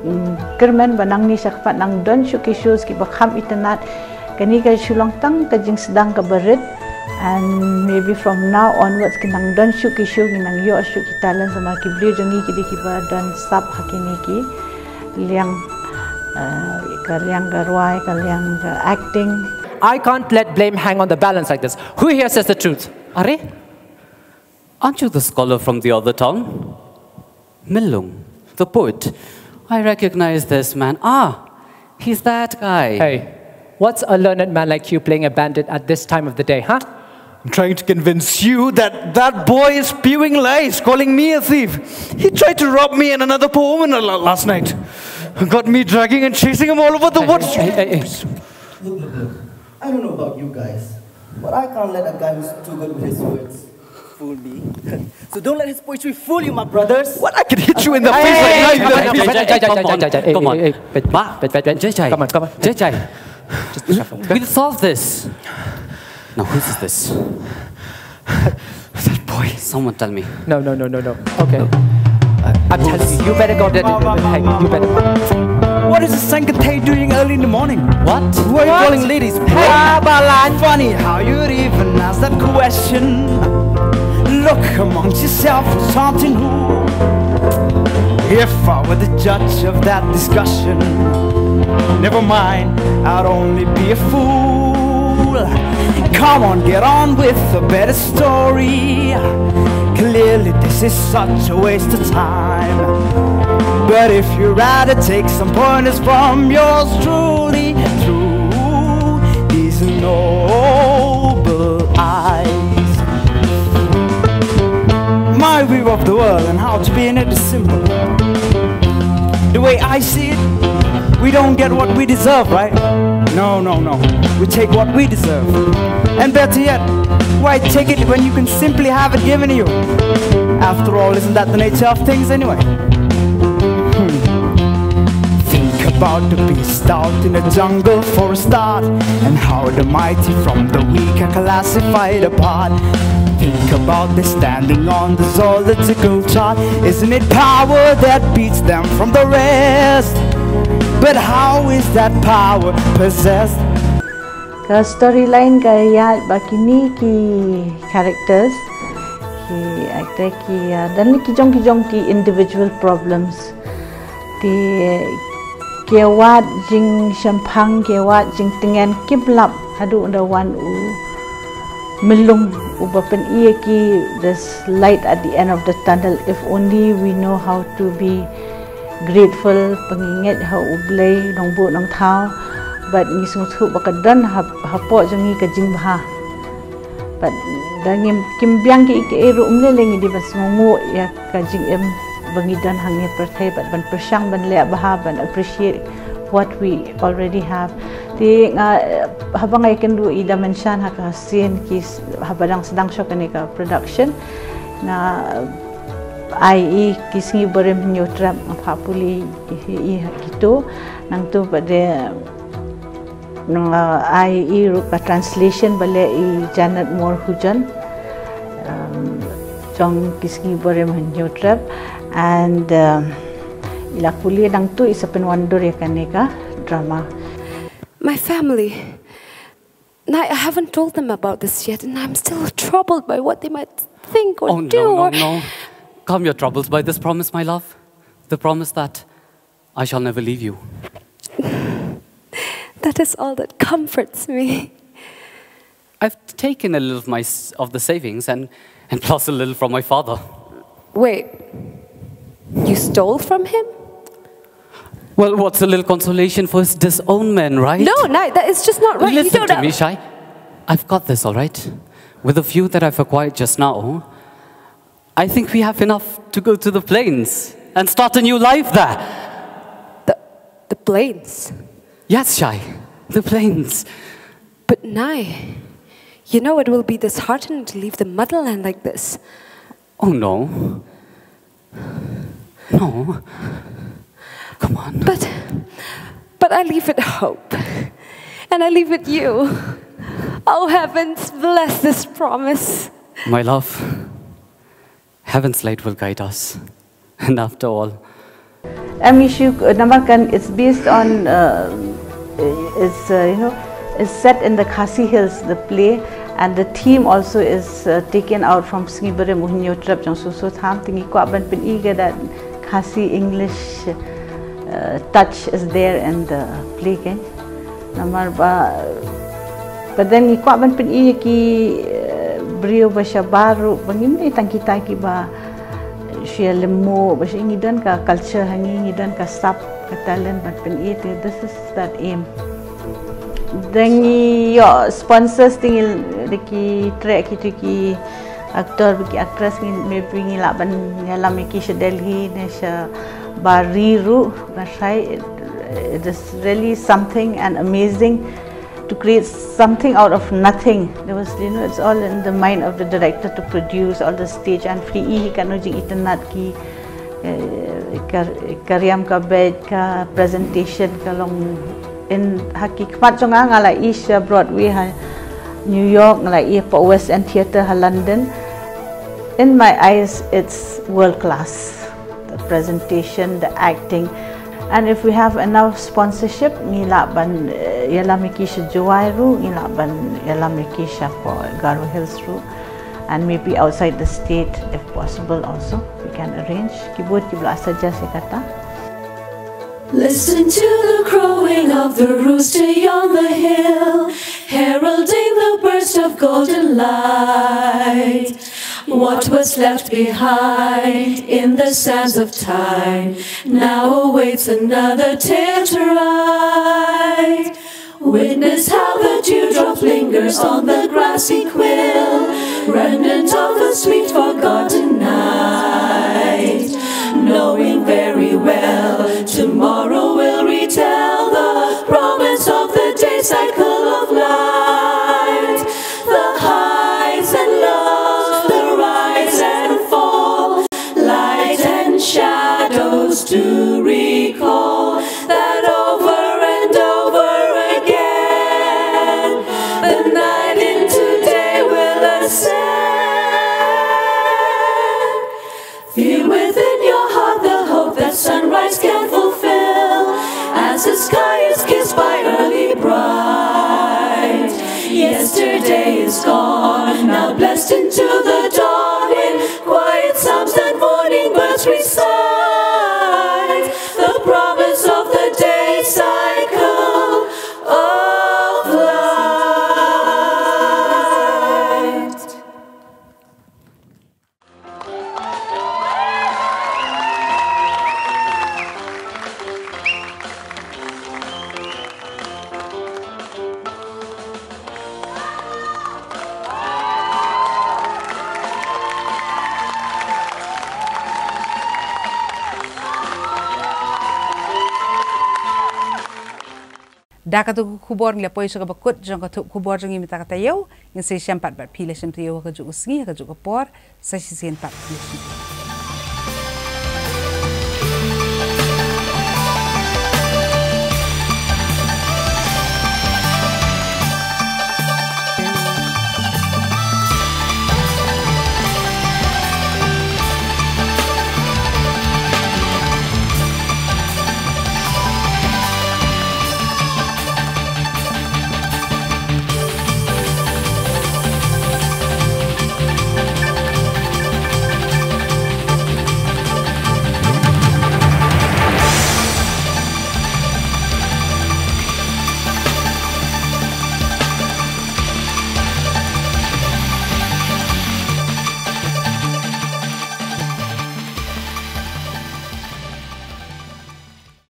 mm, kyrmen ba nangne sha khmat nang don shuh ki shows kiba kham itynnad. Kane ka shu long tang ka jingsdang kaba rit. And maybe from now onwards kin nang don shuh ki show, kin nang ïoh shuh ki talent, namar ki briew jong ngi ki dei kiba don sap ha kine ki liang, uh, ka liang ka rwai, ka liang ka acting. I can't let blame hang on the balance like this. Who here says the truth? Are? Aren't you the scholar from the other town? Myllung, the poet. I recognize this man. Ah, he's that guy. Hey, what's a learned man like you playing a bandit at this time of the day, huh? I'm trying to convince you that that boy is spewing lies, calling me a thief. He tried to rob me and another poor woman la- last night. Got me dragging and chasing him all over the woods. Hey, hey, hey. Look, look, look. I don't know about you guys, but I can't let a guy who's too good with his words fool me. So don't let his poetry fool you, my brothers. What? I could hit you in the face right now. Jai, Jai, Jai, Jai, Jai, Jai, Jai, Jai, hey, Come on. Hey, hey, hey, Ba, Jai, Jai, Jai, Jai. Come on, come on. Jai, Jai. Just, we'll solve this. Now, whose is this? That boy. Someone tell me. No, no, no, no, no. Okay. I'm telling you, you better go there. Hey, you better. What is the Sankatay doing early in the morning? What? Why are you calling ladies? Hey, Balan. Funny how you'd even ask that question. Look amongst yourself for something who. If I were the judge of that discussion, never mind, I'd only be a fool. Come on, get on with a better story. Clearly, this is such a waste of time. But if you'd rather take some pointers from yours truly, through these noble eyes, my view of the world and how to be in it is simple. The way I see it, we don't get what we deserve, right? No, no, no. We take what we deserve. And better yet, why take it when you can simply have it given to you? After all, isn't that the nature of things anyway? Hmm. Think about the beast out in the jungle for a start, and how the mighty from the weak are classified apart. Think about the standing on the Zolitical chart. Isn't it power that beats them from the rest? But how is that power possessed? Ka storyline ka ïaid ba kine ki characters, ki actor ki, uh, don ki jong ki jong ki individual problems. Te ki wad jingshemphang, ki wad jingtngen, kim lap haduh da wan u Myllung uba pyni ïa ki, there's light at the end of the tunnel. If only we know how to be grateful, pyngngeit ha U Blei, nongbuh nongthaw. Bad ngi sngewthuh ba ka don ha, hapoh jong ngi ka jingbha. Bad da ngim, kim biang ki, ki ruh, ym lei lei ngi dei ban sngewnguh ïa ka jingim ba ngi don hangne pyrthei, bad ban pyrshang ban leh bha, ban appreciate what we already have. Te nga, haba nga ïakynduh i Dimension ha ka sien ki, haba dang sdang shuh kane ka production, nga ai i ki sngi barim Hynñiewtrep, nga phah pule i, i, i kito. Nangto pat de nga ai i ruh ka translation ba leh i Janet Moore Hujon, um, jong ki sngi barim Hynñiewtrep, and, um, i la pule, nangto i sa pynwandur ïa kane ka drama. My family. I haven't told them about this yet, and I'm still troubled by what they might think or Oh, do. No, no, or no. Calm your troubles by this promise, my love. The promise that I shall never leave you. That is all that comforts me. I've taken a little of my s- of the savings and and plus a little from my father. Wait, you stole from him? Well, what's a little consolation for his disownment, right? No, no, that is just not right. You Listen don't to know. me, Shai. I've got this, all right. With a few that I've acquired just now, I think we have enough to go to the plains and start a new life there. The, the plains? Yes, Shai. The plains. But Nai, you know it will be disheartening to leave the motherland like this. Oh no. No. Come on. But, but I leave with hope. And I leave with you. Oh heavens, bless this promise. My love, heaven's light will guide us. And after all, Em issue, uh, namar kan, it's based on, uh, it's, uh, you know, it's set in the Khasi Hills, the play, and the theme also is, uh, taken out from Sngi Barim U Hynñiewtrep Jong Soso Tham. Te ngi kwah ban pyni ka that Khasi English, uh, touch is there in the play, kan. Namar ba, but then ngi kwah ban pyni ïa ki, eh, briew ba shabar ruh, ba ngim dei tang kita kiba shu ïa lyngngoh, ba shu, ngi don ka culture ha ngi, ngi don ka sap, ka talent ban pyni te, this is that aim. Te ngi ïoh sponsors te ngi, da ki treh kito ki actor bad ki actress, ngi, maybe ngi lah ban ïalam ïa ki sha Delhi ne shabar ri ruh, nga tharai it, it is really something and amazing to create something out of nothing. There was, you know, it's all in the mind of the director to produce all the stage and free, i hi katno jingitynnat ki, eh, ka, ka riam ka beit, ka presentation ka long in ha ki khmat jong nga, nga la ïohi sha Broadway ha New York, nga la ïohi ha West End Theatre ha London. In my eyes, it's world class. The presentation, the acting. And if we have enough sponsorship, ngi lah ban, eh, ïalam ïa ki sha Jowai ruh, ngi lah ban ïalam ïa ki sha Garo Hills ruh. And maybe outside the state, if possible also, we can arrange. Ki bun kiba la suggest ïa kata. Listen to the crowing of the rooster yon the hill, heralding the burst of golden light. What was left behind in the sands of time now awaits another tale to write. Witness how the dewdrop lingers on the grassy quill, remnant of a sweet forgotten night. Knowing very well tomorrow will retell the promise of the day cycle of light. The highs and lows, the rise and fall, light and shadows to recall that over and over again, the night into day will ascend. Feel within your heart the hope that sunrise can fulfill, as the sky is kissed by early bright. Yesterday is gone, now blessed into the dawn. In quiet psalms that morning birds recite, the promise of the day cycle of light. Da katu ka khubor ngi la poi sha kaba kut jong ka thup khubor jong ngi mynta ka taïew. Ngin sa ïashem pat bad phi la shem taïew ha kajuh ka sngi ha kajuh ka por. Sa shisien pat phi la shem.